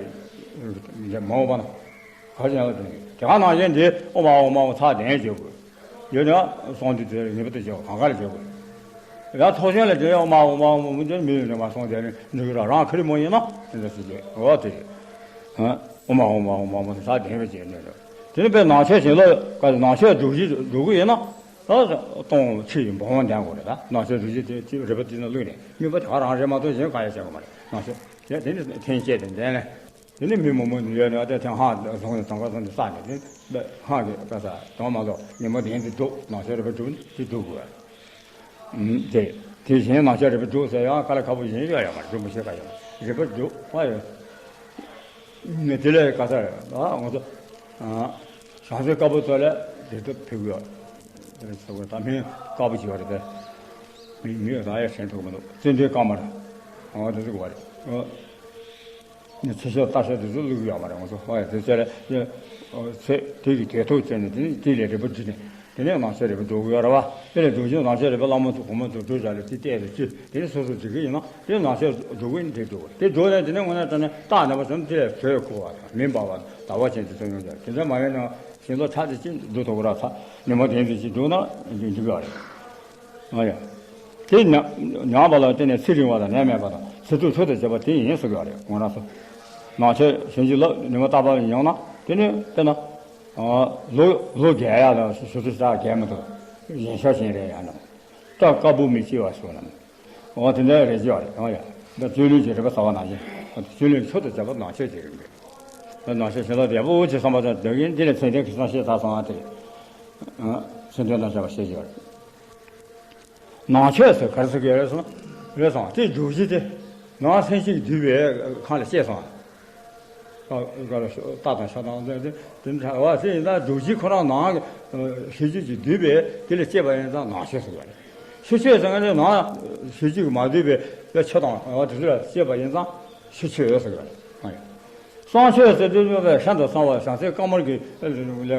གི་མ་འོངས་པ་ན། ག་ཅེ་ཡིན་ལག་དེ་དེ་ག་ནང་བཞིན་དེ་ཨོཾ་ཨཱཿཧཱུྃ་ཨོཾ་ཨཱཿཧཱུྃ་ཚར་གདན་བརྗོད་དགོས། ཡོད་ན་གསུང་དུས་དེ་ངེས་པར་དུ་བརྗོད་གང་ག་ལ་བརྗོད་དགོས། ཡང་ཚོགས་ཆེན་ལ་དེ་ཨོཾ་ཨཱཿཧཱུྃ་ཨོཾ་ཨཱཿཧཱུྃ་ཨོཾ་ཨཱཿཧཱུྃ་དེ་མི་ཡོད་ནས་མ་གསུང་དེ་ནི་འགྲིག་གི་ར་རང་ཁེར་མོ་ཡིན་ན་དེ་འདྲ་ཞིག་བརྗོད་འོ་དེ་རེད། ཨོཾ་ཨཱཿཧཱུྃ་ཨོཾ་ཨཱཿཧཱུྃ་ཨོཾ་ཨཱཿཧཱུྃ་ཚར་གདན་བརྗོད་ནས་རེད། དེ་ནི་དཔེ་ནང་ཆོས་བྱིན་རླབས་ཀ་ནང་ཆོས་སྒྲུབ་གཞི་སྒྲུབ་གི་ཡིན་ན། ད་སྟོང་ཕྱི་ཡི་འབུམ་ལྡན་དགོས་རེད། ད་ནང་ཆོས་སྒྲུབ་གཞི་དེ་ཅིག་རིག་པ་དེ་ནང་བླུགས་ནས་དམིགས་པ་དེ་ག་རང་རེད་མ་གཏོགས་གཞན་གང་ཡང་བྱེད་དགོས་མ་རེད། ནང་ཆོས་དེ་དེ་ནི་ཐེངས་བཅད་དེ་འདས་ནས་དེ་ནི་མི་མང་པོ་ནི་ཡོད་ནས་ཨ་དེ་ཐེངས་ཧ་བཟུང་ནས་དང་ག་བཟུང་ནས་བསགས་ནས་དེ་ཧ་གི་ད་ས་དོན་མ་གཏོགས་ཉིན་མོ་བདུན་དེ་སྒྲུབ་ནང་ཆོས་རིག་པ་སྒྲུབ་ནས་དེ་སྒྲུབ་དགོས། དེ་དེ་བཞིན་ནང་ཆོས་རིག་པ་སྒྲུབ་ཟེར་ཡང་ག་ལ་ཁ་པོ་གཞན་ཡོད་ཡོད་མ་རེད། སྒྲུབ་མི་ཤེས་ག་ཡོད་མ་རེད། རིག་པ་སྒྲུབ་ཨ་ཡོད། དེ་ལས་ག་ས་རེད་ཨ་ང་ཚོ་བྱང་སེམས་དཀར་པོ་ཚོ་ལས་དེ་ཚོ་ཕེབས་ཡོད། དེ་ཚོ་ད་མིང་དཀར་པོ་བྱས་པ་རེད་དེ། མིང་མིང་རང་ཡང་དྲན་ཐུབ་མི་འདུག་བརྩོན་འགྲུས་དཀར་དམར། ཨ་དེ་ཚོ་ག་རེད། ཨ་ནི་ཚེ་ཤོག་རྟ་ཤོག་དེ་ཚོ་བླུགས་ཡོད་མ་རེད། ང་ཚོ་ཨ་ཡ་དེ་ཚོ་ལས་ཚེ་དེ་གི་དོན་ཐུག་བྱས་ནས་དེ་ནི་དེ་ལས་རིག་པ་བསྒྲིམས་ནས། དེ་ནས་ནང་ཆོས་རིག་པ་སྒྲུབ་ཀྱི་ཡོད་རེད་བ། དེ་ནས་སྒྲུབ་ཀྱི་ནང་ཆོས་རིག་པ་བླ་མ་ཚོ་གོང་མ་ཚོ་སྒྲུབ་བྱ་ལ་དེ་བལྟས་ཏེ་ཅི་དེ་ནས་སོ་སོ་སྒྲུབ་ཀྱི་ཡིན་ན་དེ་ནང་ཆོས་སྒྲུབ་ཀྱི་ཡིན་དེ་སྒྲུབ་དེ་སྒྲུབ་ནས་དེ་ནས་དངོས་གནས་དྲང་གནས་རྟགས་རྣམ་པ་ཚོ་དེ་ལས་གྲོལ་ཁུག་པ་དང་མི་འབར་བ་དང་ཟླ་བ་ཅན་དེ་ཚོ་ཡོང་ཀྱང་དེ་འདྲ་མ་ཡིན་ན་ཞིང་ལོ་ཚ་དེ་ཅི་སྒྲུབ་ཐུབ་ཀྱི་ར་ཚ་ཉི་མ་བདུན་ཙམ་ཅིག་སྒྲུབ་ན་འགྲིག་གི་རེད། ཨ་ཡ། དེ་ཉམས་ཉམས་པ་ལ་བརྟེན་ནས་ཚེ་རིང་བ་དང་ནད་མེད་པ་དང་ཚེ་སྡུག་མཆོག་ཏུ་གྱུར་པ་དེ་ཡིན་ཟེར་གྱི་རེད། ང་རང་ཚོ་ནང་ཆོས་ཞིབ་འཇུག་བསླབ་ཉི་མ་རྟག་པར་ཡོང་ན་དེ་ནི་དཔེར་ན། ལོ་ལོ་བརྒྱད་ཡ་དང་ཞུ་ཚོད་ཞག་བརྒྱད་མ་གཏོགས་གཞན་ཤོག་གཞན་རེ་ཡང་ན། སྐྲ་དཀར་པོ་མི་སྐྱེ་བ་སོགས་ན། འོ་དེ་འདྲ་རེ་བྱས་པ་རེད། ཨོ་ཡ། ད་སྤྱོད་ལུས་ཀྱི་རིག་པ་ཟ་བ་ནང་བཞིན། སྤྱོད་ལུས་མཆོག་ཏུ་གྱུར་པ་ནང་ཆོས་ཀྱི་རིག་པ་རེད། ད་ནང་ཆོས་ཞིང་ལ་རྒྱལ་པོ་ཨོ་ཅེ་བསམ་པ་དང་འདོད་ཡིན་འདི་ལས་ཚད་ལྡན་གྱི་བསམ་ཤེས་ད་སོང་བ་དེ། ཚད་ལྡན་དང་བྱ་བ་ཤེས་ཀྱི་ཡོད་རེད། ནང་ཆོས་སུ་ག་རེ་ཟེར་གྱི་རེད་སོང་རེད་སོང་དེ་སྒྲུབ་གཞི་དེ་ནང་སེམས་ཤིང་འདུས་པའི་ཁང་ལ་སྐྱེས་སོང་། རྟ་དང་ཤ་དང་དེ་དེ་འདྲ་བ་དེ་ཡིན་ན་སྒྲུབ་གཞི་ཁོ་རང་ནང་ཤེས་བྱ་ཅིག་འདུས་པས་དེ་ལ་སྐྱེས་པ་ཡིན་ཙང་ནང་ཆོས་ཟེར་བ་རེད། ཕྱི་ཆོས་ཟེར་ན་ནང་ཤེས་བྱ་མ་འདུས་པའི་ཆོས་དང་དེ་ཚོ་ལ་སྐྱེས་པ་ཡིན་ཙང་ཕྱི་ཆོས་ཟེར་བ་རེད། གསང་མཆོད་ཟེར་དུས་ནི་ཤིན་ཏུ་གསང་བ་བྱང་སེམས་དཀར་དམར་གྱི་ལས་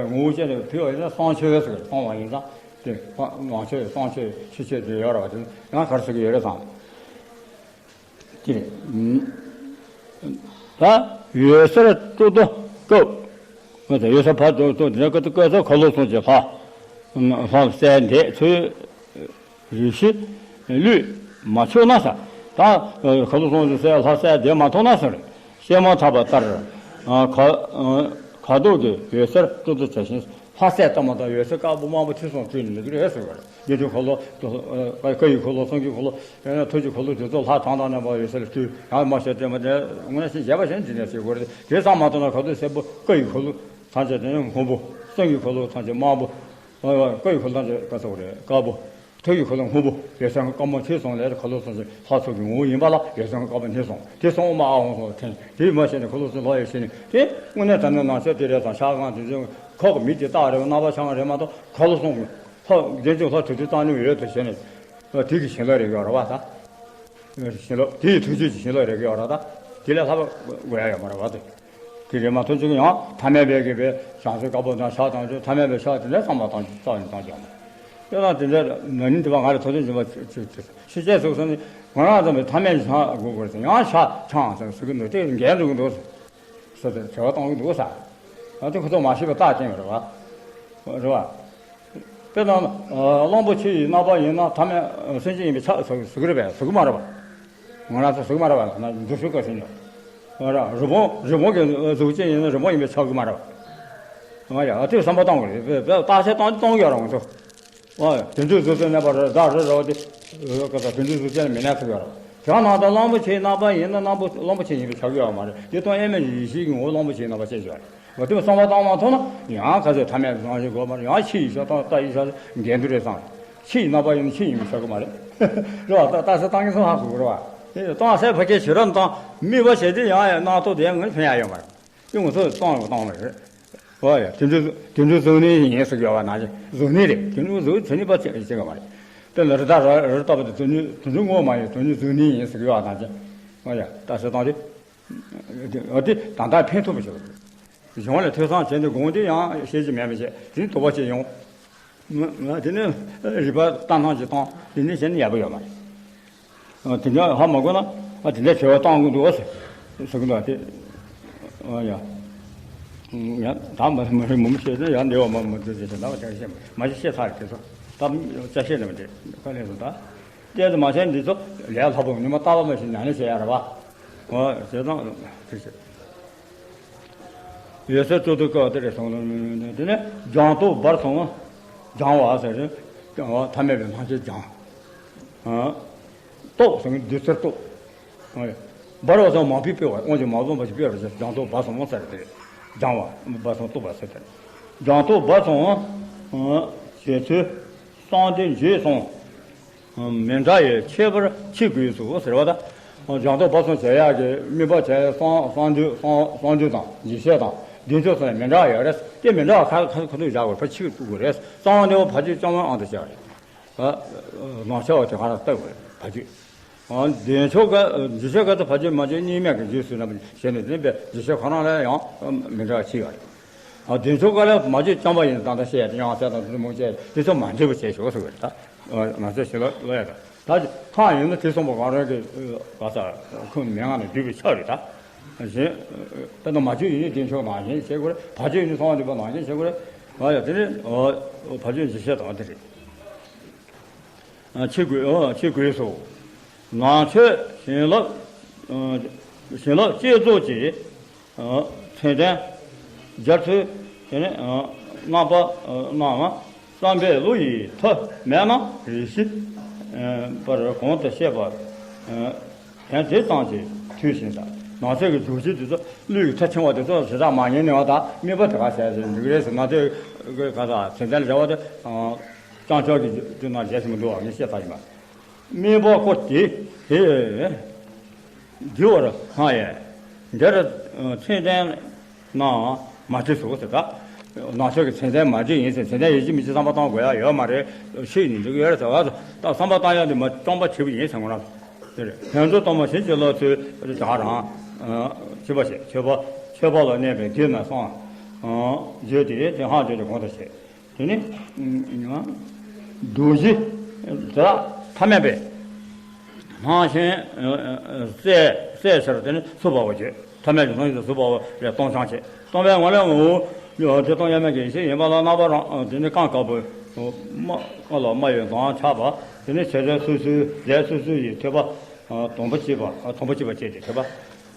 ངོ་བོ་ཅན་དུ་ཕུལ་བ་ཡིན་ན་གསང་མཆོད་ཟེར་གསང་བ་ཡིན་ཙང་། དེ་ངང་མཆོད་གསང་མཆོད་ཆོས་མཆོད་དེ་ཡོད་རེད་བ། དེ་ཡང་ག་རེ་ཟེར་གྱི་ཡོད་རེད་དང་། དེ་ད་འོད་ཟེར་སྤྲོ་བསྡུ་སྐབས། འོད་ཟེར་ཕར་སྤྲོ་བསྡུ་དེ་ནས་སྐབས་སུ་ཁ་ལོ་སོགས་ཀྱི་ལྷ། ལྷ་སྲས་འདས་ཚུལ། རིགས་བཞི་ལུས་མ་ཆོད་ན་ཟེར། ད་ཁ་ལོ་སོགས་ཀྱི་སྲས་ལྷ་སྲས་འདས་མ་ཐོབ་ན་ཟེར། བཤད་མ་ཐག་པ་ལྟར། ཁ་ཁ་དོག་གི་འོད་ཟེར་སྤྲོ་བསྡུ་བྱ་ཞིང་། ལྷ་སྲས་ལྟ་མ་ཐག་འོད་ཟེར་དཀར་པོ་དམར་པོ་ཐོས་བསམ་སྤྲོས་ནས་འདུག་རེད་ཟེར་བ་རེད། རྒྱལ་ཆེན་འཁོར་ལོ། བཀའ་ཡི་འཁོར་ལོ་སངས་རྒྱས་འཁོར་ལོ། ཡང་ན་ཐུགས་ཀྱི་འཁོར་ལོ་དེ་ཚོ་ལྷ་གྲངས་དང་ལྡན་པ་འོད་ཟེར་སྤྲོས། ཡང་མ་བཤད་དེ་མ་དེ་དངོས་གནས་ཤིང་རྒྱས་པ་གཞན་འདི་ནས་བྱེད་དགོས་རེད། དེ་ཙམ་མ་གཏོགས་ན་ག་དུས་སེར་པོ་བཀའ་ཡི་འཁོར་ལོ་ཐམས་ཅད་དེ་ནས་སྔོན་པོ། སངས་རྒྱས་འཁོར་ལོ་ཐམས་ཅད་དམར་པོ། བཀའ་ཡི་འཁོར་ལོ་ཐམས་ཅད་དཀར་ཚོགས་རེད་དཀར་པོ། ཐུགས་ཀྱི་འཁོར་ལོ་སྔོན་པོ། འོད་ཟེར་དཀར་མོ་ཐོས་སོང་ལས་ཁ་ལོ་སོགས་ཀྱི་ལྷ་ཚོགས་ཀྱི་ངོ་བོ་ཡིན་པ་ལ་འོད་ཟེར་དཀར་པོ་ཐོས་སོང་། དེ་སོང་མ་ཨ་འོང་སོང་ཐེངས་དེའི་མ་བྱས་ནས་ཁ་ལོ་སོགས་ལྷ་ཡི་ཕྱི་ནས་དེ་དངོས་གནས་དྲང་གནས་ནང་ཆོས་དེ་རེད་དང་ཤ་གང་དེ་ཚོ་ཁོག་གི་མི་དེ་རྟགས་རེད་བ། རྣམ་པ་ཆ་ང་རེད་མ་གཏོགས་ཁ་ལོ་སོགས་ཀྱི་ལྷ་རྒྱལ་མཆོག་ལྷ་དྲུག་ཅུ་རྩ་གཉིས་འོད་དུ་བྱས་ནས་དེ་གི་བྱིན་རླབས་རེད་ཡོད་རེད་བ་ད། བྱིན་རླབས་དེ་ཡི་ཐུགས་རྗེ་གི་བྱིན་རླབས་རེད་ཡོད་རེད་ད། དེ་ལས་ལྷག་པ་དགོས་ཡ་ཡོད་མ་རེད་བ་དེ། དེ་རེད་མ་གཏོགས་ཅིག་ཡང་ཐ་མལ་པའི་གི་པའི་བྱང་སེམས་དཀར་པོ་དང་ཕྱག་དང་ཆོས་ཐ་མལ་པའི་ཕྱག་དེ་འདྲ་བསམ་པ་བཏང་རྩ་བ་ནས་བཏང་རྒྱུ་མ། དེ་དང་དེ་འདྲ་ན་ནིང་དེ་བ་ང་རེ་ཐོ་ཐོ་འཇིན་པ་ཕྱི་རྒྱལ་སོགས་སོ་ནི་ང་རང་ཚོ་ནི་ཐ་མལ་ཕྱག་དགོས་དགོས་ཟེར་ཡང་ཕྱག་འཆང་ཟེར་ཟེར་གི་འདུག་དེ་འགལ་འགྲོ་གི་འདུག་ཟེར་ཟེར་ཏེ་བྱ་བ་གཏོང་གི་འདུག་ས། ཨ་དེ་ཁོ་ཚོ་མ་ཤེས་པ་རྟགས་ཅན་རེད་བ། རེད་བ། དཔེར་ན་གླང་པོ་ཆེ་ཡི་རྣམ་པ་ཡིན་ན་ཐ་མལ་སེམས་ཅན་ཡིན་པའི་ཕྱག་ཟེར་གི་རེད་པས་ཟེར་གི་མ་རེད་བ། ང་རང་ཚོ་ཟེར་གི་མ་རེད་བ་ལ་ན་འདུ་ཤེས་དཀའ་ཤེས་ཉོ། ང་རང་རི་བོང་རི་བོང་གི་གཟུགས་ཅན་ཡིན་ན་རི་བོང་ཡིན་པའི་ཆགས་གི་མ་རེད་བ། ང་ཡ་དེ་བསམ་པ་བཏང་དགོས་རེད་བས་བརྟག་དཔྱད་བཏང་བཏང་གི་ཡོད་རེད་ང་ཚོ། ཨ་དེ་འདྲའི་གཟུགས་ཅན་གནས་པ་རེད་ད་རེད་རེད་བ་དེ། ཀ་ས་དེ་འདྲའི་གཟུགས་ཅན་མི་གནས་ཐུབ་ཡོད་རེད། དེ་ནང་དུ་གླང་པོ་ཆེའི་རྣམ་པ་ཡིན་ན་གླང་པོ་གླང་པོ་ཆེ་ཡིན་པའི་ཆགས་ཀྱི་ཡོད་མ་རེད་དེ་སྟོང་ཨེ་མེད་ཡེ་ཤེས་ཀྱི་ངོ་བོ་གླང་པོ་ཆེའི་རྣམ་པ་ཅན་ཞིག་རེད། འོ་དེ་བསམ་པ་བཏང་མ་ཐུབ་ན་ཡང་ཁ་ཟས་ཐ་མལ་བཟང་ཞིག་དགོས་མ་རེད། ཡང་ཕྱི་ཡི་ཤ་སྟག་ལྟ་ཡི་ཤ་འགལ་འདུ་རེད་བསམ། ཕྱི་ཡི་རྣམ་པ་ཡིན་ན་ཕྱི་ཡིན་པའི་ཤ་གི་མ་རེད། རེད་བ། ད་ལྟ་ས་བཏང་གི་སོང་ཧ་གོ་གི་རེད་བ། དེ་བཏང་སའི་ཕ་སྐད་བྱེད་རབས་དང་དམིགས་པ་བྱས་ཏེ་ཡང་ཡང་སྣང་སྟོབས་དེ་ཡང་ངོས་ཕན་ཡ་ཡོད་མ་རེད། དེ་ང་ཚོ་བཏང་ཡང་བཏང་མ་རེད། འོ་ཡ་དེ་འདྲ་དེ་འདྲ་གཟུགས་ནི་ཡིན་ཟེར་གི་ཡོད་བ་ནང་བཞིན་གཟུགས་ནི་རེད། དེ་འདྲ་གཟུགས་དེ་ནི་པ་བྱེད་བྱེད་གི་མ་རེད། དེ་ལ་རི་དྭགས་ར་རི་དྭགས་པ་དེ་དོན་སྙིང་དོན་སྙིང་ངོ་མ་ཡིན་དོན་སྙིང་གཟུགས་ནི་ཡིན་ཟེར་གི་ཡོད་བ་ནང་བཞིན། འོ་ཡ་ད་ཟེར་སྟངས་དེ། འོ་དེ་ད་ལྟ་ཕན་ཐོགས་པ་ཞིག་རེད། གཞུང་ལ་ཐོས་བསམ་བྱས་ནས་དགོངས་དེ་ཡང་བཤད་ཀྱི་མེད་པ་བྱས་དེ་ནི་དོགས་པ་བྱས་ཡོང་། ང་དེ་ནི་རིག་པ་ལྟ་སྣང་ཅིག་བཏང་དེ་ནི་བྱས་ནས་ཡག་པོ་ཡོད་མ་རེད། དེ་འདྲ་ཧ་མ་གོ་ན་ཨ་དེ་འདྲ་བྱས་པ་བཏང་གི་འདུག་ཟེར་གི་འདུག་དེ། ཨ་ཡ། ཡ་ད་མ་མ་རེད་མུ་མུ་བཤད་ན་ཡང་འདི་བ་མ་མ་འདི་ཟེར་ན་བ་དེ་བཤད་མ་ཞིག་བཤད་ཚར་དེ་ཚོ་ད་ཅ་བཤད་ནས་མ་དེ་ཁ་ལས་སོང་ད། བལྟས་ཙམ་མ་བྱས་འདི་ཚོ་ལས་སླ་པོ་ཉི་མ་རྟག་པ་མ་ཞིག་ཉ་ནས་བྱས་ཡ་རེད་བ། ཨོ་བྱས་ཙང་དེ་བྱས། འོད་ཟེར་སྤྲོ་བསྡུ་སྐབས་དེ་རེད་སོང་། དེ་ནས་སྦྱངས་རྟོགས་འབར་སོང་། སྦྱང་བ་ཟེར་རེད། ཐ་མལ་པའི་སྣང་ཆ་སྦྱང་། རྟོགས་ཟེར་ནས་བདུད་རྩིར་རྟོགས། འབར་བ་ཟེར་མང་པོས་སྤེལ་བ་དབང་ཆེན་མང་པོ་མ་ཞིག་སྤེལ་བར་བྱས་སྦྱངས་རྟོགས་འབར་སོང་ཟེར་དེ་རེད། སྦྱང་བ་འབར་སོང་རྟོགས་པ་ཟེར་དེ་རེད། སྦྱངས་རྟོགས་འབར་སོང་། བྱས་ཚུལ་གསང་འདུས་བརྗོད་སོང་། མི་འདྲ་བའི་ཁྱད་པར་ཕྱེ་དགོས་སོ་ཟེར་བ་དང་། སྦྱངས་རྟོགས་འབར་སོང་བྱེད་ཡག་གི་དམིགས་པ་བྱས་གསང་གསང་འདུས་གསང་གསང་འདུས་དང་འཇིགས་བྱེད་དང་བདེ་མཆོག་སོགས་མི་འདྲ་བ་ཡོད་རེད། དེ་མི་འདྲ་བ་ཁ་ཁ་ཁ་ཐུག་བཞག་དགོས་ཕར་ཕྱེ་དགོས་རེད། གསང་བ་འདུས་པ་ཕ་ཆོས་རྐྱང་པའི་དབང་དུ་བྱས་པ་རེད། ནང་ཆ་བ་དེ་ག་རང་ལྟ་དགོས་རེད་ཕ་ཆོས། བདེ་མཆོག་ག་འཇིགས་བྱེད་ག་ཚོད་ཕ་ཆོས་མ་ཆོས་གཉིས་མེད་ཀྱི་རྗེས་སུ་རྣམ་པ་བྱས་ནས་བདེན་པའི་འཇིགས་བྱེད་ཁོ་རང་ལ་ཡང་མི་འདྲ་བ་ཕྱེ་ཡོད་རེད། བདེ་མཆོག་ག་ལ་མ་བརྗོད་རྐྱང་པ་ཡིན་ད་ལྟ་བཤད་ཡ་དེ་ཡང་བཤད་དང་དེ་མོ་བྱས་དེ་ཚོ་མ་འདྲེས་པ་བྱས་ཞོག་ཟེར་བ་རེད་ད། ང་ཚོས་ཞེ་ལ་ལོ་ཡ་ད་ད་ཐག་ཡིན་ན་དེ་གསུངས་པ་གང་རུང་གི་ག་ས་ཁོང་མན་ངག་ནས་བསྡུས་པའི་ཆ་རེད་ད། གཞན་དཔེར་ན་མ་བརྗོད་ཡིན་བདེ་མཆོག་ནང་བཞིན་བྱེད་དགོས་རེད། བ་བརྗོད་ཡིན་གསང་བ་འདུས་པ་ནང་བཞིན་བྱེད་དགོས་རེད། ང་ཡ་དེ་ནི་བ་བརྗོད་འཇིགས་བྱེད་དང་དེ་རེད། ཕྱེ་དགོས་ཕྱེ་དགོས་སོ། ནང་ཆོས་བྱིན་རླབས་བྱིན་རླབས་བསྐྱེད་རྫོགས་ཀྱི་མཚོན་དོན་སྦྱར་ཚུལ་དེ་ནི་རྣམ་པ་རྣམས་བསམ་པའི་བློ་ཡི་མཐུ་མེད་ན་རེ་ཞིག་པར་གོང་དུ་བཤད་པ་དོན་དེ་ཙམ་གྱིས་འཐུས་ཤིང་དང་། ནང་ཆོས་ཀྱི་སྦྱོར་བྱེད་དེ་ཚོ་བློ་ཡི་མཐུ་ཕྱིན་པ་དེ་ཚོ་ཞེ་དྲག་མ་ཉན་ནས་བ་དང་དམིགས་པ་དེ་ག་བྱས་ཟིན་འགྲིག་རེད་ཟེར་ན་དེ་ག་ས་མཚོན་དོན་རེ་བ་དེ། རྐྱང་ཕྱོགས་ཀྱི་དུས་ན་རྒྱས་སུ་མི་འདུག་བ་ངས་བཤད་ཚར་ཡིན་པ། དམིགས་པ་ཀོ་དེ་དེ་འདི་བར་སྣང་ཡས་འདིར་མཚོན་དོན་ན་མ་བྲིས་སོ་ཟེར་ད། ནང་ཆོས་ཀྱི་མཚོན་དོན་མ་བྲིས་ཡིན་ཟེར་མཚོན་དོན་ཡོད་ཀྱི་མེད་ཀྱི་བསམ་པ་བཏང་དགོས་ཡ་ཡོད་མ་རེད། ཤེས་ནས་འདུག་ཡོད་རེད་ཟེར་བ་ད་བསམ་པ་བཏང་ཡ་འདི་མ་རྐྱང་པ་བྱས་པ་ཡིན་ཟེར་ངོ་རང་དེ་རེད། ཕན་ཚུན་གཏོང་མ་བྱིན་གྱིས་རློབ་ཚུལ་དེ་ག་རང་བྱེད་པ་ཞིག་མཆོད་པ་ ཐོད་པ་ལ་གནས་པའི་དགེ་རྣམས་སམ། ཨ། བརྗོད་དེ་དེ་སྔགས་བརྗོད་དེ་གོང་དུ་བྱས། དེ་ནས་ཨ་བདུད་བཞི་དེ་དག་ཐ་མལ་པའི་སྣང་ཞིང་། ཨ། ཨ། བསལ་བསལ་ཕྱིར་དེ་ནི་གཟུགས་འབར་བ་བརྗོད། ཐ་མལ་གྱི་སྣང་ཞིང་གཟུགས་འབར་བ་ལས་སྟོང་སྦྱངས་བྱས། སྟོང་པའི་ངང་ལས་ངོ་བོ་བདེ་སྟོང་དབྱེར་མེད་ཀྱི་ཡེ་ཤེས་ཡིན་པ་ལ་རྣམ་པ་རང་། དེ་ནི་རྐང་དཀར་པོ་དམར་ལ་དམར་བའི་མདངས་ཆགས་པ། དེ་ནི་བྱེད་ལས་སོ་སོའི་རྫས་སོ་སོ་ཡི་ཐོད་པ་དང་པོ་གཅིག་པ། དང་པོ་གཅིག་པ་བཅས་ཏེ་ཐོད་པ།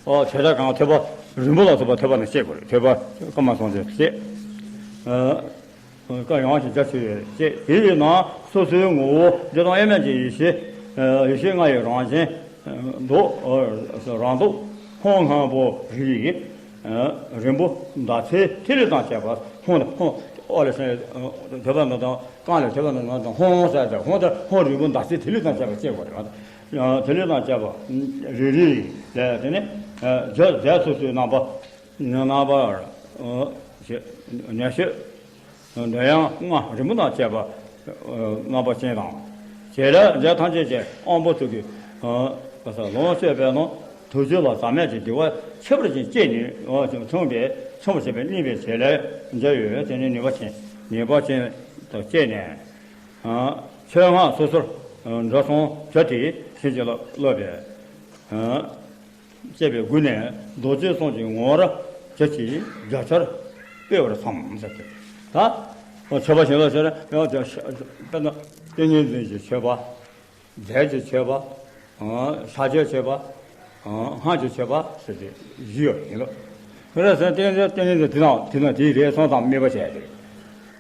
ཨོ། བྱེད་ལས་གང་ཐོད་པ་རིང་པོ་ལ་སོགས་པ་ཐོད་པ་ནི་བཤད་དགོས་རེད། ཐོད་པ་སྐར་མ་སོང་ཚེ་བཤད། ཨ། ཀ་ཡང་ཞིང་རྒྱ་ཆེ་བའི་ལྕེ་དེ་ཡི་ནང་སོ་སོའི་ངོ་བོ་བདེ་སྟོང་དབྱེར་མེད་ཀྱི་ཡེ་ཤེས། ཡེ་ཤེས་ལྔ་ཡི་རང་བཞིན་མདོག་རང་མདོག་ཧོང་སྔོན་པོ་རིལ་བུ་ཡི་རིང་པོ་ཟླ་ཚེས་ཐིག་ལེ་དང་བཅས་པ། ཧོང་ཧོང་ཨོ་ལེ་སེ་ཐོད་པ་འདི་དང་རྐང་ལས་ཐོད་པ་འདི་དང་ཧོང་ཟེར་ཏེ། ཧོང་དེ་ཧོང་རིལ་བུ་ཟླ་ཚེས་ཐིག་ལེ་དང་བཅས་པ་བཅད་དགོས་རེད། ཐིག་ལེ་དང་བཅས་པ་རིལ་རིལ་ལས། དེ་ནས་རྫས་སོ་སོའི་རྣམ་པ། རྣམ་པ་ཉེར་བཞི། འདོད་ཡོན་ལྔ་རིང་པོ་དང་བཅས་པ་རྣམ་པ་ཅན་དང་། བྱེད་ལས་རྫས་ཐམས་ཅད་ཀྱི་དབང་པོ་ཚུལ་གྱི་ལོངས་སྤྱོད་པས་ན་ཐུགས་རྒྱུད་ལ་ཟག་མེད་ཀྱི་བདེ་བ་ཁྱད་པར་ཅན་སྐྱེས་ནས་མཚོན་པའི། མཚོན་པར་བྱེད་པའི་གཉིས་པའི་བྱེད་ལས་འཇལ་ཡོད། དེ་ནི་ནུས་པ་ཅན། ནུས་པ་ཅན་དུ་སྐྱེས་ནས། ཆོས་སྔགས་སོ་སོར་འགྲོ་སོང་བྱ་སྟེ་བྱིན་གྱིས་བརླབས་པས། བཅས་པའི་སྒོ་ནས་རྡོ་རྗེ་གསུམ་གྱི་ངོ་བོར་གྱུར་ཅིང་རྒྱ་ཆེར་སྤེལ་བར་བསམ་ཟེར་ཏེ། ད་མཆོད་པ་བྱིན་རླབས་ཟེར་ཡང་དཔེར་ན་ཏིང་ངེ་འཛིན་གྱི་མཆོད་པ། རྫས་ཀྱི་མཆོད་པ། ཕྱག་རྒྱའི་མཆོད་པ། སྔགས་ཀྱི་མཆོད་པ་ཟེར་ཏེ་བཞི་ཡོད་ཡིན་ལོ། དེ་རེད་ཟེར་ཏིང་ངེ་འཛིན་དེ་ནང་དེ་ནང་དེའི་རེད་སོང་དང་དམིགས་པ་བྱས་ཏེ།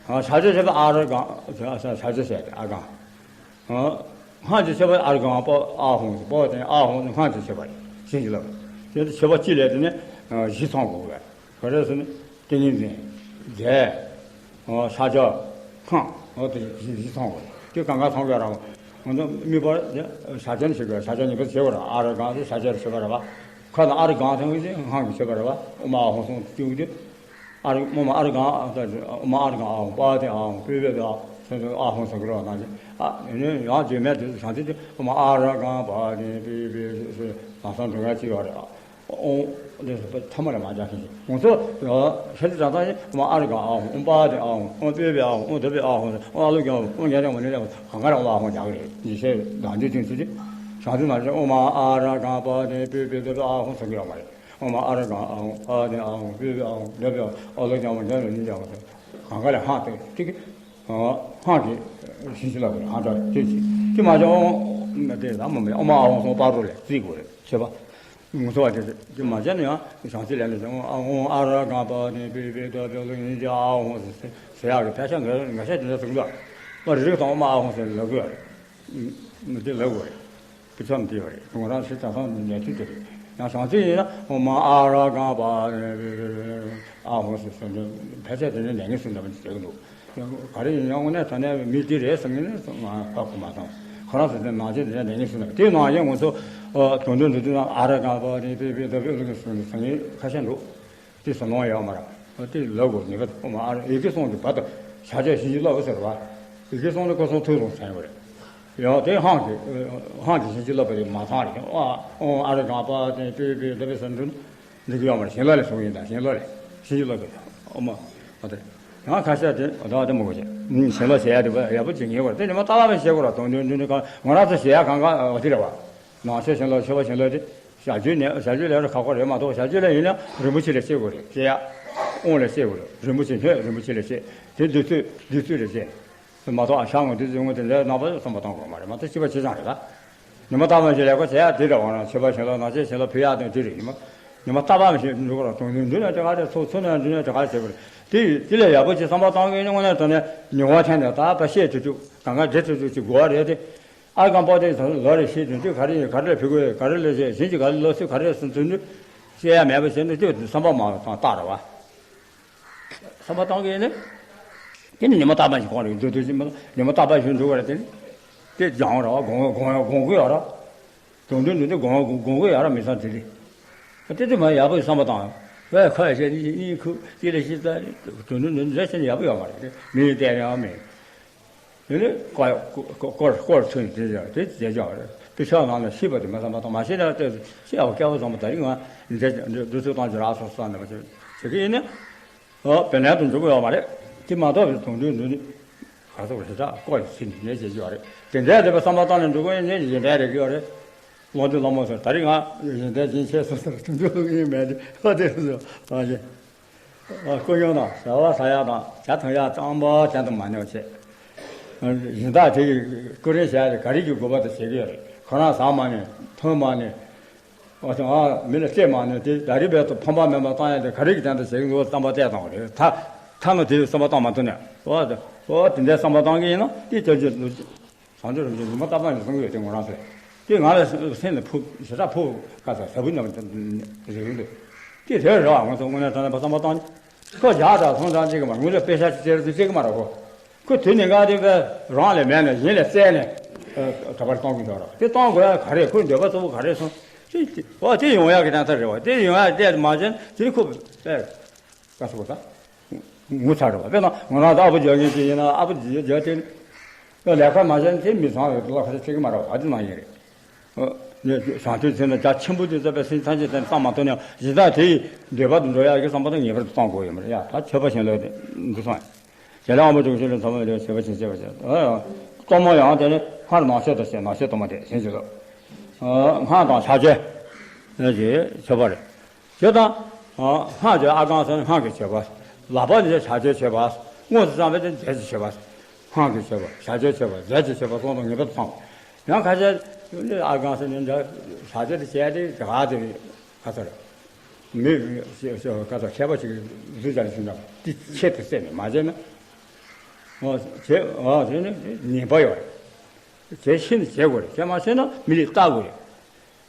ཕྱག་རྒྱའི་མཆོད་པ་ཨ་རུ་གང་ཕྱག་རྒྱ་བྱས་ཏེ་ཨ་གང་། སྔགས་ཀྱི་མཆོད་པ་ཨ་རུ་གང་པོ་ཨ་ཧོང་པོ་དེ་ཨ་ཧོང་སྔགས་ཀྱི་མཆོད་པ་བྱིན་གྱིས་བརླབས། དེ་མཆོད་པ་གཅིག་ལས་དེ་ནས་བཞི་ཚང་དགོས་པས། ག་རེ་ཟེར་ན་ཏིང་ངེ་འཛིན། རྫས། ཕྱག་རྒྱ། སྔགས། འོ་དེ་བཞི་བཞི་ཚང་དགོས། དེ་གང་ག་ཚང་དགོས་ར། འོ་ན་དམིགས་པ་དེ་ཕྱག་རྒྱ་ནི་བྱེད་དགོས། ཕྱག་རྒྱ་ཉིས་པ་བྱེད་དགོས་ར། ཨ་རུ་གང་དེ་ཕྱག་རྒྱ་རུ་བྱེད་པ་ར་བ། ཁ་ན་ཨ་རུ་གང་ཐང་གི་སྔགས་ཀྱི་མཆོད་པ་ར་བ། ཨོཾ་ཨཱཿཧཱུྃ་སོང་དེ་དེ། ཨ་རུ་ཨོཾ་ཨཱཿཧཱུྃ་ཨཱཿཧཱུྃ་པཱ་དེ་ཨཱཿཧཱུྃ་པུས་པའི་དེ་ཨཱཿཧཱུྃ་ཟེར་གི་རེད་བ། ནང་བཞིན་ཨ་ནི་ཡང་བརྗོད་མེད་དེ་བྱང་ཆུབ་དེ་ཨོཾ་ཨཱཿཧཱུྃ་པཱ་དེ་པུས་པའི་ཟེར་ལམ་སང་འགྲོ་ཡ་ཅིག་ཡོད་རེད། ཨོཾ་དེ་ཐ་མ་རེད་མ་རྒྱག་མཁན་ཞིག་ང་ཚོ་ཤ་ཚ་དྲང་ཐང་ཨོཾ་ཨཱཿཧཱུྃ་ཨཱཿཧཱུྃ། ཨོཾ་པཱ་དེ་ཨཱཿཧཱུྃ། ཨོཾ་པུས་པའི་ཨཱཿཧཱུྃ། ཨོཾ་དེ་པའི་ཨཱཿཧཱུྃ། ཨོཾ་ཨ་ལོ་ཀྱང་ཨོཾ་ཉ་རེ་མ་ནི་རེ་གང་ག་རེ་ཨོཾ་ཨཱཿཧཱུྃ་རྒྱག་གི་རེད། ཉི་ཤེས་དང་དུས་ཐུན་ཚོད་དེ་བྱང་ཆུབ་ནང་བཞིན་ཨོཾ་ཨཱཿཧཱུྃ་པཱ་དེ་པུས་པའི་དེ་པའི་ཨཱཿཧཱུྃ་ཟེར་གི་ཡོད་མ་རེད། ཨོཾ་ཨཱཿཧཱུྃ་ཨཱཿཧཱུྃ། པཱ་དེ་ཨཱཿཧཱུྃ། པུས་པའི་ཨཱཿཧཱུྃ། དེ་པའི་ཨ་ལོ་ཀྱང་ཨོཾ་ཉ་རེ་ནི་རྒྱག་གི་རེད། གང་ག་ལས་ཧང་སྟེ་ཏིག་ཧང་གི་བྱིན་གྱིས་བརླབས་པའི་ཧང་སྒྲ་དེ་ཅི་དེ་མ་བྱུང་། དེ་ལ་མ་མེད་ཨོཾ་ཨཱཿཧཱུྃ་སོང་པ་རུ་ལས་བརྩི་དགོས་རེད། མཆོད་པ་ངོ་ཚ་བ་དེ་དེ་མ་བྱས་ན་ཡང་བྱང་ཆུབ་ལས་ནི་ཨོཾ་ཨཱཿཧཱུྃ་པཱ་དེ་པུས་པའི་དེ་པའི་ཨ་ལོ་ཀྱང་ཨོཾ་ཨཱཿཧཱུྃ་ཟེར་ཡག་གི་ཕལ་ཆེར་འགའ་ཤས་དེ་འདྲ་ཟེར་གི་འདུག་ཨ་རི་རིགས་དང་ཨོཾ་ཨཱཿཧཱུྃ་ཟེར་ལབ་གི་ཡོད་རེད། དེ་ལབ་དགོས་རེད། དེ་ཚོ་འདི་ཡོད་རེད། ང་རང་ཚོའི་ད་ཐང་ནས་ཚུལ་དེ་རེད། ཡང་བྱང་ཆུབ་ཡིན་ན་ཨོཾ་ཨཱཿཧཱུྃ་པཱ་ཨཱཿཧཱུྃ་ཟེར་ཟེར་འདི་ཕལ་ཆེར་དེ་ནས་ལས་ངན་སུ་འདྲ་མི་བྱེད་ཀྱི་འདུག་ག་རེ་ཡིན་ཡང་དངོས་གནས་དྲང་གནས་མི་དེ་རེད་བསམ་གྱི་ནས་ང་ཧ་གོ་མ་སོང་། ཁོ་རང་ཚོ་དེ་ནང་བཞིན་དེ་ནས་ལས་ངན་སུ་འདྲ་དེ་ནང་བཞིན་ང་ཚོ་དོན་དུ་འདི་དུས་ན་ཨ་རུ་གང་པ་དེ་པེ་པེ་ད་པེ་ཨུ་ལུ་གི་སུ་འདི་བསམ་གྱི་ཁ་ཤས་འདུག་དེ་བསམ་ལོང་ཡོད་མ་རེད། དེ་ལབ་དགོས་ངེས་པར་དུ་ཨོཾ་ཨཱཿཧཱུྃ་ཡི་གེ་གསུམ་གྱི་བར་དུ་ཕྱག་རྒྱ་བྱིན་གྱིས་བརླབས་ཟེར་བ། ཡི་གེ་གསུམ་ནི་སྐུ་གསུང་ཐུགས་གསུམ་ཟེར་བ་རེད། ཡང་དེ་ཧང་གི་ཧང་གི་བྱིན་གྱིས་བརླབས་པ་དེ་མ་ཚང་རེད། ཨོཾ་ཨཱཿཧཱུྃ་པཱ་དེ་པེ་པེ་ད་པེ་ཟེར་འདུག་འདི་གི་ཡོད་མ་རེད། བྱིན་རླབས་ལས་བྱུང་ཡིན་ད། བྱིན་རླབས་ལས་བྱིན་གྱིས་བརླབས་པ་ཨོཾ་ཨཱཿཧཱུྃ་ཨ་དེ། ཡང་ཁ་ཤས་དེ་ད་དེ་མ་གོ་ཅེ་བྱིན་རླབས་བྱེད་ཡ་དེ་ཡག་པོ་བྱེད་ངེས་པ་རེད། དེ་ཉི་མ་རྟག་པར་བྱེད་དགོས་ར། དོན་དོན་དོན་དོན་གང་ང་རང་ཚོ་བྱེད་ཡ་གང་ག་འོ་དེ་རེད་བ། ནང་ཆོས་བྱིན་རླབས་མཆོད་པ་བྱིན་རླབས་དེ། བྱ་རྒྱུད་ནས་བྱ་རྒྱུད་ལས་ར་ཁག་པོ་རེད་མ་གཏོགས། བྱ་རྒྱུད་ལས་ཡིན་ན་རིན་པོ་ཆེ་ལས་སྐྱེ་དགོས་རེད། སྐྱེ་ཡ། དབང་ལས་སྐྱེ་དགོས་རེད། རིན་པོ་ཆེ་སྣོད་རིན་པོ་ཆེ་ལས་སྐྱེ། དེ་བདུད་རྩི་བདུད་རྩི་ལས་སྐྱེ། མ་གཏོགས་ཨ་ཤ་ངོ་བདུད་རྩི་ངོ་དེ་འདྲའི་རྣམ་པ་བསམ་པ་གཏོང་དགོས་མ་རེད། མ་གཏོགས་སྐྱེ་བ་ཇེ་ཆུང་རེད་ད། ཉི་མ་རྟག་པར་ཞིག་ལས་ཀ་བྱེད་ཡ་དེ་རེད། འོ་ན་མཆོད་པ་བྱིན་རླབས་ནང་ཆོས་བྱིན་རླབས་ཕུལ་ཡ་དང་དེ་རེད། ཉི་མ་ཉི་མ་རྟག་པར་ཞིག་འགྲོ་གི་ར། དུང་དུང་འདི་ནས་དེ་ག་རེད། ཚུར་ཚུར་ནས་འདི་ནས་དེ་ག་རེད་བྱེད་དགོས་རེད། དེ་དེ་ལས་ཡག་པོ་ཅིག་བསམ་པ་གཏོང་གི་ཡིན་ན་དངོས་གནས་དྲང་གནས་ཉེ་བ་ཐན་ནས་ད་ཕ་བཤད་ཐུབ་ཐུབ་གང་ག་འདྲི་ཐུབ་ཐུབ་ཅིག་དགོས་པ་རེད་དེ། ཨར་ཀང་པོ་ཏི་ལོ་རེ་ཞིག་དུས་ཚོད་ག་རེ་ཡིན། ག་རེ་ལ་ཕུལ་དགོས། ག་རེ་ལ་བྱེད། གཞན་གྱིས་ག་རེ་ལབ་སྲོལ་ག་རེ་སྲིད་ཚུལ་འདི་བཤད་ཡ་མེད་པ་བྱས་ན་དེ་བསམ་པ་མ་བཏང་རྟགས་རེད་བ། བསམ་པ་བཏང་གི་ཡིན་ན། དེ་ནི་ཉི་མ་རྟག་པ་ཞིག་ཁོང་རེ་འདུག་འདུག་ཅིག་མ་ཉི་མ་རྟག་པ་ཞིག་འགྲོ་བ་རེད། དེ་ནི་དེ་སྦྱང་ར་བ་དགོངས་དགོངས་དགོངས་དགོས་ཡོད་ར། དོན་དོན་དོན་དོན་དགོངས་དགོངས་དགོས་ཡོད་ར། མི་ཚང་དེ་དེ། དེ་དེ་མ་ཡག་པོ་བསམ་པ་བཏང་། བས་ཁ་ཡ་བྱས་ནི་གཉིད་ཁུག་ཅི་ལ་ཤི་ས་དོན་དོན་དོན་དོན་རེ་བྱས་ནས་ཡག་པོ་ཡོད་མ་རེད། མི་ཡི་བསྟན་ཡང་མེད། དེ་ནས་སྐོར་སྐོར་སྐོར་ཚུན་དེ་ཡང་དེ་རྗེས་འཇོག་རེད། དཔེ་ཆ་ནང་ལ་ཤེས་པ་དེ་མ་བསམ་པ་དང་མ་ཤེས་ན་དེ་ཤེས་ཡག་སྐལ་བ་བཟང་པོ་ད་རིང་ང་འདི་འདི་ཚོ་བཏང་རྒྱུ་རག་སོང་བསམ་ནས་མ་བྱེད་བྱེད་ཀྱི་ཡིན་ན། ཨོ་བེ་ནལ་དུ་འགྲོ་གི་ཡོད་མ་རེད། དེ་མ་གཏོགས་པའི་དུང་དུང་འདུག་ནི་ག་ཚོད་རེད། ད་སྐོར་ཡི་ཚུན་ནས་བྱེད་ཀྱི་ཡོད་རེད། དེ་འདྲའི་དེ་བ་བསམ་པ་བཏང་ནས་འགྲོ་གི་ཡིན་ནི་ཡིན་འདྲ་རེད་ཀྱི་ཡོད་རེད། བློ་འདུན་བླ་མ་ཟེར་ད་རིང་ང་ཡིན་འདྲ་ཡིན་ཆེ་སོ་སོར་དུང་དུང་ལུག་ཡིན་མེད་དེ་ཨོ་དེ་རེད་ཟེར་བ་ཞེས། ཨ་ཀུན་སློང་དང་བྱ་བ་ཟ་ཡག་དང་ཇ་འཐུང་ཡག་རྐྱང་པ་ཅན་དུ་མ་ཉོ་བྱེད། གཞན་དག་དེ་ཡི་ཀུན་རེ་བྱ་ཡག་ག་རེ་གི་དགོས་པ་དེ་བྱེད་ཀྱི་ཡོད་རེད། ཁོ་རང་ཟ་མ་ཉན་འཐུང་མ་ཉན། ཨོ་ཙང་ཨ་མི་ལ་སྐྱེ་མ་ཉན་དེ་ད་རེས་བར་དུ་ཕན་པ་མེད་པ་བཏང་ཡག་དེ་ག་རེ་གི་སྟེང་དུ་བྱེད་ཀྱི་འདུག་བསམ་པ་བལྟས་བཏང་བ་རེད། ད་ཐ་ན་དེ་བསམ་པ་བཏང་མ་ཐུབ་ནས་ཨོ་ཨོ་དེ་འདྲའི་བསམ་པ་བཏང་གི་ཡིན་ན་དེ་བྱ་རྒྱུ་བཟང་སྤྱོད་རང་བཞིན་ཉི་མ་ལྟ་སྟངས་ཀྱི་བཟང་ཡོད་དེ་ངོ་རང་ཚོས། དེ་ང་ལ་སེམས་ལ་ཕུག་ཞེ་དྲག་ཕུག་ག་ས་ཟ་བུ་ཉམས་རེ་རེ་འདུག་དེ་དེ་རེད་བ། ང་ཚོ་དངོས་གནས་དྲང་གནས་པ་བསམ་པ་བཏང་ཁོ་བརྒྱ་དང་སུམ་ཅུ་ཙམ་ཅིག་གི་མ་ངུ་ལ་དཔེ་ཤ་ཅིག་ཅེར་དུ་ཅིག་གི་མ་ར་གོ་ཁོ་དེ་ནི་ང་དེ་བས་རང་ལས་མེད་ནས་གཞན་ལས་བཙལ་ནས་གྲྭ་པར་གཏོང་གི་འདུག་ར། དེ་གཏོང་དགོས་ཡ་ག་རེ་ཁོའི་འདོད་པ་གཙོ་བོ་ག་རེ་སོང་དེ་དེ་ཨོ་དེ་ཡོང་ཡ་གི་གནས་ཚུལ་རེད་བ། དེ་ཡོང་ཡ་བལྟས་མ་བྱས་ན་དེ་ཁོ་དཔེ། ཀ་སོགས་དང་། ངོ་ཚ་རེད་བ། དཔེར་ན་ང་རང་ཚོ་ཨ་བུ་རྒྱག་མཁན་ཅིག་ཡིན་ན་ཨ་བུ་རྒྱག་དེ། ལས་ཀ་མ་བྱས་ན་དེ་མི་ཚང་བའི་ལ་ཁ་ཆེ་གི་མ་རེད་བ། དེ་ནང་ཡིན་རེད། ཨ་ནི་བྱང་ཆུབ་ཚེ་ན་རྒྱ་ཆེན་པོ་དེ་ཚོ་པའི་སེམས་ཐམས་ཅད་དེ་བཏང་མ་ཐུབ་ན་ཡང་གཞན་དག་དེ་ཡི་འདོད་པ་དུ་འགྲོ་ཡག་གི་བསམ་པ་དང་ངེས་པར་དུ་བཏང་དགོས་ཡོད་མ་རེད་ཡ། ད་ཆོས་པ་གཞན་ལ་འདུག་སོང་། བྱེད་ལས་དབང་པོ་འཇུག་ཤེས་ལ་ཚང་མ་ལས་བྱེད་པ་ཅན་བྱེད་པ་ཅན། ཨ་གཏོར་མ་ཡང་དེ་ནི་སྔར་ནང་བཤད་དུ་བྱས་ནང་བཤད་གཏོར་མ་དེ་གཞན་བྱེད་དོ། སྔགས་དང་ཕྱག་རྒྱ་ཞེས་བྱ་བ་རེད། དེ་དང་། སྔགས་ཀྱི་ཨ་གང་ཟེར་ན་སྔགས་ཀྱི་བྱེད་པ། ལག་པ་ནི་ཕྱག་རྒྱའི་བྱེད་པ། དངོས་སུ་བརྩམས་པའི་རྫས་ཀྱི་བྱེད་པ། སྔགས་ཀྱི་བྱེད་པ་ཕྱག་རྒྱའི་བྱེད་པ་རྫས་ཀྱི་བྱེད་པ་གསུམ་དུ་ངེས་པར་དུ་ཚང་བ། ཡང་ཁ་ཤས་ནི་ཨ་གང་ཟེར་ནི་འདྲ་ཕྱག་རྒྱ་དེ་བྱས་ཏེ་དེ་ག་དེ་ག་ཚོད་རེད། མི་ག་ཚོད་མཁས་པ་ཞིག་གཟུགས་ཅན་ཞིག་འདྲ་དེ་ཆེད་དུ་བསད་ནས་མ་བྱས་ན། ཨོ་བྱེད་ཨོ་དེ་ནི་ཉེས་པ་ཡོད་རེད། བྱེད་ཤེས་ནི་བྱེད་དགོས་རེད། བྱེད་མ་ཤེས་ན་མི་ལ་ལྟ་དགོས་རེད།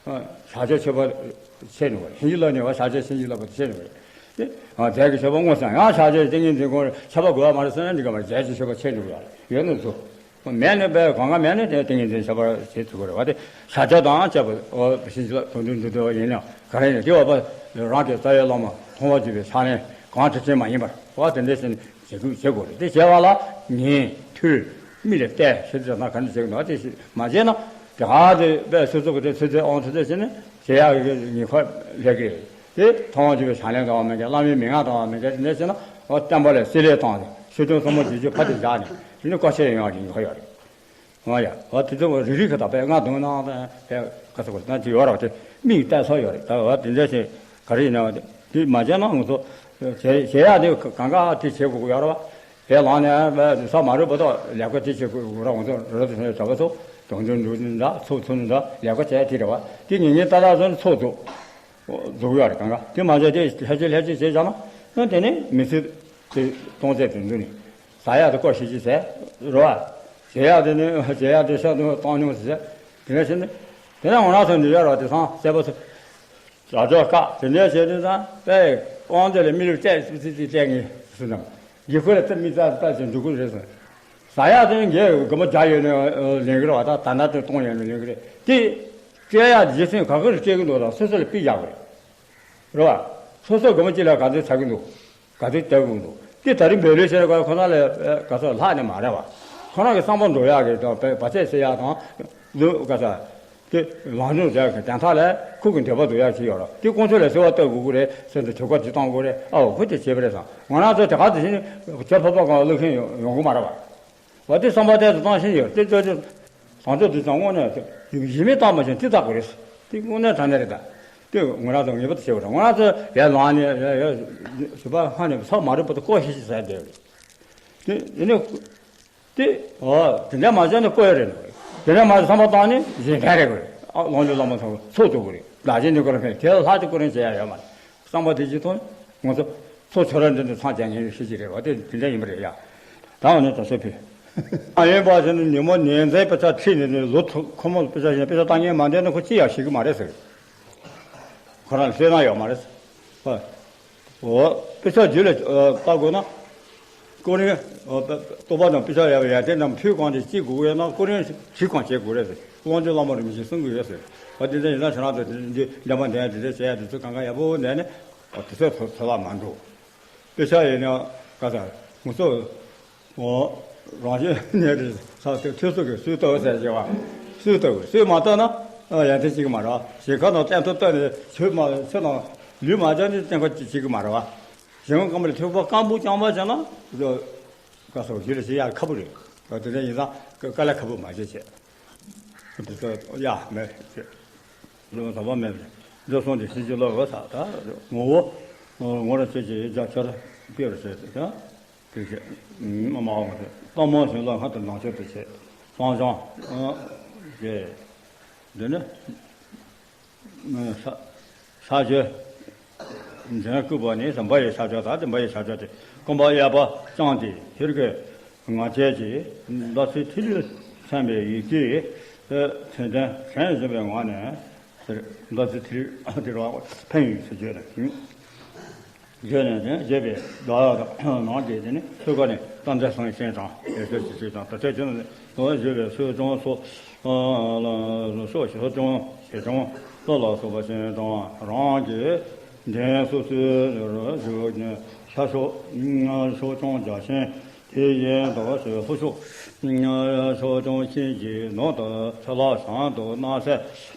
བྱ་སྤྱོད་ཆོས་པ་བྱེད་ནུས་པ་རེད། ཕྱིན་ཅི་ལོག་ནས་བ་བྱ་སྤྱོད་ཕྱིན་ཅི་ལོག་པ་དེ་བྱེད་ནུས་པ་རེད། དེ་རྫས་ཀྱི་ཆོས་པ་དངོས་སུ་ཡང་བྱ་སྤྱོད་ཏིང་ངེ་འཛིན་ཁོང་ཆོས་པ་དགོས་པ་མ་རེད་ཟེར་ན་འགྲིག་གི་མ་རེད། རྫས་ཀྱི་ཆོས་པ་བྱེད་ནུས་པ་ཡོད་ནུས་ཚུལ་མེད་ནས་པས་གང་ག་མེད་ནས་དེ་ཏིང་ངེ་འཛིན་ཆོས་པ་བྱེད་ཐུབ་ཀྱི་རེད་བ། དེ་བྱ་སྤྱོད་དང་བཅས་པ་ཕྱིན་ཅི་ལོག་དོན་དུ་འདུ་འདོད་ཡིན་ན་ག་རེ་ཡིན་དེ་བ་པ་རང་གི་རྩ་བའི་བླ་མ་མཐོང་བ་བརྒྱུད་པའི་ཕྱག་ལེན་གང་དྲི་ཅན་མ་ཡིན་པར་བ་དེ་འདྲ་ཞིག་བྱེད་དགོས་བྱེད་དགོས་རེད། དེ་བྱས་པ་ལ་ཉན་ཐོས་མིག་ལ་བལྟས་ཞེས་བྱ་ན་ག་འདྲ་བྱེད་དགོས་ན་དེ་མ་བྱས་ན་དེ་ག་དེ་དཔེ་སོ་སོ་གི་དེ་ཚོད་ཚོད་ཨང་ཚོད་ཚོད་བྱས་ནས་བྱེད་ཡག་གི་ཉེན་ཁ་སླེབས་ཀྱི་རེད། དེ་མཐོང་བ་བརྒྱུད་པའི་ཕྱག་ལེན་དང་བ་མེད་ཀྱང་བླ་མའི་མན་ངག་དང་བ་མེད་ཀྱང་དེ་འདྲ་བྱས་ན་བསྟན་པ་ལ་བསྲེ་ལྷད་བཏང་སྟེ་ཆོས་དོན་ཟབ་མོ་བྱེད་རྒྱུ་ཕ་དེ་བཞག་ནས་དེ་ནི་བཀའ་ཆད་ཡོང་ཡག་གི་ཉེན་ཁ་ཡོད་རེད། ང་ཡ། ཨ་དེ་ཚོ་རིག་རིག་གི་ད་པའི་ང་དུང་ནང་དང་པའི་ག་ཚོད་གོ་ན་དེ་ཡོད་ར་བ་དེ་མིག་བལྟས་ཚོ་ཡོད་རེད། ད་བ་དེ་འདྲ་ཞིག་ག་རེ་ཡིན་ན་བ་དེ་དེ་མ་བྱས་ན་ང་ཚོ་བྱེད་བྱེད་ཡག་དེ་གང་ག་དེ་བྱེད་དགོས་ཀྱི་ཡོད་ར་བ། དེ་ལངས་ནས་བ་ས་མ་རུབ་པ་དང་ལས་ཀ་དེ་བྱེད་དགོས་ཀྱི་ཡོད་ར། ང་ཚོ་རི་རབ་ཏུ་སོང་ནས་གྲྭ་པ་ཚོ་དུང་དུང་འདུག་ནི་འདྲ་ཚོགས་ཚོགས་ནི་འདྲ་ལས་ཀ་བྱས་དེ་རེད་བ། དེ་ཉིན་ཉིན་ཏག་ཏག་བཟོ་ནས་ཚོགས་འདུག་འདུག་ཡོད་རེད། གང་ག་དེ་མ་བྱས་དེ་ལྷས་བྱེད་ལྷས་བྱེད་བྱེད་བྱ་ན་དེ་ནི་མི་ཚེ་དེ་སྟོང་ཟད་དུ་འདུག་ནས། ཟ་ཡག་དེ་སྐོར་ཞིག་ཅིག་ཟེར་རོ། བ། བྱེད་ཡག་དེ་ནི་བྱེད་ཡག་དེ་ཤ་དུ་བཏང་མྱོང་ཟེར། དེ་ནས་ཕྱིན་ནས། དེ་ནས་ང་རང་ཚོ་འདི་ཡོད་རོ་དེ་སང་གསལ་པོ་ཚོ། རྒྱ་ཅོག་བཀག་དེ་འདྲའི་བྱས་དུས་ཙང་དཔེ་དབང་དེ་ལ་མི་རིགས་བལྟས་སི་སི་སི་བལྟས་ངེས་སུ་དང་། ཡི་གུ་ལ་ཏི་མི་ཙག་ཙག་ཅིག་འདུག་གི་རེད་ཟེར། ཟ་ཡག་དེ་ནི་ངས་སྒོར་མོ་བརྒྱ་ཡོད་ནས་ལེན་གི་རེད་བ། ད་ད་ལྟ་དེ་གཏོང་ཡོད་ནས་ལེན་གི་རེད་དེ། སྤྲད་ཡག་རྗེས་སེམས་ག་གི་རེ་སྤྲད་གི་འདུག་ལ་སོ་སོ་ལ་ཕུད་རྒྱག་གི་རེད། རེད་བ། སོ་སོ་སྒོར་མོ་གཅིག་ལ་ག་ཚོད་ཚ་གི་འདུག་ག་ཚོད་བལྟ་དགོས་འདུག་དེ་ད་རིང་བེད་ལུས་བྱས་ན་ཁོ་ན་ལས་ག་ཚོད་ལྷག་ནས་མ་རེད་བ། ཁོ་རང་གི་བསམ་པ་འགྲོ་ཡག་གི་དང་བ་ཚད་ཟེར་ཡག་དང་། ལུས་ག་ཚོད། དེ་ལངས་སྤྱོད་མཛད་གི་དོན་དག་ལ་ཁོ་གི་འདོད་པ་འགྲོ་ཡག་ཅིག་ཡོད་རེད། དེ་དཀོན་མཆོག་ལ་གསོལ་བ་བཏབ་དགོས་ཀྱི་རེད་ཟེར་ཏེ་གྲོས་ཁ་དེ་བཏང་དགོས་རེད། ཨའོ་ཁོ་དེ་བྱས་པ་རེད་བསམ། ང་རང་ཚོ་དེ་ག་དེ་བཞིན་ཇོ་ཕོ་པ་གང་བླུག་མཁན་ཡོང་ཡོང་གི་མ་རེད་བ། འོ་དེ་བསམ་པ་དེ་ཚོ་བཏང་བཞིན་ཡོད་དེ་ཚོ་དེ། བཟང་ཕྱོགས་དེ་ཚོ་དངོས་གནས་ཡིད་མི་བཏང་བ་བཞིན་དེ་ལྟ་དགོས་རེད། དེ་དངོས་གནས་དྲང་གནས་རེད་ད། དེ་ང་རང་ཚོ་ངེས་པར་དུ་བྱེད་དགོས་རེད། ང་རང་ཚོ་ཡར་ལངས་ནས་ཡར་ཡར་ཞུ་བ་ཧ་ནས་ཚོགས་མ་རེད་པ་དེ་ལྐོག་ཤིག་ཤིག་ཟེར་བསྡད་རེད། དེ་དེ་ནས་དེ་འོ་དེ་འདྲ་མ་བྱས་ན་ལྐོག་ཡོད་རེད། དེ་འདྲ་མ་བྱས་བསམ་པ་བཏང་ནས་གཞན་ཕན་རེད་དགོས་རེད། ཨ་ལོངས་སྤྱོད་བླ་མ་ཚོ་ཚོགས་འདུ་དགོས་རེད། བདག་གཅེས་འདི་སྐོར་ལ་ཕན་དེ་ལ་ལྷག་དེ་ཁོ་རང་བྱེད་ཡ་ཡོད་མ་རེད། བསམ་པ་དེ་ཅི་ཐོན། ང་ཚོ་ཚོ་ཆོ་ར་འདི་འདི་ཚང་རྒྱ་ངན་ཤེས་ཀྱི་རེད་བ། དེ་དེ་འདྲ་ཡིན་པ་རེད་ཡ། ད་འོ་ན་དྲང་སྲོང་ཕུལ། ཨ་ཡོན་པ་ཟེར་ནས་ཉིན་མོ་ཉིན་མཚན་དཔེ་ཆ་ཁྲིད་ནས་ནས་ལོ་ཐོ་ཁོ་མོ་དཔེ་ཆ་ཤེས་དཔེ་ཆ་བཏང་མཁན་མ་འདྲེན་ན་ཁོ་ཅི་ཡང་ཤེས་ཀྱི་མ་རེད་ཟེར། ཁོ་རང་ལ་སེམས་ནང་ཡོད་མ་རེད་ཟེར། ཨོ། དཔེ་ཆ་རྒྱུད་ལ་ལྟ་དགོས་ན། ཀོ་རིན། རྟོགས་པ་དང་དཔེ་ཆ་ཡག་པའི་ཡར་ལྡན་རྣམས་ཐོས་གང་བྱེད་ཅི་དགོས་ཡོད་ན་ཀོ་རིན་བྲིས་གང་བྱེད་དགོས་རེད་ཟེར། དབང་ཆེན་བླ་མ་རིན་པོ་ཆེས་གསུང་གི་ཡོད་ཟེར། ཨ་དེ་འདྲ་ཡིན་ན་ཁྱེད་རང་ཚོ་དེ་འདྲའི་འདྲ་མ་འདྲ་དེ་འདྲ་བྱས་ཡ་དེ་ཚོ་གང་ག་ཡག་པོ་འདྲ་ནས། ཨ་དེ་ཚོ་ཚོ་ཚོ་ལ་མ་འགྲོ། དཔེ་ཆ་ཡིན་ན་ག་ས་ང་ཚོ། ཨོ། རང་བཞིན་གནས་རེད་ས་དེ་ཐོས་སོ་གི་སུས་ལྟོས་ཟེར་བྱས་པ། སུས་ལྟོས་སུས་མ་ལྟོས་ན་ཡ་དེ་བྱེད་ཀྱི་མ་རེད། ཞེ་ཁ་དང་བཙན་ཐབས་བཏོན་ནས་ཆོས་མ་ཆོས་དང་ལུས་མ་སྦྱར་ནས་བཙན་ཁ་བྱེད་ཀྱི་མ་རེད་བ། གཞན་དབང་ཀ་མ་ལ་ཐོས་པ་སྐམ་པོ་རྐྱང་པ་བྱས་ན་བཀའ་སོགས་ཞུ་རེ་ཞེས་ཡ་ཁ་བུ་རེད། དེ་འདྲ་ཡིན་ཙང་དཀའ་ལས་ཁ་བུ་མ་བྱེད་བྱེད། དེ་ཚོ་ཡ་མེད་ཅེས། ལོ་ཟ་བ་མེད་པས་འདི་སོང་སྟེ་ཤི་ཅི་ལོ་བ་ས་ད་ངོ་བོ། ངོ་ར་ཆེ་ཆེ་རྒྱ་ཆེར་སྤེལ་རུ་བྱེད་དེ་དེ་ཆེ། མ་མ་འོང་སྟེ་གཏམ་མང་ཞིང་ལ་སྔར་དུ་ནང་ཆོས་དུ་བྱེད། གསང་སྦྱང་། ཞེས། འདི་ནི། ས་ས་བཅད། འཇམ་སྐུད་པ་ནི་བུམ་པ་ཡི་ཕྱག་རྒྱ་དང་བུམ་པ་ཡི་ཕྱག་རྒྱ་སྟེ་སྐུ་འབུམ་གཡས་པ་བརྐྱངས་ཏེ་ཧེ་རུ་ཀའི་ང་རྒྱལ་གྱིས་ཟླ་ཚེས་ཐིག་ལེར་མཚན་པའི་ཡི་གེ་མཚན་ལྡན་གཞན་བཞིན་པའི་ངང་ནས་ཟླ་ཚེས་ཐིག་ལེ་དེ་རུ་ཕན་ཡོན་ཞེས་བརྗོད་ནས་བརྗོད་ནས་བརྗོད་པའི་བདག་ནང་གི་དེ་ནི་ཆོས་སྐོར་ནས་རྟ་མགྲིན་སེང་ཆེན་དང་ཡེ་ཤེས་ཀྱི་ཆོས་དང་ད་ལྟའི་ཆོས་ནི་བརྗོད་པའི་ཆོས་སྐྱོང་སོགས། ལ་སོགས་ཞེས་སོགས་ཀྱང་ཞེས་ཀྱང་བློ་ལ་སོགས་པ་ཅན་དང་རང་གི་འདྲེན་སོ་སོའི་རུ་བཞུགས་ཤར་ཕྱོགས་ཕྱོགས་སྐྱོང་རྒྱ་ཆེན་དེ་བཞིན་དུ་ཞེས་ལྷོ་ཕྱོགས་ཕྱོགས་སྐྱོང་ཤིང་གི་ནང་དུ་ཕྱི་ལ་བྱང་དུ་སྣང་གསལ་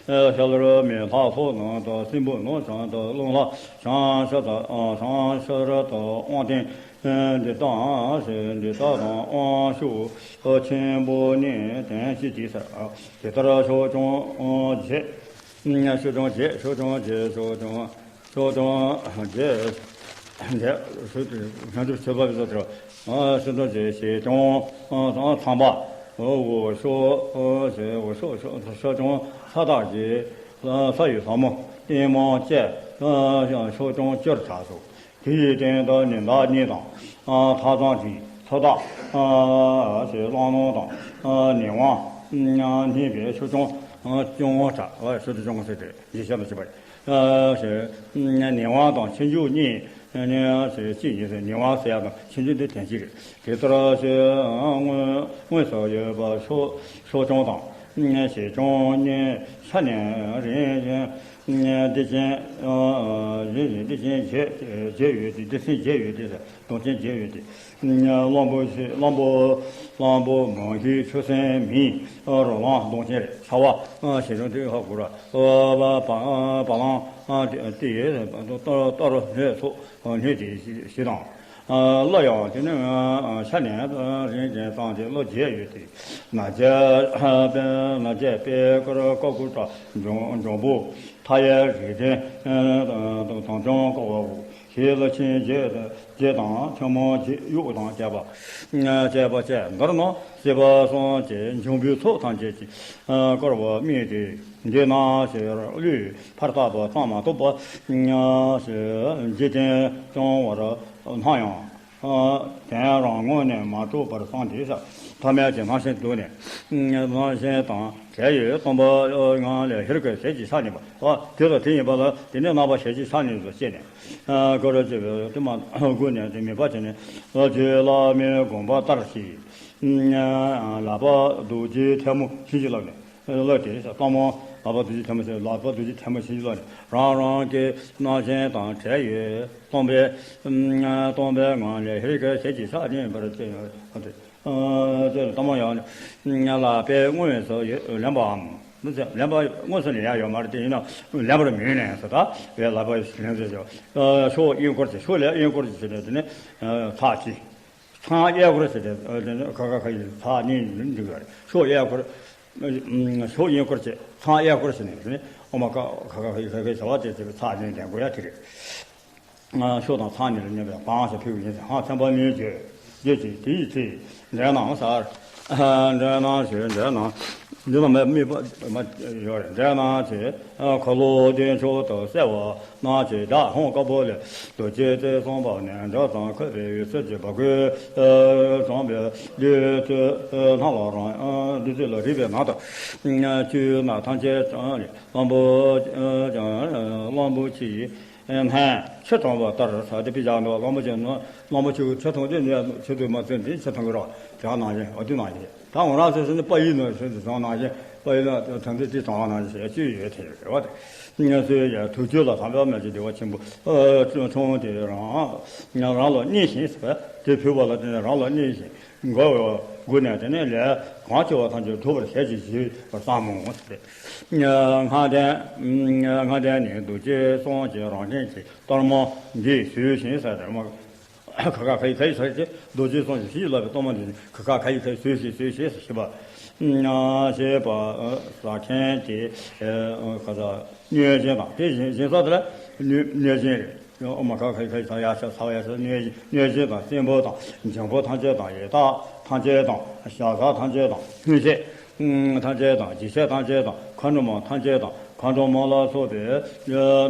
ཤར་རུ་མེ་ལྷ་ལྷོ་ནང་དུ་སྲིན་པོ་ནང་བྱང་དུ་རླུང་ལྷ་བྱང་ཕྱི་དང་བྱང་ཕྱི་རུ་དུ་དབང་ལྡན། འདི་དང་ཞེས་འདི་དག་དང་དབང་ཕྱུག་ཆེན་པོ་ནི་དོན་ཅི་ཏི་ཟེར། དེ་ལྟར་ཕྱོགས་སྐྱོང་བརྒྱད། ཕྱོགས་སྐྱོང་བརྒྱད་ཕྱོགས་སྐྱོང་བརྒྱད་ཕྱོགས་སྐྱོང་ཕྱོགས་སྐྱོང་བརྒྱད། བརྒྱད་ཞུ་སྟེ་བྱང་ཆུབ་མཆོད་པ་ལ་སོགས་ཏེ་ཕྱོགས་སྐྱོང་བརྒྱད་ཞེས་ཀྱང་ཚངས་པ་འོད་ཕྱོགས་ཞེས་འོད་ཕྱོགས་ཕྱོགས་སྐྱོང་ས་བདག་བརྒྱད། ས་ཡི་ལྷ་མོ་ལྟད་མོ་བཅས་ཕྱོགས་སྐྱོང་བཅུར་གྲགས་སོ། དེ་ཡི་སྟེང་དུ་ཉི་ཟླ་གཉིས་དང་། ཐག་བཟང་དྲིན་མཚོ་བདག་ཞེས་གླང་ནོར་དང་ནི་དབང་ནི་པའི་ཆོས་སྐྱོང་སྐྱོང་ངོ་གྲགས་ཞུ་དུ་སྐྱོང་ངོ་ཟེར་ཏེ་རྗེས་ཤར་དུ་བྱེད་པ་ཞེས་ནི་དབང་དང་ཆེ་འཇུག་གཉིས་ནི་ཞེས་གཅིག་ཡིན་ཟེར། ནི་དབང་ཟེར་ཡ་དང་ཆེ་འཇུག་འདི་དོན་གཅིག་རེད། དེ་ལྟར་ཞེས་དངོས་དངོས་སུ་ཡོད་པ་ཕྱོགས་ཕྱོགས་སྐྱོང་དང་ཞེས་སྐྱོང་གཉིས་ཤ་ནས་རིན་ཞིང་། བདེ་ཆེན། རེ་རེ་བདེ་ཆེན་བརྒྱད་བརྒྱད་ཡོད་དེ། སྡེ་ཚན་བརྒྱད་ཡོད་དེ། གདུང་ཆེན་བརྒྱད་ཡོད་དེ། གླང་པོ་ཆེ་གླང་པོ་གླང་པོ་མང་ཤོས་ཆུ་སྲིན་མིན་རོ་ལངས་གདུང་ཆེན་རེད། ཚ་བ་ཞེས་སོགས་དེ་ཧ་གོ་ར། བ་བ་བ་ལང་དེ་གཏོར་སྣོད་སོགས་སྣོད་དེ་བཞི་དང་། གླུ་ཡང་དེ་ནི་ཤ་ནས་རིན་ཅན་བཏང་སྟེ་གླུ་བརྒྱད་ཡོད་དེ། ན་བརྒྱ་ན་བརྒྱ་པད་དཀར་ཀ་ཀུ་ཏ་འཇམ་པོ། མཐའ་ཡས་རིགས་ལྡན་དང་། འཇམ་ཀ་བ་བུ་ཞེས་ལ་ཆེན་བརྒྱད་བརྒྱད་དང་ཐུན་མོང་བརྒྱད་དབྱུག་དང་བཅས་པ་བཅས་པ་བཅས་འདིར་ནི་སྲིད་པ་གསུམ་གྱི་འབྱུང་པོའི་ཚོགས་ཐམས་ཅད་ཀྱིས་བསྐོར་བ་རྨིས་ཏེ། འདི་ན་ཞེས་གླུས་ཕར་བཏབ་པ་ཙམ་མ་གཏོགས་པ་ཞེས་འཇིག་རྟེན་སྐྱོང་བར་སྣང་ཡང་། དོན་རང་ངོས་ནས་མ་གྲུབ་པར་བསམས་ཏེ། ཐ་མལ་གྱི་སྣང་ཞེན་བསྡུས་ནས་སྣང་ཞེན་དང་བྲལ་བའི་སྟོང་པ་ངང་ལས་ཧེ་རུ་ཀའི་ཞལ་གྱི་ཆ་ནས་པ། དེ་དང་དེ་ཡིན་པ་ལ་དེ་ནས་རྣམ་པ་ཞལ་གྱི་ཆ་ནས་སུ་སྐྱེས་ནས། ཀ་ར་ཅེས་པའི་དེ་མ་དགོས་ནས་དེ་མེད་པ་བྱས་ནས། རྗེ་བླ་མའི་དགོངས་པ་ལྟར་ཞིག་ལག་པ་རྡོ་རྗེའི་ཐལ་མོ་བྱིན་གྱིས་བརླབས་ནས། བརླབས་ཏེ་ལྟད་མོ་ལག་པ་རྡོ་རྗེ་ཐལ་མོ་ཞིག་ལག་པ་རྡོ་རྗེ་ཐལ་མོ་བྱིན་གྱིས་བརླབས་ནས། རང་རང་གི་སྣང་ཞེན་དང་བྲལ་བའི་སྟོང་པའི་སྟོང་པའི་ངང་ལས་ཧེ་རུ་ཀའི་ཞལ་གྱི་ཆ་ནས་པར་སྐྱེས། ལྟད་མོ་ཡང་ལག་པས་དངོས་སུ་ལེན་པའམ། ལེན་པ་དངོས་སུ་ལེན་ཡ་ཡོད་མ་རེད། དེ་ཡིན་ན་ལེན་པར་མི་ལེན་ཟེར། ད་བའི་ལག་པ་ལེན་ཟེར་ཞོག་ཕྱོགས་གཡས་སྐོར་གྱི་ཕྱོགས་ལས་གཡས་སྐོར་གྱི་ཕྱོགས་ནས་དེ་ནས་ཚར་གཅིག་ཚངས་གཡས་སྐོར་ཟེར་ཏེ་དེ་ནས་ཁ་ཁ་ཁ་ཡི་ཚར་གཉིས་འདུག་ཡོད་རེད། ཕྱོགས་གཡས་སྐོར། ཕྱོགས་གཡས་སྐོར་གྱི་ཚངས་གཡས་སྐོར་ཟེར་ནས་དེ་ནས་ཨོ་མ་ཀ་ཁ་ཁ་ཁ་ཁ་ཁ་བྱ་བ་དེ་ཚར་གཉིས་ལྡན་དགོས་ཡ་དེ་རེད། ཕྱོགས་དང་ཚང་གཉིས་ལ་མཉམ་པའི་གང་ཞིག་ཕུལ་བ་ཡིན་ཟེར། ཧང་ཚན་པ་ནི་བརྗོད་བརྗོད་ཅིང་དེ་ཡི་ཚེ་འདྲེན་ནང་ཟེར། འདྲེན་ནང་ཞེས་འདྲེན་ནང་འདི་ལ་མ་དམིགས་པ་མ་ཡོད་རེད། འདྲེན་ནང་ཞེས་འཁོར་ལོ་བདེ་མཆོག་ཏུ་གསལ་བ་ནང་ཞེས་བདག་ཧོང་དཀར་པོ་ལས་རྡོ་རྗེ་རྩེ་གསུམ་པ་ནས་འདྲ་ཙམ་འཁོད་པའི་འོད་ཟེར་གྱི་བ་གོས་བཟང་པོའི་བདུད་རྩི་སྣང་ལ་རང་བདུད་རྩི་ལ་རེག་པའི་ནང་དུ་བཅུད་ནག་ཐམས་ཅད་ཀྱང་གླང་པོ་ཀྱང་གླང་པོ་ཆེ་ཡི་སྨན་ཕྱིར་དྲངས་པ་ལྟར་ཟ་སྟེ་པི་ཅག་འདུག་གླང་པོ་ཆེ་ནི་གླང་པོ་ཆེ་ཁྱེར་ཐོང་དེ་ནས་ཁྱེར་དུ་མ་ཚུད་འདི་ཁྱེར་ཐོང་གི་རོགས་དེ་ནང་བཞིན་འོ་དེ་ནང་བཞིན་ད་འོ་རང་སོ་སོ་ནི་པ་ཡིན་ནོ་ཟེར་དུ་བཟང་ནང་བཞིན་པ་ཡིན་ན་ཐོང་དེ་དེ་གྲང་བ་ནང་བཞིན་ཟེར་ཡ་ཅི་ཡོད་དེ་རེད་བ། དེ་ང་ཚོའི་ཡ་ཐུགས་རྒྱུད་ལ་དམ་པའི་མ་ཅིག་བདེ་བ་ཆེན་པོ་ཆུང་དེ་རང་རང་ལ་གནས་ཤིང་ཟེར་བ་དེ་ཕུལ་བ་ལ་བརྟེན་ནས་རང་ལ་གནས་ཤིང་འགོ་བའི་ དགུ་ནས་དེ་ནས་ལས་གང་བྱ་བ་ཐམས་ཅད་གྲུབ་པར་ཞལ་གྱིས་བཞེས་པར་བསམ་མོ། ལྔ་ལྡན། ལྔ་ལྡན་ནི་རྡོ་རྗེ་གསུམ་གྱི་རང་བཞིན་གྱི་གཏོར་མ་འདི་ཟོས་ཤིང་ཟེར་ཏེ་མ། ཁ་ཁ་ཁ་ཡི་ཁ་ཡི་ཟེར་ཏེ་རྡོ་རྗེ་གསུམ་གྱི་ཞིང་ལ་བའི་གཏོར་མ་འདི་ཁ་ཁ་ཁ་ཡི་ཁ་ཡི་ཟོས་ཤིང་ཟོས་ཤིང་ཟེར་ཞེས་པ། ཞེས་པ་ཟ་མཁན་གྱི་ག་ས་གནོད་སྦྱིན་དང་དེ་བཞིན་བཞིན་སོགས་དེ་ལ་གནོད་གནོད་སྦྱིན་རེད། ཨོ་མ་ཁ་ཁ་ཁ་ཁ་ཡ་ཤ་ཚ་བ་ཡ་ཤ་གནོད་གནོད་སྦྱིན་དང་སྲིན་པོ་དང་འབྱུང་པོ་ཐམས་ཅད་དང་ཡི་དྭགས་ཐམས་ཅད་དང་ཞག་བདག་ཐམས་ཅད་དང་སྔོན་ཆད་ཐམས་ཅད་དང་འཇིགས་བྱེད་ཐམས་ཅད་དང་མཁའ་འགྲོ་མ་ཐམས་ཅད་དང་མཁའ་འགྲོ་མ་ལ་སོགས་པའི་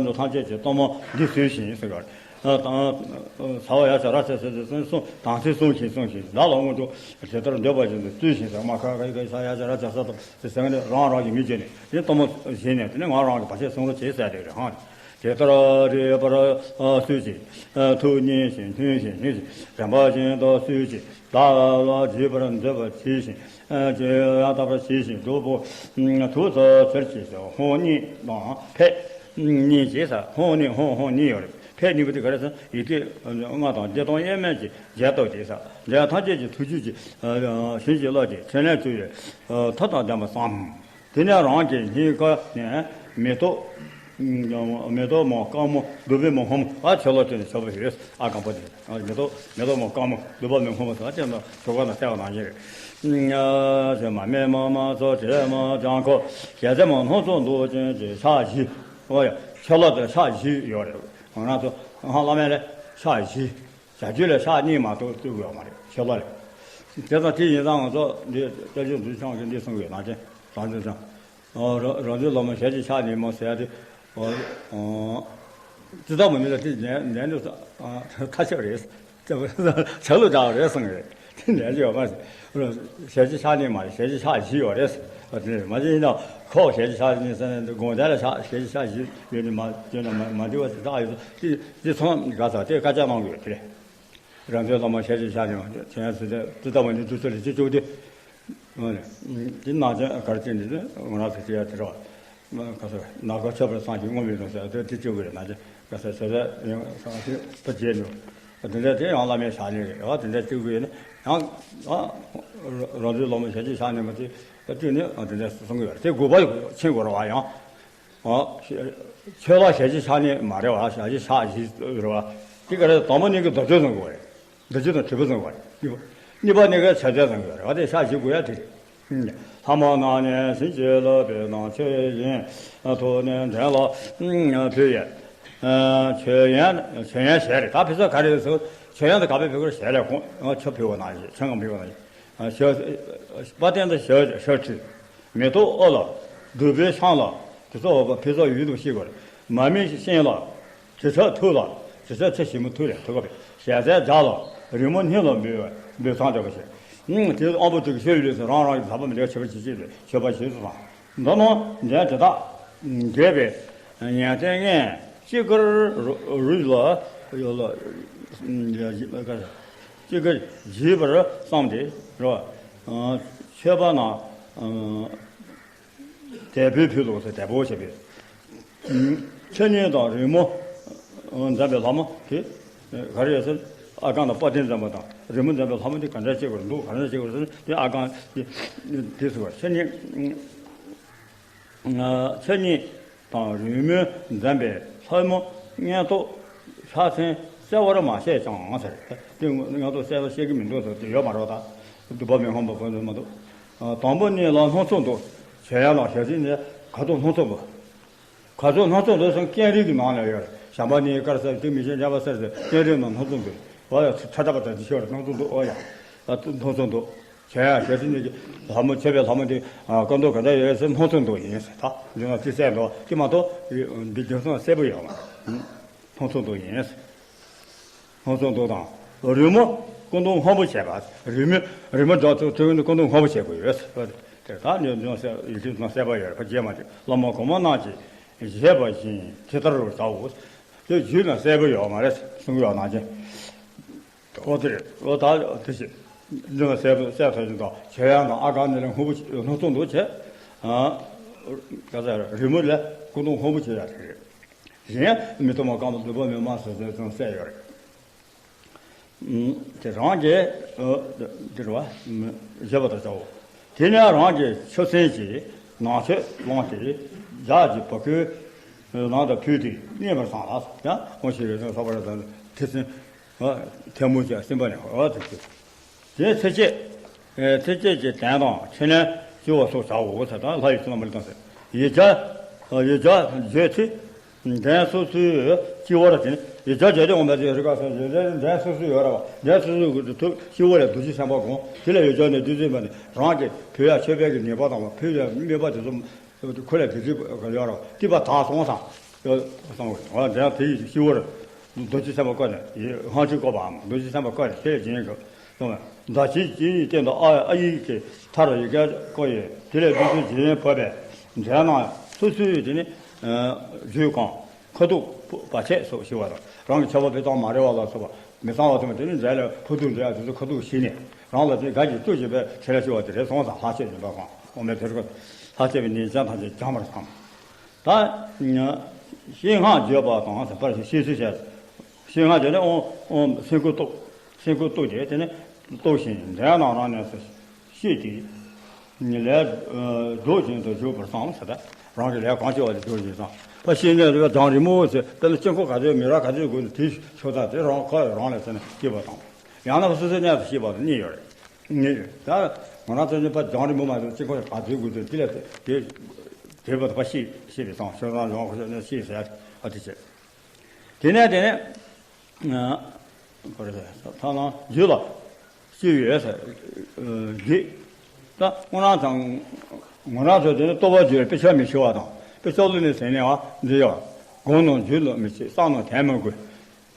ལུས་ཐམས་ཅད་ཀྱི་གཏོར་མ་འདི་ཟོས་ཤིང་ཟེར་བ་རེད། ཚ་བ་ཡ་ཤ་ར་ཤ་ཟེར་ཏེ་གསུངས་གསུངས་དང་ཚིག་གསུངས་ཤིང་གསུངས་ཤིང་བདག་ལ་དངོས་གྲུབ་དེ་ལྟར་འདོད་པ་བཞིན་དུ་སྩོལ་ཞིང་ཟེར་མ་ཁ་ཁ་ཁ་ཤ་ཡ་ཤ་ར་ཤ་ས་དང་དེ་ཟེར་ནས་རང་རང་གི་མི་བརྗོད་ནས་དེ་གཏོར་མ་བཞེས་ནས་དེ་ནས་ང་རང་གི་བར་ཆད་སྲུང་རོགས་བྱེད་ཟེར་དེ་རེད་ཧང་། དེ་ལྟར་རིག་པར་གསོལ་ཅིག །ཐུགས་མཉེས་ཤིང་མཐུན་ཞིང་ནུས་ཤིང་དྲན་པ་བཞིན་དུ་གསོལ་ཅིག །བདག་ལ་བརྗོད་པར་འདོད་པ་ཇི་བཞིན་ཇི་ཡང་དག་པར་ཇི་བཞིན་སྒྲུབ་པོ། ཐུགས་སུ་ཚུར་གྱིས་ཧོ་གཉིས་དང་ཕད་གཉིས་ཀྱིས་ཧོ་གཉིས་ཧོ་གཉིས་ཡོད་རེད། ཕད་གཉིས་པོ་དེ་ག་རེ་ཟེར་ཡི་གེ་ལྔ་དང་བདེ་སྟོང་དབྱེར་མེད་ཀྱི་རྒྱན་ཏོ་དེ་ས་འདྲ་ཐམས་ཅད་ཀྱི་ཐུགས་རྒྱུད་ཀྱི་བྱིན་གྱིས་བརླབས་ཏེ་ཕྲིན་ལས་བཅོལ་བའི་མཐུ་དང་ལྡན་པ་བསམ། དེ་ནས་རང་གི་སྙིང་ག་ནས་མེ་ཏོག་མེ་ཏོག་མོ་དཀར་མོ་བདུག་སྤོས་མོ་སྔོན་མོ་ཨ་ཆོས་ལོ་སྟོན་ནས་ཆོག་པ་ཞིག་རེད། ཨ་སྒམ་པོ་དེ་མེ་ཏོག་མེ་ཏོག་མོ་དཀར་མོ་བདུག་སྤོས་མོ་སྔོན་མོ་ཟེར་ཨ་ཅེ་ན་ཆོ་ག་ན་གསལ་བ་ནང་བཞིན་རེད། མ་སྨད་མ་དམར་ཚོགས་དྲི་མ་ལྗང་ཁུ་ཞལ་ཟས་མ་སྣུམ་ཚོགས་འདུ་ཅན་གྱི་ཕྱག་བཞི། ཨོ་ཡ་ཆོས་ལོ་དེ་ཕྱག་བཞི་ཡོད་རེད། ང་རང་ཚོ་ཧང་བླ་མེད་ལས་ཕྱག་བཞི། བྱ་རྒྱུད་ལ་ཕྱག་གཉིས་མ་གཏོགས་བཏུབ་ཡོད་མ་རེད་ཤོ་ལོ་ལས། དེ་ཙང་དེ་ཡིན་ཙང་ང་ཚོ་འདི་སྐྱབས་རྗེ་འདུལ་བྱང་གིས་འདི་གསུངས་ཡོད་ནང་བཞིན་རང་འདུལ་བྱང་། རང་འདུལ་སློབ་མ་ཞལ་གཅིག་ཕྱག་གཉིས་མ་ཟེར་ཡ་དེ། ཙི་ཙ་མོ་ནི་ལ་དེ་ནན་ནན་དུ་ཐ་ཆད་རེད། ཆ་ལུ་འདྲ་བ་རེད་གསུངས་རེད། དེ་ནན་ཡོད་མ་རེད། ཞལ་གཅིག་ཕྱག་གཉིས་མ་རེད་ཞལ་གཅིག་ཕྱག་བཞི་ཡོད་རེད། དེ་མ་བྱས་ཡིན་ན་ཁོག་ཞལ་གཅིག་ཕྱག་གཉིས་ཟེར་ནས་དགོངས་དོན་ལ་ཕྱག་ཞལ་གཅིག་ཕྱག་བཞི་ཡོད་ནི་མ་ཡོད་ན་མ་མ་འགྲིག་པ་ཞིག་ཆགས་ཡོད་དེ་དེ་ཚང་ག་ས་དེ་བཀའ་རྒྱ་གནང་དགོས་དེ་རེད། རང་ཚོའི་བླ་མ་ཞལ་གཅིག་ཕྱག་གཉིས་མ་ཆེན་ཚུལ་དེ་ཙི་ཙ་མོ་ནི་དུས་ཚོད་ལ་གཅིག་བཅུག་སྟེ། དེ་ནང་ཆེན་གར་ཅན་འདི་ནི་ང་རང་ཚོ་བྱེད་ཡ་དེ་རེད་བ། ག་ས་ནག་ཁ་ཆོས་པར་སངས་ཀྱི་དངོས་མེད་དུ་ཟེར་དེ་དེ་བཅུག་དགོས་རེད་ནང་ཆེན། ག་ས་ཟེར་ཟེར་ཡང་སངས་ཤིང་ད་རྗེས་འགྲོ། དེ་འདྲ་དེ་ཡང་བླ་མའི་ཞལ་ནས་རེད་བ་དེ་འདྲ་བཅུག་དགོས་ནི་ཡང་། རང་ཚོའི་བླ་མ་ཞལ་གཅིག་ཕྱག་གཉིས་མ་དེ་བཅུག་ནི་དེ་འདྲ་གསུང་གི་ཡོད་རེད་དེ་དགོས་པ་ཕྱིན་དགོས་རེད་བ་ཡང་། ཆོས་ལ་ཞལ་གཅིག་ཕྱག་གཉིས་མ་རེད་བ་ཞལ་གཅིག་ཕྱག་བཞི་རེད་བ། དེ་ག་རེ་དང་པོ་ནི་གི་མདོ་ཆོས་གསུང་དགོས་རེད། མདོ་རྒྱུད་དང་དྲིལ་བུ་གསུང་བ་རེད། གཉིས་པ་ནི་ག་ཆ་ཆ་གསུང་གི་རེད་བ་དེ་ཕྱག་བཞི་དགོས་ཡ་དེ་རེད། ལྷ་མོ་རྣམས་ནི་བྱིན་གྱིས་བརླབས་པའི་ནང་ཆོས་ཡིན་ཐོག་ནས་འདྲེན་ལ་ཕུལ་ཡས། མཆོད་ཡོན་མཆོད་ཡོན་ཞལ་རེད་ད་ཕི་སོ་ག་རེ་ཟེར་མཆོད་ཡོན་དེ་ག་པའི་ཕུལ་དགོས་ཞལ་ལས་ཁོང་ཆོས་ཕུལ་བ་ནང་བཞིན་ཆང་གང་ཕུལ་བ་ནང་བཞིན། དཔལ་ལྡན་དུ་ཞལ་ཞལ་ཁྲིད། མེ་ཏོག་ཨོ་ལ། བདུག་སྤོས་ཆང་ལ། དེ་ཚོ་ཕེ་ཚོགས་ཡུལ་དུ་ཤེས་དགོས། མར་མེ་ཤིང་ལ། དྲི་ཆབ་ཐུགས་ལ། དྲི་ཆབ་ཚེ་ཞིབ་མོ་ཐུགས་ལ་ཐུགས་ཀ་བས་ཞལ་ཟས་བྱ་ལ། རི་མོ་སྙིང་ལ་འབུལ་བ་འབུལ་ཚང་འདྲ་བ་ཞིག །དེ་དབང་པོ་དྲུག་གི་ཤོད་ཡུལ་ལས་སུ་རང་རང་གི་ལྷག་པ་མི་འདྲ་བ་བྱེད་པ་ཇི་སྲིད་དུ་མཆོད་པ་ཞིག་ཏུ་དང་། མདོ་ནང་འདྲེན་དེ་དག་འགྲེལ་པའི་ཉན་ཐོས་ལྔས་སྤྱི་དཀར་རུས་ལ་ཡོད་ལ། སྤྱི་དཀར་བགྱིས་པར་བསམས་ཏེ་རོ། མཆོད་པ་ན། དལ་བུས་ཕུལ་ལོ་ཟེར་དལ་བུ་བྱས་པས། ཆ་གཉིས་དང་རོལ་མོ་འཛིན་པའི་ལྷ་མོ་དེ་ག་རེ་ཡོད་ཟེར། ཨ་སྒང་དང་དཔལ་ལྡན་འཛིན་པ་དང་རོལ་མོ་འཛིན་པའི་ལྷ་མོ་དེ་ག་འདྲ་བྱེད་དགོས་འདུག་ག་འདྲ་བྱེད་དགོས་ཟེར་དེ་ཨ་སྒང་དེ་དེ་ཟེར་བ་ཆ་གཉིས། ཆ་གཉིས་དང་རོལ་མོ་འཛིན་པའི་ལྷ་མོ་མངོན་རྟོགས་ཕྱག་མཚན་གསལ་བར་མ་བཤད་ཀྱང་ཟེར། དེ་མངོན་རྟོགས་གསལ་བར་བཤད་ཀྱི་མི་འདུག་ཟེར་དེ་ཡོད་མ་རེད་ད། སྡུག་པ་མི་ཁོམ་པ་བོ་ནི་མ་འདུག་དང་པོ་ནི་ལ་སྣ་ཚོགས་འདུ། བྱེད་ཡ་ལ་ཞལ་ཟས་ནི་ག་ཚོད་སྣ་ཚོགས་འདུ། ག་ཚོད་སྣ་ཚོགས་འདུ་སོང་ཀེང་རུས་ཀྱི་ནང་ལ་ཡོད་རེད། བྱམས་པ་ནི་དཀར་གསལ་དེ་མི་ཤེས་འཇམ་པ་གསལ་ཟེར་ཀེང་རུས་ནང་སྣ་ཚོགས་འདུ། འོ་ཡ་ཚ་ཚ་པ་དང་དེ་ཤོར་སྣ་ཚོགས་འདུ་འོ་ཡ། སྣ་ཚོགས་འདུ། བྱེད་ཡ་ཞལ་ཟས་ནི་ལྷ་མོ་མཆོད་པའི་ལྷ་མོ་དེ་སྐུ་མདོག་ག་འདྲ་ཡོད་ཟེར་སྣ་ཚོགས་འདུ་ཡིན་ཟེར་ད་འདི་ནང་དེ་གསལ་འདུག་དེ་མ་གཏོགས་འདི་རྒྱུ་མཚན་གསལ་པོ་ཡོད་མ་རེད། སྣ་ཚོགས་འདུ་ཡིན་ཟེར། སྣ་ཚོགས་འདུ་དང་། རོལ་མོ་སྐུ་མདོག་སྔོན་པོ་བྱས་པ། རོལ་མོ་རོལ་མོ་སྒྲ་ཚུ་ཚུ་ནི་སྐུ་མདོག་སྔོན་པོ་བྱས་དགོས་ཡོད། དེ་དག་ནི་ཡོན་ཏན་གསལ་ཡོན་ཏན་གསལ་པོ་ཡོད་རེད་པ་རྗེས་མ་དེ་བླ་མ་གོང་མ་རྣམས་ཀྱིས་བཞེད་པ་བཞིན་ཇི་ལྟར་རུ་བྱའོ། དེ་རྒྱུད་ན་གསལ་པོ་ཡོད་མ་རེད་གསུང་ཡོད་ནང་བཞིན། འོ་དེ་རེད་འོ་ད་དེ་བཞིན་རྒྱུད་ན་གསལ་པོ་གསལ་ཐག་ཆོད་དང་བྱེད་ཡ་དང་ཨ་ག་ནི་ལས་སྔོན་པོ་སྣ་ཚོགས་འདུ་བྱས། ག་ས་རོལ་མོ་ལས་སྐུ་མདོག་སྔོན་པོ་བྱེད་ཡ་དེ་རེད། གཞན་མེ་ཏོག་མ་སྐམ་པ་བདུག་སྤོས་མེ་མ་ཟེར་ཟེར་ཙང་གསལ་ཡོད་རེད། དེ་རང་གིས་འདིར་བ་བཞེས་པ་དང་བྱའོ། དེ་ནས་རང་གི་ཆུ་སྲིན་གྱི་ནང་མཆོད་བླངས་ཏེ་ལྗགས་ཀྱི་བ་ཁོའི་ནང་དུ་ཕུལ་ཏེ་མནན་པར་བསམས་ལ། ཡང་ཁོང་ཤི་རེ་ཟོ་ས་པ་ར་དང་ཐེ་ཚིན་ཐལ་མོ་ཅན་སེམས་པ་ནས་འོ་དེ་ཚེ་ཚེ་སྐྱེས་ཚེ་སྐྱེས་ཀྱི་དོན་དང་ཕྲིན་ལས་བཅོལ་བ་སོགས་བྱའོ་ཟེར་དང་ལྷ་ཡི་ཚུལ་ལ་མ་ལུས་དང་ཟེར། ཡིག་བརྒྱ་ཡིག་བརྒྱ་བརྗོད་ཚེ། འདོན་སོ་སོའི་སྤྱི་བོར་དེ་ནི་ཡིག་བརྒྱ་བརྗོད་དེ་འོང་བའི་རིགས་ཀ་སོགས་བརྗོད་དེ་འདོན་སོ་སོའི་ཡོད་ར་བ། འདོན་སོ་སོའི་གུ་ཐུབ་སྤྱི་བོ་ལ་རྡོ་རྗེ་སེམས་དཔའ་དགོངས། དེ་ལ་ཡིག་བརྒྱ་ནས་བདུད་རྩི་མ་ནི་རང་གི་ཕུལ་ཡ་མཆོད་པའི་གི་ནུས་པ་དང་ཕུལ་ཡ་དམིགས་པ་དེ་ཚོ་ཁོ་ལ་བདུད་རྩི་ཡོད་ར་བ། ཏི་པ་དག་སོང་སང་སོང་བ་འདོན་དེ་ཡི་སྤྱི་བོར་རྡོ་རྗེ་སེམས་དཔའ་བཀོད་ནས་ལྷང་ཆུ་བཀོད་པའམ་རྡོ་རྗེ་སེམས་དཔའ་བཀོད་ནས་དེ་ལ་བྱིན་གྱིས་བརླབས། མདའ་གཅིག་གི་སྟེང་དུ་ཨ་ཨ་ཡིག་གི་མཐར་ཡི་གེ་བཀོད་ཡོད། དེ་ལས་བདུད་རྩི་བྱིན་བབས་པས་འདྲེ་རྣམས་སོ་སོའི་དེ་ནི་རྒྱུད་བཀང་། ཁ་ཐུག་བར་ཆད་སོགས་ཞི་བ་དང་། རང་གི་ཆོས་པ་ཕུད་དང་མ་རེ་བ་ལ་སོགས་པ་མི་གཙང་བ་དེ་མ་དེ་ནི་འདྲེ་ལ་ཕོག་ཐུག་འདྲེ་ཡ་དེ་ཚོ་ཁ་ཐུག་ཞི་ནས་རང་ལ་དེ་དགའ་གྱིས་སྤྲོ་བྱེད་པའི་ཆེད་ལ་ཞི་བ་དེ་རེད་སོང་ཙང་ལྷག་བཅས་ཀྱི་འབབ་བཀང་། འོ་མའི་དེར་ལྷག་བཅས་པའི་ཉེས་ཅན་ཐམས་ཅད་སྦྱངས་པར་བསམ། ད་ཤིང་སྔགས་བརྗོད་པ་དང་ཟེར་བར་ཤེས་ཚུལ་བཤད། ཤིང་སྔགས་བརྗོད་ནས་ཨོ་ཨོ་སེམས་ཁུར་གཏུགས། སེམས་ཁུར་གཏུགས་ཏེ་དེ་ནས་གཏུགས་ཤིང་འདྲེ་རྣམས་རང་ནས་སུ་བཤིག་སྟེ། ལས་སྒྲུབ་བཞིན་དུ་བཞུགས་པར་བསམ་ཟེར། ད་རང་གི་ལས་གང་བྱེད་པ་དེ་སྒྲུབ་བཞིན་བསམ། ཕ་ཤིང་ནས་རི་བ་གྲང་རི་མོ་ཟེར་དཔེར་ན་དཀྱིལ་འཁོར་ག་ཚོད་མི་ར་ག་ཚོད་དགོས་ནས་དེ་ཤོག་ད་དེ་རང་ཁ་རང་ལས་ཟེར་ནས་སྐྱེས་པ་དང་། ཡང་ན་སོ་སོའི་གནས་སུ་སྐྱེས་པ་དང་གཉིས་ཡོད་རེད། ངས་ད་ང་རང་ཚོ་གཉིས་པ་རྒྱང་རིང་པོ་མ་ཟད་གཅིག་ཁོ་ག་ཚོད་དགོས་ཚོད་དེ་ལས་དེ་དེ་བར་དུ་ཕ་ཤེས་ཤེས་པའི་སང་ཤོག་སང་ལོང་ཁོ་ཤོག་ནས་ཤེས་ཟེར་ཨ་དེ་བྱས། དེ་ནས་དེ་ནས་ཁོ་རེ་ཐ་ན་རྒྱུད་ལ་སྐྱེས་ཡོད་ཟེར་འདི་ད་ཁོ་རང་ཚང་ང་རང་ཚོ་དེ་ནས་ལྟོ་བ་རྒྱུད་ལ་དཔེ་ཆ་མི་ཤེས་པ་དང་དཔེ་ཆ་བློ་ནས་ཟིན་ནས་ཨ་འདི་ཡོད་སྒོམ་ནང་རྒྱུད་ལ་མི་ཤེས་བསམ་ནང་དྲན་མི་དགོས།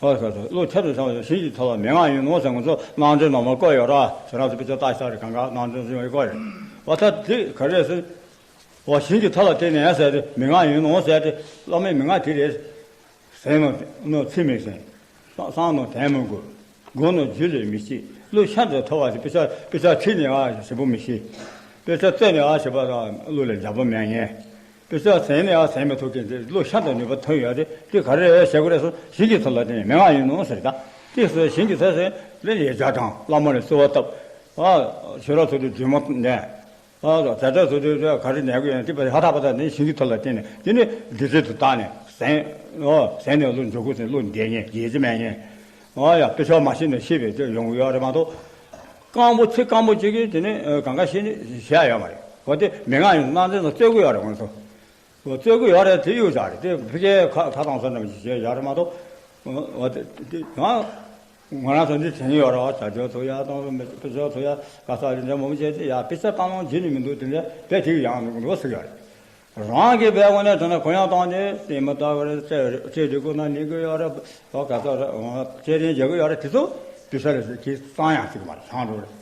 ཨོ་ཁ་ཐུག་བློ་ཁྱབ་ཏུ་བྱང་བའི་ཞིང་གི་ཐོག་ལ་མན་ངག་ཡིན་ནོ་ཟེར་ང་ཚོ་ནང་དོན་ནང་མ་བཀོད་ཡོད་ར་ཟེར་ར་ཚོ་དཔེ་ཆ་ལྟ་ཤ་རེ་གང་ག་ནང་དོན་ཟིན་བའི་བཀོད་རེད། ཨོ་ད་དེ་ག་རེ་ཟེར། ཨོ་ཞིང་གི་ཐོག་ལ་བརྟེན་ནས་ཟེར་ཏེ་མན་ངག་ཡིན་ནོ་ཟེར་ཏེ་བླ་མའི་མན་ངག་དེ་རེད། ཟིན་ནོ་ནོ་ཚིག་མི་ཟིན། བསམ་ནོ་དྲན་མི་དགོས། སྒོམ་ནོ་རྒྱུད་ལ་མི་སྐྱེ། བློ་ཤིན་ཏུ་ཐུབ་པ་ཞིག་དཔེ་ཆ་དཔེ་ཆ་ཁྲིད་ནས་ཨ་ཞིབ་པོ་མི་ཤེས། དཔེ་ཆ་བལྟས་ནས་ཨ་ཞིབ་པ་དང་བློ་ལ་འཇགས་པོ་མེད་ངེས། དཔེ་ཆ་ཟིན་ནས་ཨ་ཟིན་མི་ཐུབ་མཁན་དེ་བློ་ཤིན་ཏུ་ནུས་པ་ཐོན་ཡོད་དེ་དེ་ག་རེ་བྱེད་དགོས་རེད་ཟེར་ཞིང་གི་ཐོག་ལ་བརྟེན་ནས་མན་ངག་ཡིན་ནོ་ཟེར་ད། དེ་ཟེར་ཞིང་གི་ཐོག་ཟེར་ལས་ཡེ་བྱ་དང་བླ་མ་ལ་གསོལ་བ་བཏབ། ཨ་ཆོས་ར་ཚོ་དུ་རྫུན་མ་ནས། ཨ་ད་ད་ཚོ་དུ་ག་རེ་ནས་དགོས་ཡང་དེ་པ་ཧ་ཐག་པ་ད་ནི་ཞིང་གི་ཐོག་ལ་བརྟེན་ནས་དེ་ནི་འདི་ཚོད་དུ་བཏང་ནས་ཟིན། ཨོ་ཟིན་ནས་བློ་འཇོག་དགོས་ཟེར་བློ་འདས་ཉེན་རྒྱས་ཀྱི་མེད་ཉེན། ཨོ་ཡ་དཔེ་ཆ་མ་ཤེས་ནས་ཤེས་པའི་དེ་ཡོང་གི་ཡོད་རེད་མ་གཏོགས། རྐང་པོ་ཚིག་རྐང་པོ་གཅིག་གིས་དེ་ནི་གང་ག་ཤེས་ནི་བྱས་ཡོད་མ་རེད། འོ་དེ་མན་ངག་ཡིན་ན་རྣམ་འདྲེན་དང་རྩོད་ཀྱི་ཡོད་རེད་ང་ཚོ། འོ་རྩོད་ཀྱི་ཡོད་རེད་དེ་གཡུག་བཞག་རེད་དེ་ཕི་ཀའི་ཁ་ཁ་བཏང་སོ་འདྲ་མི་ཞིག་བྱས་ཡོད་རེད་མ་གཏོགས། འོ་དེ་དེ་ཡང་། ང་རང་ཚོ་འདི་དྲན་ཡོད་རེད་བ། བྱ་སྤྱོད་ཚོ་ཡ་གཏོང་རོགས་མི་སྤྱོད་ཚོ་ཡ་ག་ས་རི་འདྲ་མོ་མོ་བྱས་ཏེ་ཡ་དཔེ་ཆ་བཏང་ལོང་བྱེད་ནི་མི་འདུག་དེ་འདྲ་དཔེ་དེ་ཡང་འདུག་འདུག་ཟེར་ཡོད་རེད། རང་གི་བས་དངོས་གནས་དྲང་གནས་གུ་ཡངས་བཏང་ནས་དེ་མི་ལྟ་བ་རེད། སྤྲད་རེད་སྤྲད་རེད་ཁོ་ན་ཉན་གི་ཡོད་རེད་བ། ག་ས་རེད་སྤྲད་རིན་རྒྱག་གི་ཡོད་རེད། དེ་ཚོ་དཔེ་ཆ་རེད་ཟེར་གྱིས་གཙང་ཡང་ཟེར་གི་མ་རེད། ཚང་འགྲོ་རེད།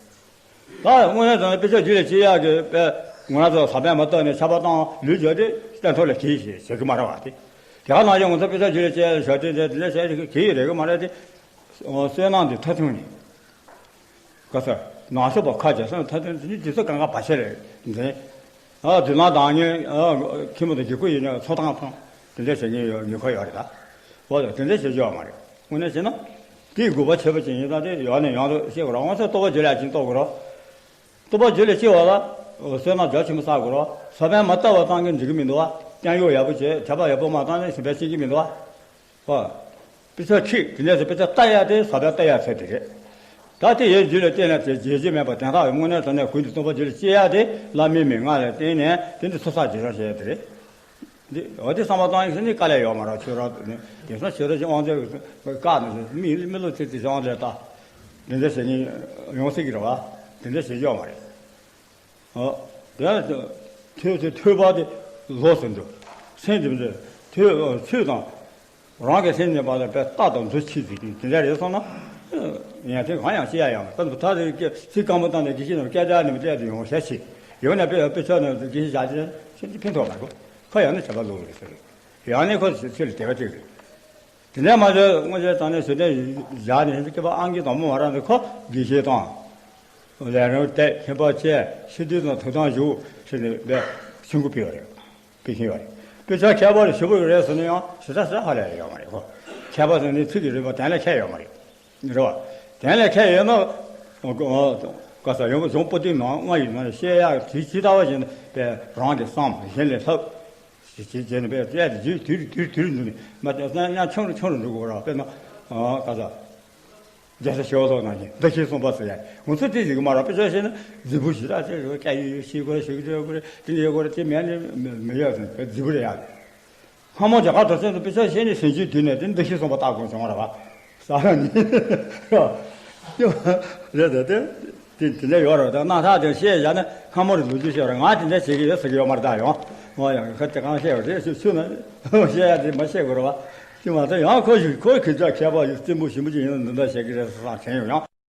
ད་དངོས་གནས་དྲང་གནས་དཔེ་ཆ་རྒྱུད་ལ་སྐྱེ་ཡག་གི་དཔེ་ང་རང་ཚོ་ས་པན་མ་བཏབ་ནས་ཆར་པ་བཏང་ལུད་རྒྱག་དེ་སྟན་ཐོག་ལ་གྱིས་ཞེས་ཟེར་གི་མ་རེད་བ། དེ་དེ་ག་ནང་བཞིན་ང་ཚོ་དཔེ་ཆ་རྒྱུད་ལ་སྐྱེ་ཡག་ཞོ་སྟེ་དེ་དེ་འདྲ་བྱས་གྱིས་རེད་གི་མ་རེད་དེ། བསོད་ནམས་འདི་མཐར་ཐུག་ནས། ག་ས། ནང་ཤོག་པ་ཁ་རྒྱ་སོང་མཐར་ཐུག་ནས་དེ་ཚོ་གང་ག་བ་ཤ་རེད་འཛིན། ཨ་དུས་ལ་དང་ཉིན་ཨ་ཁྱི་མོ་དང་གི་ཁུ་ཡིན་ན་ཚོ་ཐང་ཐང་དེ་འདྲ་བྱེད་ཉེན་ཡོད་ཉེན་ཁ་ཡོད་རེད་ད། འོ་དེ་འདྲ་བྱེད་རྒྱུ་ཡོད་མ་རེད། དངོས་གནས་བྱས་ན། དེའི་དགོས་པ་ཆེ་བ་ཅན་ཡིན་ད་དེ་ཡོད་ནས་ཡང་དུ་ཤེས་དགོས་ར་ང་ཚོ་ལྟོ་བ་རྒྱུད་ལ་ཅིག་ལྟོ་དགོས་ར། ལྟོ་བ་རྒྱུད་ལ་སྐྱེ་བ་ལ། བསོད་ནམས་རྒྱ་ཆེན་པོ་བསགས་དགོས་ར། ས་བོན་མ་བཏབ་པ་བཏང་གི་འགྲིག་གི་མི་འདུག་བ། བརྟན་གཡོག་ཡག་པོ་བྱས་དྲ་བ་ཡག་པོ་མ་བཏང་ནས་ཞིམ་པ་ཤེས་ཀྱི་མི་འདུག་བ། ཨོ། དཔེ་ཆ་ཁྲིད་དེ་ནས་སུ་དཔེ་ཆ་ལྟ་ཡ་དེ་ཟ་བའི་ལྟ་ཡ་ཚད་དེ་རེད། ད་དེ་ཡོད་རྒྱུད་ལ་བལྟས་ན་དེ་བརྗེད་རྒྱུ་མེད་པ་དན་རྟགས་ཡོད་དངོས་གནས་དྲང་གནས་ཀུན་གྱི་སྟོང་པ་རྒྱུད་ལ་སྐྱེ་ཡ་དེ་བླ་མའི་མན་ངག་ལ་བརྟེན་ནས་དེ་འདི་ཚོ་ས་རྗེས་རང་བྱས་ཡ་དེ་རེད། འདི་འོ་དེ་བསམ་པ་བཏང་ཡིན་ཟེར་ནི་དཀའ་ལས་ཡོད་མ་རེད་ཆོས་ར་ནི་དེང་སང་ཆོས་ར་ཅིག་དབང་ཆ་བཀག་ནས་མི་མི་ལོ་ཚིག་དེ་ཅིག་དབང་ཆ་བཏགས་འདི་འདྲ་བྱེད་ཉིན་ཡོང་སྲིད་ཀྱི་རེད་བ། དེ་འདྲ་བྱེད་རྒྱུ་ཡོད་མ་རེད། ཨོ། དེ་ཡང་ཐོས་ཚེ་ཐོས་པ་དེ་ལོག་ཟིན་འདུག་སེམས་དེ་མཛོད་ཐོས་ཆོས་དང་། རང་གི་སེམས་ནས་པ་ལ་པའི་རྟག་ཏུ་འདུ་ཤེས་ཟིག་དེ་དེ་འདྲ་རེད་སོང་ན། ཡང་དེ་གང་ཡང་ཤེས་ཡ་ཡང་ལྟ་འདུག་ཐག་རེ་སྐད་ཚིག་སྐམ་པོ་བཏང་ནས་དགེ་བཤེས་རྣམས་སྐད་ཆ་ནས་མི་བལྟས་ཏེ་ཡོང་ཤ་ཆེ། ཡོང་ནས་དཔེ་དཔེ་ཆ་ནས་དགེ་བཤེས་བཞག་ཅིང་ཤེས་ཀྱི་ཕན་ཐོགས་མ་གོ་ཁོ་ཡང་ནི་བྱ་བ་ལོག་རེད་ཟེར། ཡང་ནི་ཁོ་ཆོས་ལ་དད་པ་ཅིག་རེད། དེ་ནས་མ་ཟད་དངོས་གཞི་དང་ནས་ཞུ་དན་བཞག་ནས་ཧིན་སྐྱེས་པ་ཨང་ཀི་དང་པོ་མ་རག་ནས་ཁོ་དགེ་བཤེས་དང་། ལས་རིམ་དེ་ཁྱིམ་པ་བཅས་ཕྱི་དུས་དང་ཐུགས་དམ་བཞུགས་ཟེར་ནས་འབད་ཆུང་ཀུ་ཕུལ་བ་རེད། ཕུལ་བཞིན་ཡོད་རེད། དཔེ་ཆ་ཁྱད་པར་ཞུ་བ་རེད་ཟེར་ན་ཡང་ཞེ་དྲག་ཟེར་ཧ་ལས་ཡོད་མ་རེད་ཁོ། ཁྱད་པར་ཟེར་ནས་ཚིག་གི་རིག་པ་གཏན་ལ་འཁེལ་ཡོད་མ་རེད། རེད་བ། དེ་ལས་ཁྱད་ཡོད་ན། ཨོ་ཨོ་ག་ས་ཡོང་གཞུང་པོ་ཏི་ནང་ལྔ་ཡོད་ན་བཤད་ཡག་དེ་ཇི་ལྟ་བ་བཞིན་དུ་པས་རང་གི་བསམ་གཞན་ལས་ལྷག་ཅེས་བྱས་ནས་པས་བཤད་དེ་དུས་དུས་དུས་དུས་འདུག་ནས་མ་བལྟས་ན་ཉམ་ཆུང་རུ་ཆུང་རུ་འགྲོ་དགོས་ར། དཔེར་ན་ཨ་ག་ས་རྒྱལ་སྲས་ཞི་བ་ལྷ་ནང་བཞིན་འདུ་ཤེས་གསུམ་པ་ཟེར་ཡ་ང་ཚོ་དེ་ཟིག་མ་ར། དཔེ་ཆ་བཤད་ན་རྫིག་པོ་ཞིག་ར། དེ་རུ་སྐད་ཡོད་ཡོད་ཤེས་དགོས་རེད། ཞིག་རེད་དགོས་རེད། དེ་འདྲ་ཡོད་དགོས་རེད། དེ་མེད་ནས་མི་ཡོད་ཟེར་རྫིག་པོ་རེད་ཡ། སྔ་མོ་རྒྱ་གར་དུ་ཚོད་དུ་དཔེ་ཆ་བཤད་ནས་ཟིན་བྱེད་དུས་ནས་དེ་འདུ་ཤེས་གསུམ་པ་བཏགས་དགོས་བྱུང་བ་རེད་བ། ས་ནི་རེད་དེ་དེ་དེ་དེ་འདྲ་ཡོད་རེད། ད་རྣམ་ཐར་དེ་བཤད་བཞག་ན་སྔ་མོ་རེ་ལོ་རྒྱུས་བཤད་རེད། ང་དེ་འདྲ་བྱེད་ཀྱི་ཡོད་ཟེར་གྱི་ཡོད་མ་རེད། ད་ཡོང་ང་ཡང་ཁ་དེ་གང་བཤད་ཡོད་རེད། ཆུ་ཆུ་ན་བཤད་ཡ་དེ་མ་བཤད་དགོས་རེད་བ། དེ་མ་ཚད་ཡང་ཁོ་ཞིག་ཁོའི་ཁྱེད་ཅག་མཁས་པ་ཡོད་རྩེད་མོ་ཞིམ་པོ་ཅིག་ཡིན་ན་འདི་འདྲ་བཤད་ཀྱི་རེད་བསམ་དྲན་ཡོང་ཡང་།